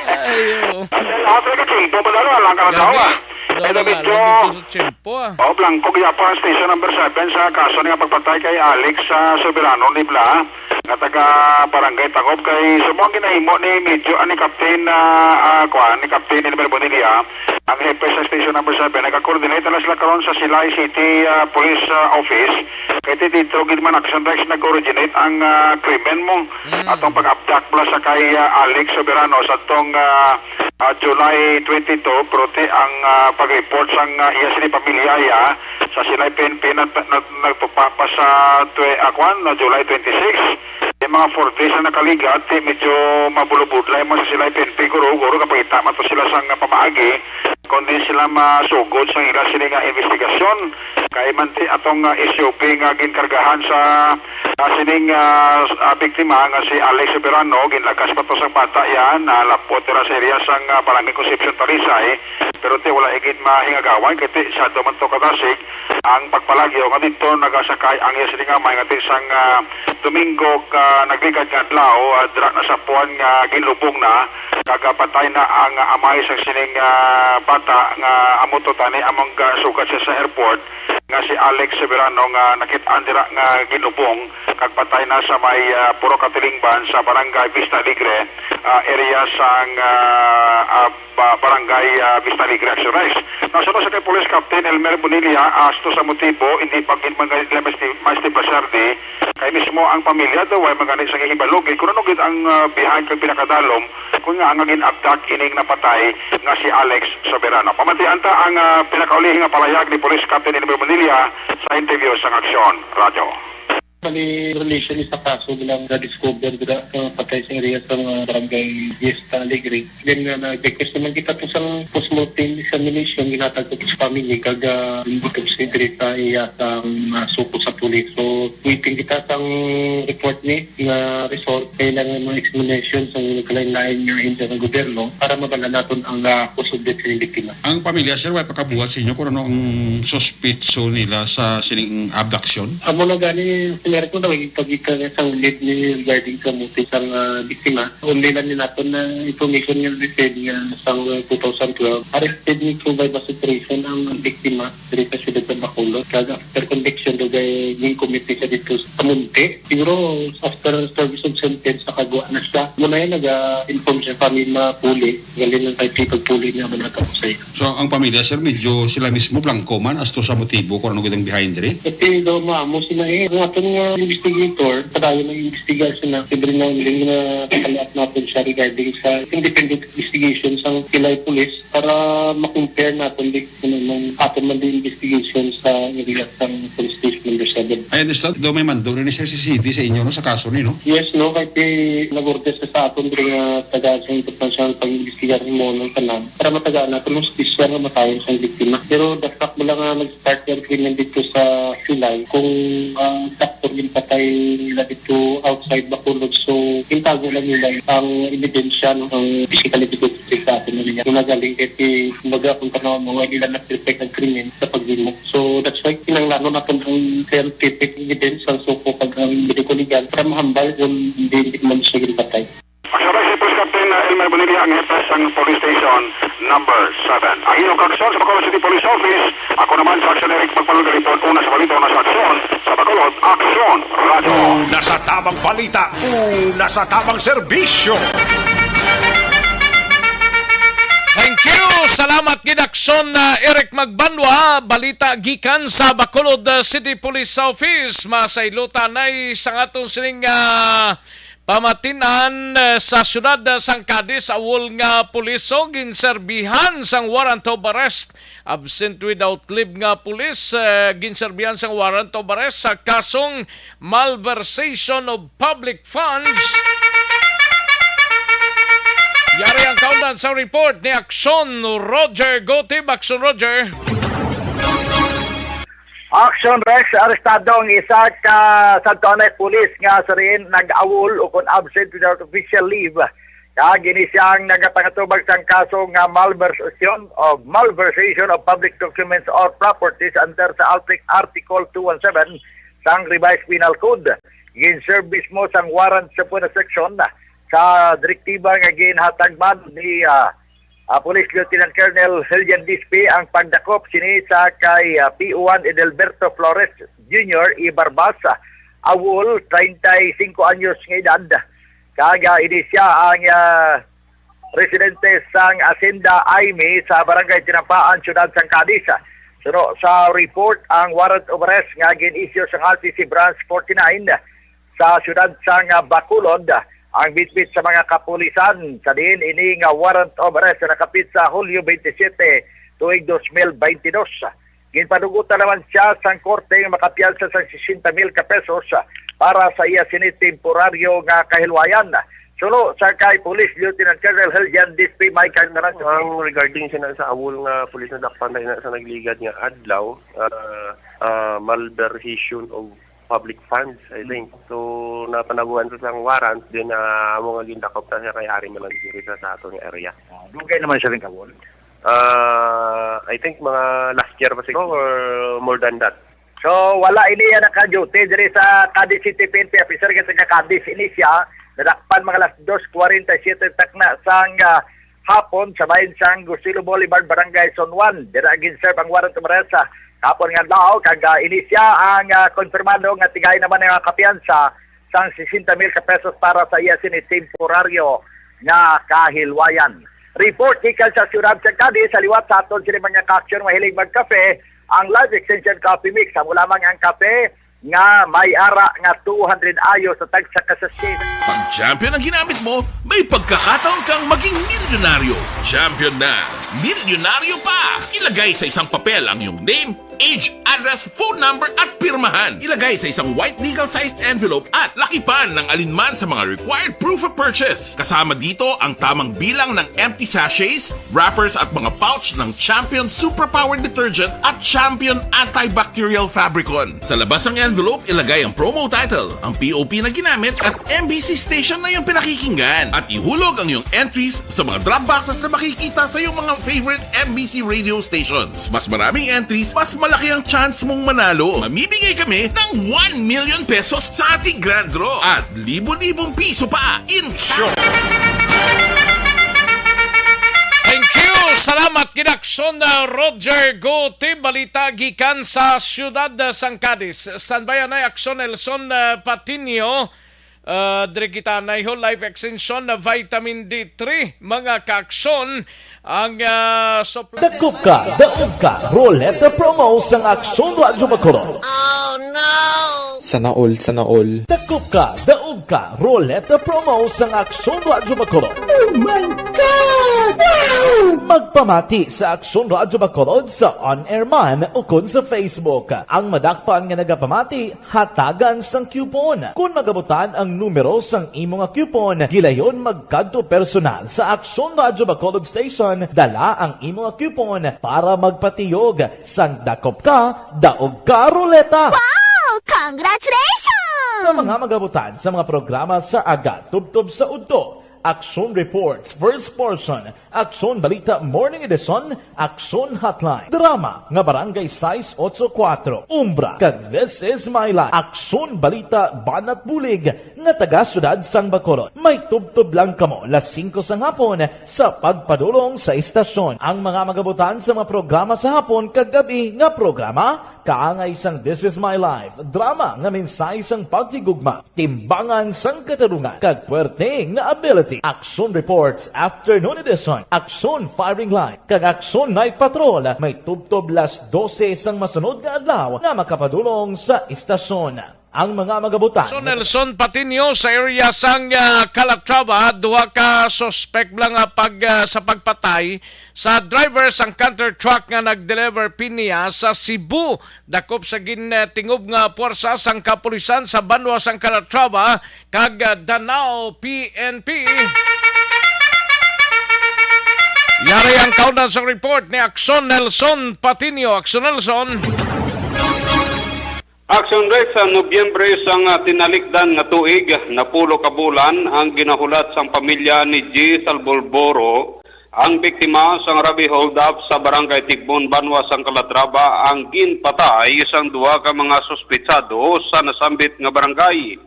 Ay, oo. Lahat na ka tiyempo, madalo, alang ka na Grabe. tao, ah. Wala Ito, nga, medyo lagi ko sa tiyempo, ah. Oh, blanco gyapon ang station number seven sa kaso nga pagpatay kay Alex, ah, Soberano ni Bla, nga taga Barangay Tangub. Kay subong ang ginahimo ni medyo, ah, ni Captain, ah, ah, kuan, ni Captain Elmer Bonilla, ang hepe sa Station Number Seven, nag-coordinate na sila karon sa Silay City, ah, Police, ah, Office. Kay ti dito gid man action drugs nag-originate ang, ah, krimen mo. Mm. Atong pag-abduct bala sa kay, ah, Alex Soberano sa tong, ah, ah, July twenty-two, pero ti ang, ah, pag-report sang, ah, iya sini pamilya iya sa Silay P N P nag-, nag-, nagtupa pa sa twe-, ah, kwan, no, July twenty-six. Yung mga four days na nakaligat, ti medyo mabulubudlay mo sa sila, P N P, guro, guro, kapangita man to sila sang pamaagi, kundi sila masugod sa ila sini nga investigasyon. Kay man ti atong, ah, S U V nga ginkargahan sa, ah, sining, ah, ah, biktima nga si Alex Soberano, ginlagas pa to sang bata yan, ah, lapot dira sa area sang, ah, Barangay Concepcion, Talisay, pero ti wala igid mahingagawan, kay ti sado man to kadasig ang pagpalagyo nga dito nagasakay ang iya sini nga amay nga ti sang, ah, Domingo ka nagligad nga adlaw, ah, dira na sa puan nga ginlubong na, kag, ah, patay na ang, ah, amay sang sining, ah, bata nga amo to tani among gasugat siya sa airport nga si Alex Soberano nga nakit-an dira nga ginlubong kag patay na sa may, ah, Purok Katilingban sa Barangay Vista Alegre, ah, area sang, ah, ah, ba-, Barangay, ah, Vista Alegre Action Rice. Nasunod sa kay Police Captain Elmer Bonilla, asto sa motibo, hindi pa gid man gani nila maesti-, maestiplasar di kay mismo ang pamilya daw ay magani sa gihibalo gid kung ano gid ang, ah, behind kag pinakadalom kung nga ang gin-abduct ining napatay nga si Alex Soberano. Pamatian ta ang, ah, pinakauli nga palayag ni Police Captain Elmer Bonilla sa interview sa Aksyon Radyo. Bali, relation ni sa kaso bilang na-discover dira sa patay sa area sa mga barangay Vista Alegre. Then, uh, nag-request naman kita po sa postmortem examination, ginatag ko sa family, kag, uh, involved sa diri sa iya sa, um, suko sa pulis. So, waiting kita sa report ni nga result, kailangan mga examination sa kalain-lain nga ahensya sa gobyerno para mabala naton ang, uh, cause of death sa biktima. Ang pamilya, sir, way pakabuhat sa inyo kung ano ang suspetso nila sa sining abduction? Amo na gani, sir, ko daw, ipagita niya sang lead ni regarding sa motive sang, ah, biktima. Only lang ni naton na information nga receive nga sang two thousand twelve, arrested ni Cubay Bass Operation ang biktima diri sa siyudad sa Bacolod. Kag after conviction, daw gay gincommit siya dito sa Munti. Siguro, after service of sentence, nakagwa na siya. Muna yan, nag-inform siya kami mapuli. Galing lang kay Tito Puli nga manatapos sa iyo. So, ang pamilya, sir, medyo sila mismo blanco man as to sa motibo kung ano gid ang behind diri? Kasi daw maamo sila eh. Ang aton nga investigator, padayon ang investigasyon na libre na ang galing na kakaliat natin siya regarding sa independent investigation sa Pilay Police para ma-compare natin di kung anong aton man di investigation sa area sa Police Station Number Seven. I understand, daw may mando rin, sir, si C D sa inyo, no, sa kaso ni, no? Yes, no, kay nag-order sa, sa aton diri nga tagaan sa importansyang pag-imbestigar mo ng tanan para matagaan natin ang hustisya nga matayon sa biktima. Pero the fact mo lang nga nag-start yung krimen dito sa Silay, kung ang sakto yung patay nila dito outside Bacolod, so intago lang nila ang ebidensya, no, ang physical evidence sa atin nila. Kung nagaling kay, kumbaga, kung tanaw mo, hindi lang na-perfect ang krimen sa paghimo. So, that's why kinahanglan natin ang scientific evidence, ang suko, pag ang medical legal, para mahambal kung hindi, hindi man siya ginpatay. Magsabay si Police Captain, uh, Elmer Bonilla, ang hepe sang Police Station Number Seven. Ang inyong kaagsoon sa Bacolod City Police Office, ako naman sa Action Eric Magpalong, report una sa balita, una sa aksyon, sa Bacolod, Aksyon Radio. Una sa tamang balita, una sa tamang serbisyo. Thank you. Salamat gid, Aksyon, uh, Eric Magbanwa. Balita gikan sa Bacolod, uh, City Police Office. Masaylotan na sang aton sining, uh, Pamatin-an, eh, sa siyudad, eh, sang Cadiz, awol nga puliso ginserbihan sang warrant of arrest. Absent without leave nga pulis, eh, ginserbihan sang warrant of arrest sa kasong malversation of public funds. Yari ang kaundan sa report ni Aksyon Roger Gotib. Aksyon Roger. Action Rex, arestado ang isa ka Santo Anay pulis nga sa diin nag-awol o kon absent without official leave. Kag ini siya ang nagapangatubag sang kaso nga malversation of, malversation of public documents or properties under sa Artic-, Article two one seven sang Revised Penal Code. Gin-serve mismo sang warrant sa puna section sa direktiba nga ginhatag man ni, ah, ah, Police Lieutenant Colonel Hillian Dispe ang pagdakop sini sa kay, ah, P O one Edelberto Flores Junior y Barbas, ah, awol, treinta y cinco anyos nga edad. Kag, ah, ini siya ang, ah, residente sang Hacienda Aime sa Barangay Tinampaan, Siyudad sang Cadiz. Suno sa report, ang warrant of arrest nga gin-issue sang R T C Branch forty-nine sa siyudad sang Bacolod ang bitbit sa mga kapulisan, sa diin ini nga warrant of arrest na nakapit sa Hulyo twenty-seven, tuig dos mil twenty-dos. Ginpanugotan naman siya sang korte nga makapiyansa sang sesenta mil ka pesos para sa iya sini temporaryo nga kahilwayan. Suno sa kay Police Lieutenant Colonel Hillian Dispe, may kang tanan sa Ang regarding sina sa awol nga pulis, nadakpan tayo na sa nagligad nga adlaw, ah, ah, malversation of public funds, I think. So, napanaguan sa sang warrant, then, ah, amo nga gindakop na siya kay ari man lang diri sa, sa aton nga area. Ah, dugay naman siya rin kawol. Ah, I think mga last year pa siguro or more than that. So, wala ini yan naka-duty diri sa Cadiz City P N P officer, kasi taga Cadiz ini siya. Nadakpan mga alas dos kwarenta y siete takna sang, ah, hapon sa bahin sang Gusilo Boulevard, Barangay San Juan. Dira gin-serve ang warrant of arrest sa hapon nga adlaw, kag, ah, ini siya ang, ah, konfirmado nga tigayon naman nga kapiyansa sang sesenta mil ka pesos para sa iya sini temporaryo nga kahilwayan. Report gikan sa siyudad sa Cadiz, sa liwat sa aton sini mga ka-aksyon mahilig magkape, ang Life Extension Coffee Mix. Amo lamang ang kape nga may ara nga two hundred ayos sa tagsa ka sachet. Pag champion ang ginamit mo, may pagkakataon kang maging milyonaryo. Champion na, milyonaryo pa! Ilagay sa isang papel ang iyong name, age, address, phone number, at pirmahan. Ilagay sa isang white legal-sized envelope at lakipan ng alinman sa mga required proof of purchase. Kasama dito ang tamang bilang ng empty sachets, wrappers, at mga pouch ng Champion Superpower Detergent at Champion Antibacterial Fabricon. Sa labas ng envelope, ilagay ang promo title, ang P O P na ginamit, at M B C station na iyong pinakikinggan. At ihulog ang iyong entries sa mga drop boxes na makikita sa iyong mga favorite M B C radio stations. Mas maraming entries, mas malaki ang chance mong manalo. Mamimigay kami ng one million pesos sa ating grand draw at libo-libong piso pa in cash. Thank you. Salamat, Kinaksyon, uh, Roger Guti. Balita gikan sa siyudad, uh, sang Cadiz. Standby anay, Aksyon Nelson, uh, Patiño. Uh, diri kita anay ho, Life Extension na Vitamin D three, mga kaaksyon, ang, uh, supplement. Dakop ka, daog ka, Roleta Promo sang Aksyon Radyo Bacolod. Sana all, sana all. Dakop ka, daog ka, Roleta Promo sang Aksyon Radyo Bacolod. Oh my God! Wow! Magpamati sa Aksyon Radyo Bacolod sa on-air man ukon sa Facebook. Ang madakpan nga nagapamati, hatagan sang coupon. Kon magabutan ang numero sang imo nga coupon, gilayon magkadto personal sa Aksyon Radyo Bacolod Station, dala ang imo nga coupon para magpatiyog sang dakop ka, daog ka, Roleta! Wow! Congratulations! Sa mga magabutan sa mga programa sa aga, tubtob sa udto, Aksyon Reports, First Portion, Aksyon Balita Morning Edition, Aksyon Hotline, drama nga Barangay sais otso kuwatro, Umbra, kag This Is My Life, Aksyon Balita Banat Bulig nga taga siyudad sang Bacolod. May tubtob lang kamo las singko sang hapon sa pagpadulong sa istasyon. Ang mga magabutan sa mga programa sa hapon kag gab-i nga programa, kaangay sang This Is My Life, drama nga mensahe sang paghigugma, timbangan sang katarungan, kag puwerte nga ability. Aksyon Reports Afternoon Edition, Aksyon Firing Line, kag Aksyon Night Patrol may tubtob las dose sang masunod nga adlaw nga makapadulong sa istasyon. ang mga magabutan. So, Nelson Patiño, sa area sang, ah, Calatrava, duha ka suspect lang, ah, pag, ah, sa pagpatay sa driver sang canter truck nga nag-deliver pinya sa Cebu. Dakop sa gintingob nga puwersa sang kapulisan sa banwa sang Calatrava kag, ah, Danao P N P. Yari ang kaundan sang report ni Akson Nelson Patiño. Akson Nelson. Action Rex, sa Nobyembre sang, ah, tinalikdan nga tuig, napulo ka bulan ang ginahulat sang pamilya ni G Salborboro, ang biktima sang robbery hold-up sa Barangay Tigbon, banwa sang Calatrava, ang ginpatay sang duha ka mga suspetsado sa nasambit nga barangay.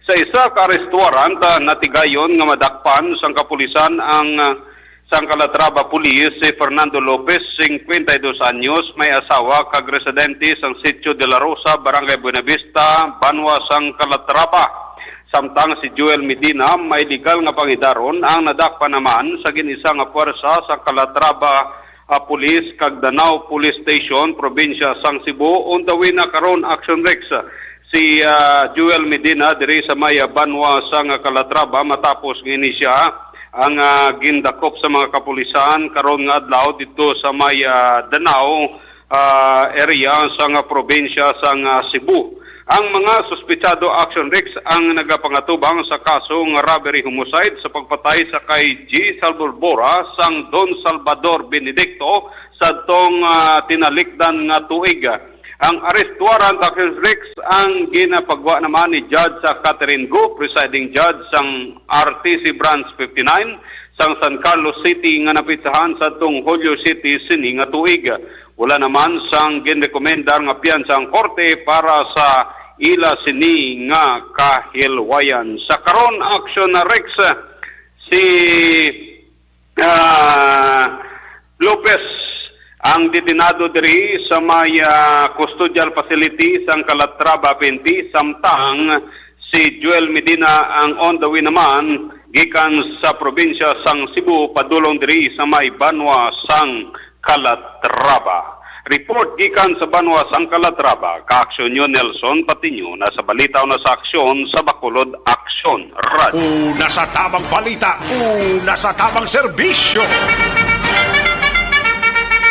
Sa isa ka arrest warrant, ah, natigayon nga madakpan sang kapulisan ang, ah, sang Calatrava Police si Fernando Lopez, cincuenta y dos anyos, may asawa kag residente sang Sitio de la Rosa, Barangay Buenavista, banwa sang Calatrava. Samtang si Joel Medina, may legal nga pangidaron, ang nadakpan naman sa gin-isa nga puwersa sa Calatrava, ah, Police kag Danao Police Station, probinsya sang Cebu. Undawin na karon, Action Rex, si, ah, Joel Medina diri sa may, ah, banwa sang Calatrava matapos nga ini siya ang, ah, gindakop sa mga kapulisan karon nga adlaw didto sa may, ah, Danao, ah, area sang, ah, probinsya sang, ah, Cebu. Ang mga suspetsado, Action Rex, ang nagapangatubang sa kaso nga robbery homicide sa pagpatay sa kay G Salborbora sang Don Salvador Benedicto sadtong, ah, tinalikdan nga tuig. Ang arrest warrant, Action Rex, ang ginapagwa naman ni Judge, ah, Catherine Go, presiding judge sang R T C Branch fifty-nine sang San Carlos City nga napitsahan sadtong Hulyo siete sini nga tuig. Wala naman sang ginrekomendar nga piyansa ang korte para sa ila sini nga kahilwayan. Sa karon, Action Rex, si, ah, Lopez ang detenado diri sa may, ah, custodial facility sang Calatrava P N P, samtang si Joel Medina ang on the way naman gikan sa probinsya sang Cebu padulong diri sa may banwa sang Calatrava. Report gikan sa banwa sang Calatrava, ka-Aksyon Nelson Patiño, na sa balita o na sa aksyon sa Bacolod Aksyon Radio. Una sa tamang balita, una sa tamang serbisyo.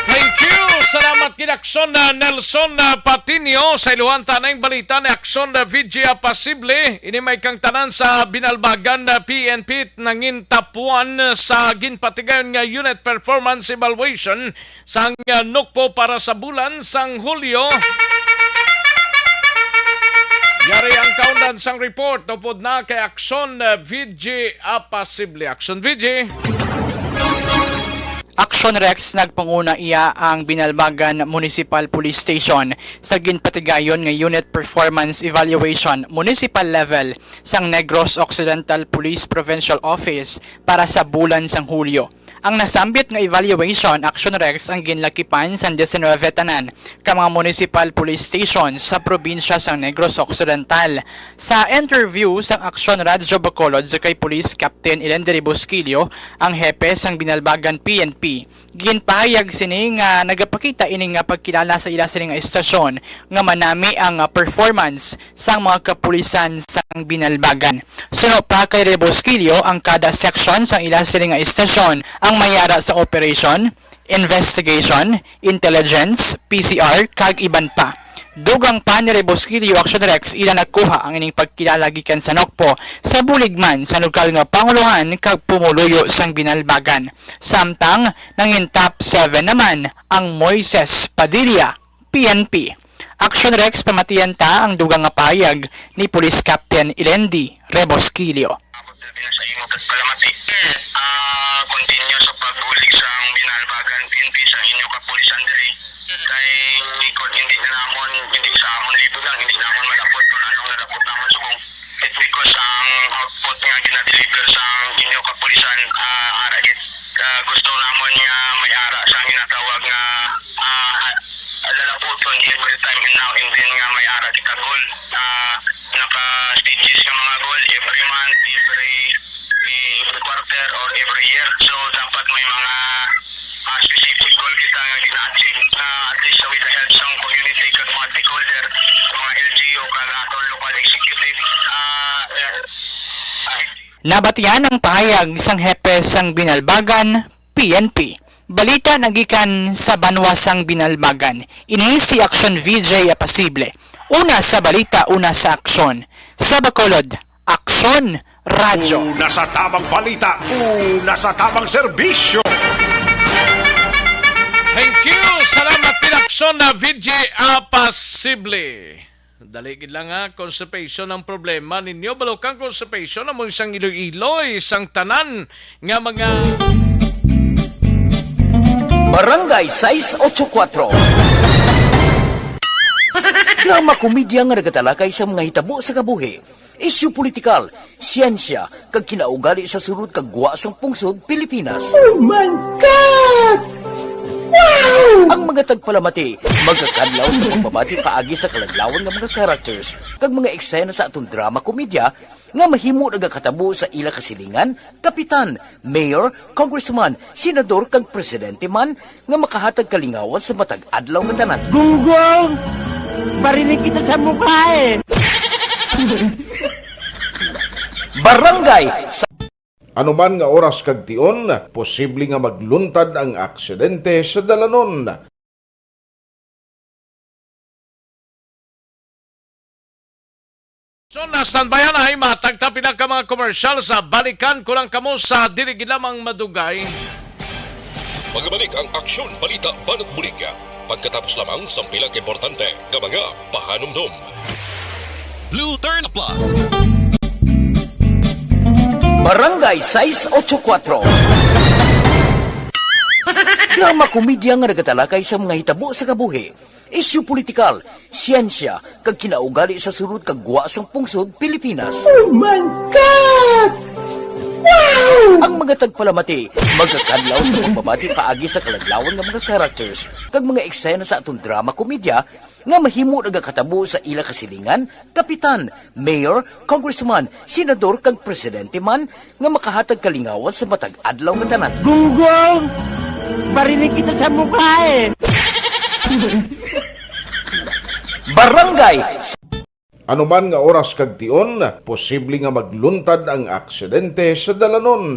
Thank you. Salamat kid Aksyon, ah, Nelson, ah, Patiño. Sa iluhan ta na ang balita ni Aksyon, ah, V G Apasible. Ini may kang tanan sa Binalbagan, ah, P N P nangin top one sa ginpatigayon nga unit performance evaluation sang, ah, NOCPO para sa bulan sang Hulyo. Yari ang kaundan sang report upod na kay Aksyon, ah, V G Apasible. Aksyon V G. Action Rex, nagpanguna iya ang Binalbagan Municipal Police Station sa ginpatigayon nga Unit Performance Evaluation Municipal Level sang Negros Occidental Police Provincial Office para sa bulan sang Hulyo. Ang nasambit nga evaluation, Action Rex, ang ginlakipan sang diecinuebe tanan ka mga municipal police station sa probinsya sang Negros Occidental. Sa interview sang Aksyon Radyo Bacolod sa kay Police Captain Ilendy Rebosquillo, ang hepe sang Binalbagan P N P, ginpahayag sini nga nagapakita ini nga pagkilala sa ila sini nga estasyon nga manami ang, ah, performance sang mga kapulisan sang Binalbagan. Suno pa kay Rebosquillo, ang kada section sang ila sini nga estasyon ang may ara sa operation, investigation, intelligence, P C R, kag iban pa. Dugang pa ni Rebosquillo, Action Rex, ila nakuha ang ining pagkilala gikan sa NOCPO sa bulig man sa lokal nga pangulohan kag pumuluyo sang Binalbagan. Samtang nangin top seven naman ang Moises Padilla, P N P. Action Rex, pamatian ta ang dugang nga pahayag ni Police Captain Ilendi Rebosquillo. Tapos, labi na sa imo, pagpalamati. Ah, continue sa pagbulig sa Binalbagan P N P sa inyo kapulisan diri. Kay kung hindi na namon, hindi sa amon libo lang, hindi namon malapot kung anong nalapot namon subong. It's because ang output nga ginadeliver sa inyo kapulisan, ah, ara gid, ah, gusto namon nga may ara sa ginatawag nga, ah, lalaputon every time and now and then nga may ara kita goal. Ah, naka-stages nga mga goal every month, every, eh, every quarter or every year. So, dapat may mga, ah, specific goal kita nga gina-achieve na at least with the help sa community kag mga stakeholder, mga L G U kag aton local Nabatian ang pahayag sang hepe sang Binalbagan P N P. Balita nagikan sa banwa sang Binalbagan. Ini si Aksyon V J Apasible. Una sa balita, una sa aksyon. Sa Bacolod, Aksyon Radyo. Una sa tamang balita, una sa tamang serbisyo. Thank you. Salamat, Pinaksyon na V J Apasible. Dali gid lang, ha, constipation ang problema ninyo. Balukang constipation amo sang Iloilo, sang tanan nga mga Barangay sais ocho kuatro. Drama komedya nga nagatalakay sa mga hitabo sa kabuhi, isyu politikal, siyensya, kag kinaugali sa sulod kag gwa sang pungsod Pilipinas. Oh my God! Wow! Ang mga tagpalamati magakadlaw sa pagbabati paagi sa kaladlawan nga mga characters kag mga eksena sa aton drama komedya nga mahimo nagakatabo sa ila kasilingan, kapitan, mayor, congressman, senador, kag presidente man nga makahatag kalingawan sa matag adlaw nga tanan. Gunggong! Barinig kita sa mukha eh! Barangay sa Anuman nga oras kag tion, posible nga magluntad ang aksidente sa dalanon. So, na-standby na ay matag ta pila ka mga commercial sa balikan ko lang kamo sa dili gid lamang madugay. Magabalik ang Aksyon Balita Banat Bulig. Pagkatapos lamang sang pila ka importante nga mga pahanumdom. Blue Turn Plus. Barangay sais ocho kuatro. Drama komedya nga nagatalakay sa mga hitabo sa kabuhi, isyu politikal, siyensya, kag kinaugali sa sulod kag gwa sang pungsod Pilipinas. Oh my God! Wow! Ang mga tagpalamati magakadlaw sa pagbabati paagi sa kaladlawan nga mga characters kag mga eksena sa aton drama komedya nga mahimo nagakatabo sa ila kasilingan, kapitan, mayor, congressman, senador, kag presidente man nga makahatag kalingawan sa matag adlaw nga tanan. Gunggong! Barinig kita sa mukha eh! Barangay Anuman nga oras kag tion, posible nga magluntad ang aksidente sa dalanon.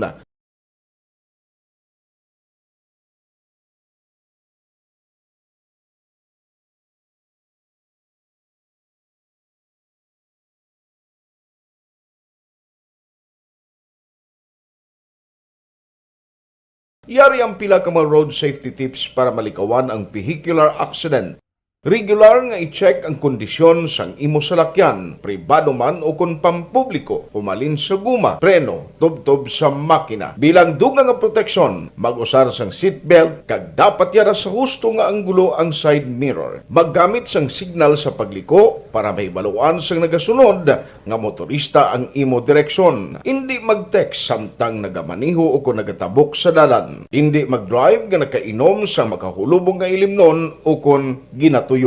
Yari ang pila ka mga road safety tips para malikawan ang vehicular accident. Regular nga i-check ang kondisyon sang imo salakyan, pribado man o kon pampubliko, humalin sa guma, preno, tubtob sa makina. Bilang dugang nga proteksyon, mag-usar sang seatbelt kag dapat yara sa husto nga anggulo ang side mirror. Maggamit sang signal sa pagliko para mahibaluan sang nagasunod nga motorista ang imo direksyon. Indi mag-text samtang nagamaneho o kon nagatabok sa dalan. Indi mag-drive nga nakainom sa makahulubong nga ilimnon o kon ginatuyo.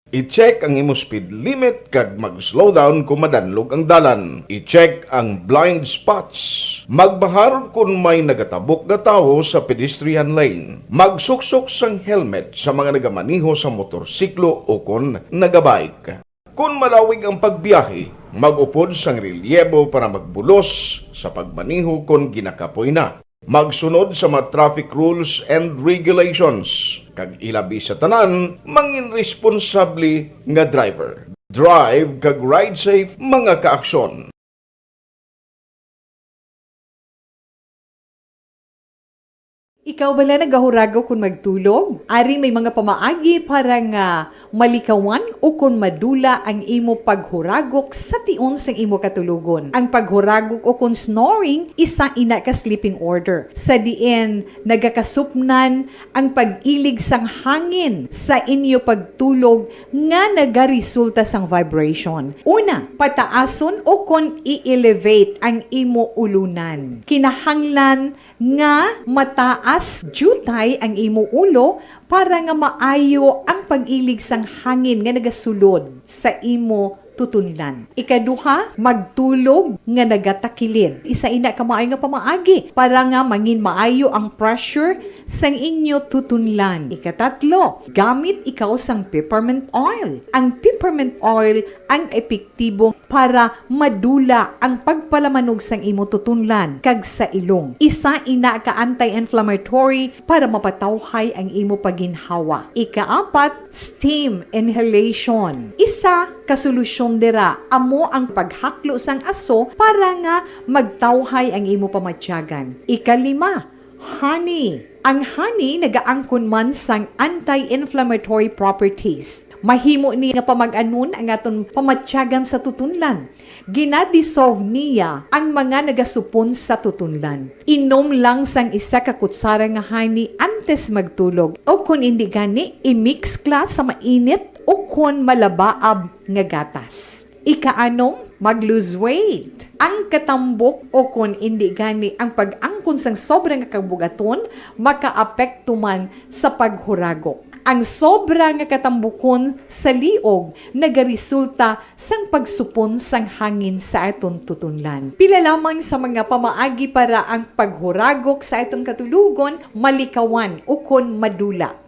I-check ang imo speed limit kag mag-slow down kon madanlog ang dalan. I-check ang blind spots. Magbahar kon may nagatabok nga tawo sa pedestrian lane. Magsuksok sang helmet sa mga nagamaneho sa motorsiklo o kon nagabike. Kon malawig ang pagbiyahe, mag-upod sang relyebo para magbulos sa pagmaneho kon ginakapoy na. Magsunod sa mga traffic rules and regulations, kag ilabi sa tanan, mangin responsable nga driver. Drive kag ride safe, mga kaaksyon. Ikaw bala nagahuragok kon magtulog? Ari may mga pamaagi para nga malikawan o kon madula ang imo paghuragok sa tion sang imo katulogon. Ang paghuragok o kon snoring, isa ina ka sleeping order, sa diin nagakasupnan ang pag-ilig sang hangin sa inyo pagtulog nga nagaresulta sang vibration. Una, pataason o kon i-elevate ang imo ulunan. Kinahanglan nga mataas diutay ang imo ulo para nga maayo ang pag-ilig sang hangin nga nagasulod sa imo tutunlan. Ikaduha, magtulog nga nagatakilid. Isa ina ka maayo nga pamaagi para nga mangin maayo ang pressure sang inyo tutunlan. Ikatatlo, gamit ikaw sang peppermint oil. Ang peppermint oil ang epektibo para madula ang pagpalamanog sang imo tutunlan kag sa ilong. Isa ina ka anti-inflammatory para mapatawhay ang imo paginhawa. Ikaapat, steam inhalation. Isa ka solusyon dira amo ang paghaklo sang aso para nga magtawhay ang imo pamatyagan. Ikalima, honey. Ang honey nagaangkon man sang anti-inflammatory properties. Mahimo ni nga pamag-anon ang aton pamatyagan sa tutunlan. Gina-dissolve niya ang mga nagasupon sa tutunlan. Inom lang sang isa ka kutsara nga honey antes magtulog, o kon indi gani, i-mix ka sa mainit o kon malabaab nga gatas. Ikaanom, mag-lose weight. Ang katambok o kon indi gani ang pag-angkon sang sobra nga kabugaton makaapekto man sa paghuragok. Ang sobra nga katambukon sa liog nagaresulta sang pagsupon sang hangin sa aton tutunlan. Pila lamang sa mga pamaagi para ang paghuragok sa aton katulogon malikawan ukon madula.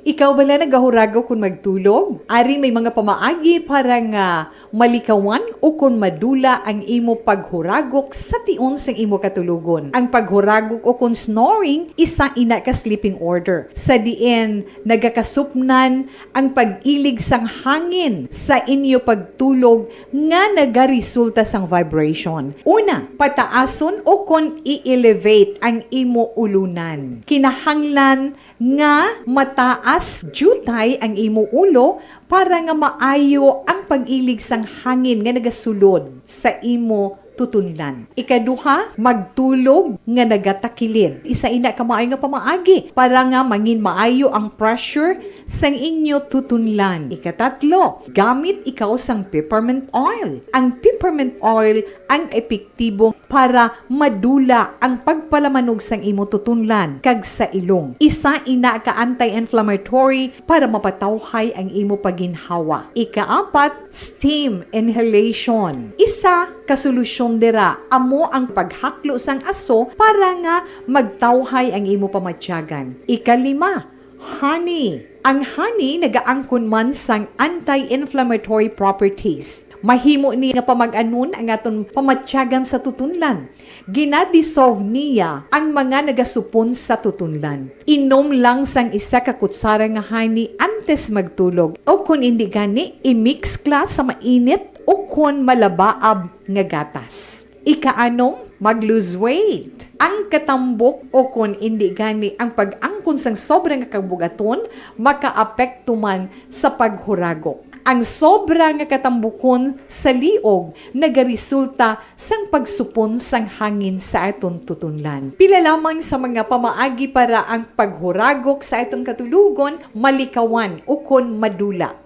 Ikaw bala nagahuragok kon magtulog? Ari may mga pamaagi para nga malikawan ukon madula ang imo paghuragok sa tion sang imo katulogon. Ang paghuragok ukon snoring, isa ina ka sleeping order, sa diin nagakasupnan ang pag-ilig sang hangin sa inyo pagtulog nga nagaresulta sang vibration. Una, pataason ukon i-elevate ang imo ulunan. Kinahanglan nga mataas diutay ang imo ulo para nga maayo ang pag-ilig sang hangin nga nagasulod sa imo tutunlan. Ikaduha, magtulog nga nagatakilid. Isa ina ka maayo nga pamaagi para nga mangin maayo ang pressure sang inyo tutunlan. Ikatatlo, gamit ikaw sang peppermint oil. Ang peppermint oil ang epektibo para madula ang pagpalamanog sang imo tutunlan kag sa ilong. Isa ina ka anti-inflammatory para mapatawhay ang imo paginhawa. Ikaapat, steam inhalation. Isa ka solusyon dira amo ang paghaklo sang aso para nga magtawhay ang imo pamatyagan. Ikalima, honey. Ang honey nagaangkon man sang anti-inflammatory properties. Mahimo ni nga pamag-anon ang aton pamatyagan sa tutunlan. Gina-dissolve niya ang mga nagasupon sa tutunlan. Inom lang sang isa ka kutsara nga honey antes magtulog, o kon indi gani, i-mix ka sa mainit o kon malabaab nga gatas. Ikaanom, mag-lose weight. Ang katambok o kon indi gani ang pag-angkon sang sobra nga kabugaton makaapekto man sa paghuragok. Ang sobra nga katambukon sa liog nagaresulta sang pagsupon sang hangin sa aton tutunlan. Pila lamang sa mga pamaagi para ang paghuragok sa aton katulogon malikawan ukon madula.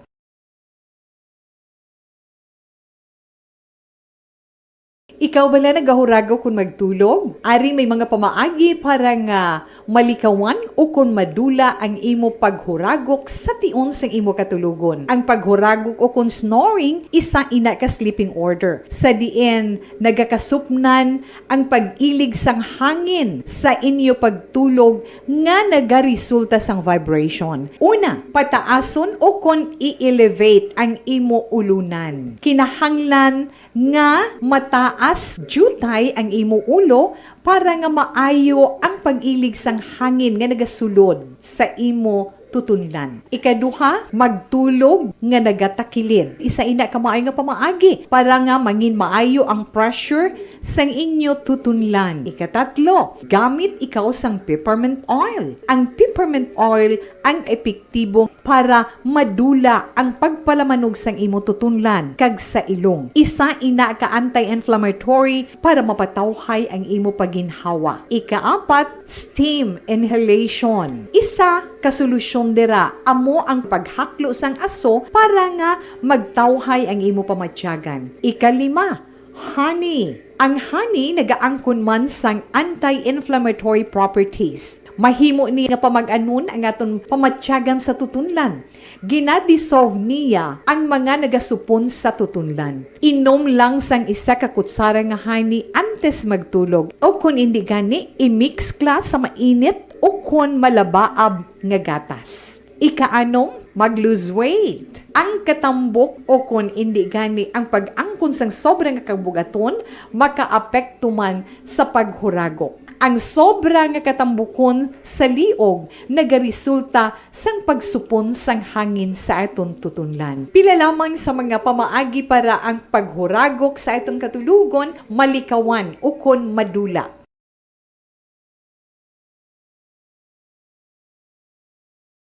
Ikaw bala nagahuragok kon magtulog? Ari may mga pamaagi para nga malikawan ukon madula ang imo paghuragok sa tion sang imo katulogon. Ang paghuragok ukon snoring, isa ina ka sleeping order, sa diin nagakasupnan ang pag-ilig sang hangin sa inyo pagtulog nga nagaresulta sang vibration. Una, pataason ukon i-elevate ang imo ulunan. Kinahanglan nga mataas diutay ang imo ulo para nga maayo ang pag-ilig sang hangin nga nagasulod sa imo tutunlan. Ikaduha, magtulog nga nagatakilid. Isa ina ka maayo nga pamaagi para nga mangin maayo ang pressure sang inyo tutunlan. Ikatatlo, gamit ikaw sang peppermint oil. Ang peppermint oil ang epektibo para madula ang pagpalamanog sang imo tutunlan kag sa ilong. Isa ina ka anti-inflammatory para mapatawhay ang imo paginhawa. Ikaapat, steam inhalation. Isa ka solusyon dira amo ang paghaklo sang aso para nga magtawhay ang imo pamatyagan. Ikalima, Honey. Ang honey nagaangkon man sang anti-inflammatory properties. Mahimo ni nga pamag-anon ang aton pamatyagan sa tutunlan. Gina-dissolve niya ang mga nagasupon sa tutunlan. Inom lang sang isa ka kutsara nga honey antes magtulog, o kon indi gani, i-mix kla sa mainit o kon malabaab nga gatas. Ikaanom, mag-lose weight. Ang katambok o kon indi gani ang pag-angkon sang sobra nga kabugaton makaapekto man sa paghuragok. Ang sobra nga katambukon sa liog nagaresulta sang pagsupon sang hangin sa aton tutunlan. Pila lamang sa mga pamaagi para ang paghuragok sa aton katulogon malikawan ukon madula.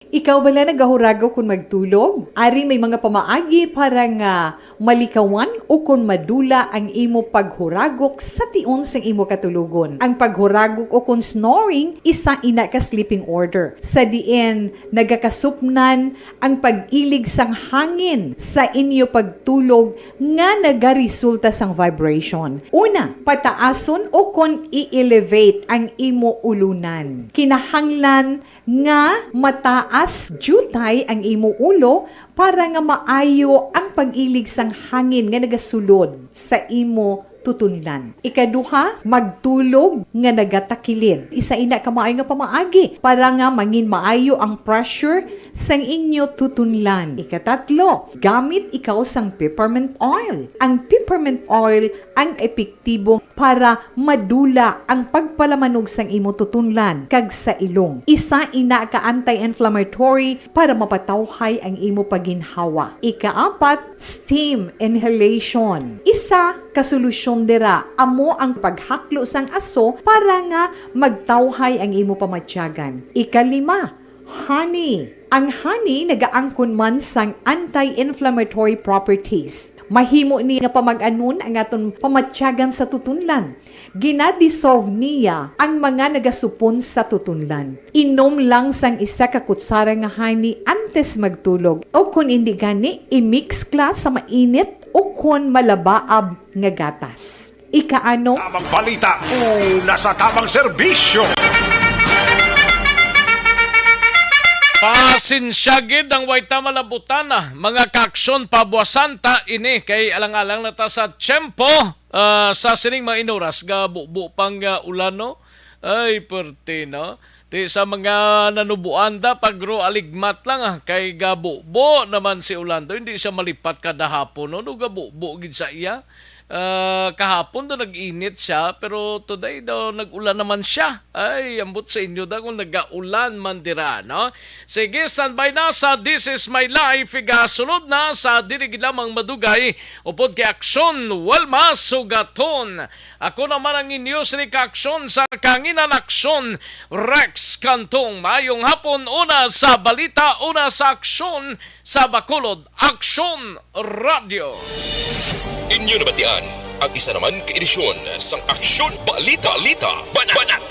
Ikaw bala nagahuragok kon magtulog? Ari may mga pamaagi para nga malikawan ukon madula ang imo paghuragok sa tion sang imo katulogon. Ang paghuragok ukon snoring, isa ina ka sleeping order, sa diin nagakasupnan ang pag-ilig sang hangin sa inyo pagtulog nga nagaresulta sang vibration. Una, pataason ukon i-elevate ang imo ulunan. Kinahanglan nga mataas diutay ang imo ulo para nga maayo ang pag-ilig sang hangin nga nagasulod sa imo tutunlan. Ikaduha, magtulog nga nagatakilid. Isa ina ka maayo nga pamaagi para nga mangin maayo ang pressure sang inyo tutunlan. Ikatatlo, gamit ikaw sang peppermint oil. Ang peppermint oil ang epektibo para madula ang pagpalamanog sang imo tutunlan kag sa ilong. Isa ina ka anti-inflammatory para mapatawhay ang imo paginhawa. Ikaapat, steam inhalation. Isa ka solusyon dira amo ang paghaklo sang aso para nga magtawhay ang imo pamatyagan. Ikalima, honey. Ang honey nagaangkon man sang anti-inflammatory properties. Mahimo ni nga pamag-anon ang aton pamatyagan sa tutunlan. Gina-dissolve niya ang mga nagasupon sa tutunlan. Inom lang sang isa ka kutsara nga honey antes magtulog, o kon indi gani, i-mix kla sa mainit o kon malabaab nga gatas. Ikaanom, tamang balita, una sa tamang serbisyo. Pasensya gid ang way ta malabutana, mga kaaksyon, pabuasan ta ini kay alang-alang na ta sa tiyempo, ah, sa sining mga inuras, gabubo pang, ah, ulan, no? Ay, perte, no? Ti sa mga nanubuan da, pagro aligmat lang, ah, kay gabubo naman si ulan do, hindi siya malipat kada hapon, no? No, gabubo gid sa iya. Ah, kahapon do nag-init siya, pero today daw nag-ulan naman siya. Ay, ambot sa inyo da kung nagaulan man dira, no? Sige, standby na sa This Is My Life. Igasunod na sa dili gid lamang madugay upod kay Aksyon Walma Sugaton. Ako naman ang inyo sini ka Aksyon sa Kanginan, Aksyon Rex Cantong. Maayong hapon, una sa balita, una sa aksyon sa Bacolod, Aksyon Radyo. Inyo nabatian ang isa naman ka edisyon sang Aksyon Balita, Balita, Banat, Banat.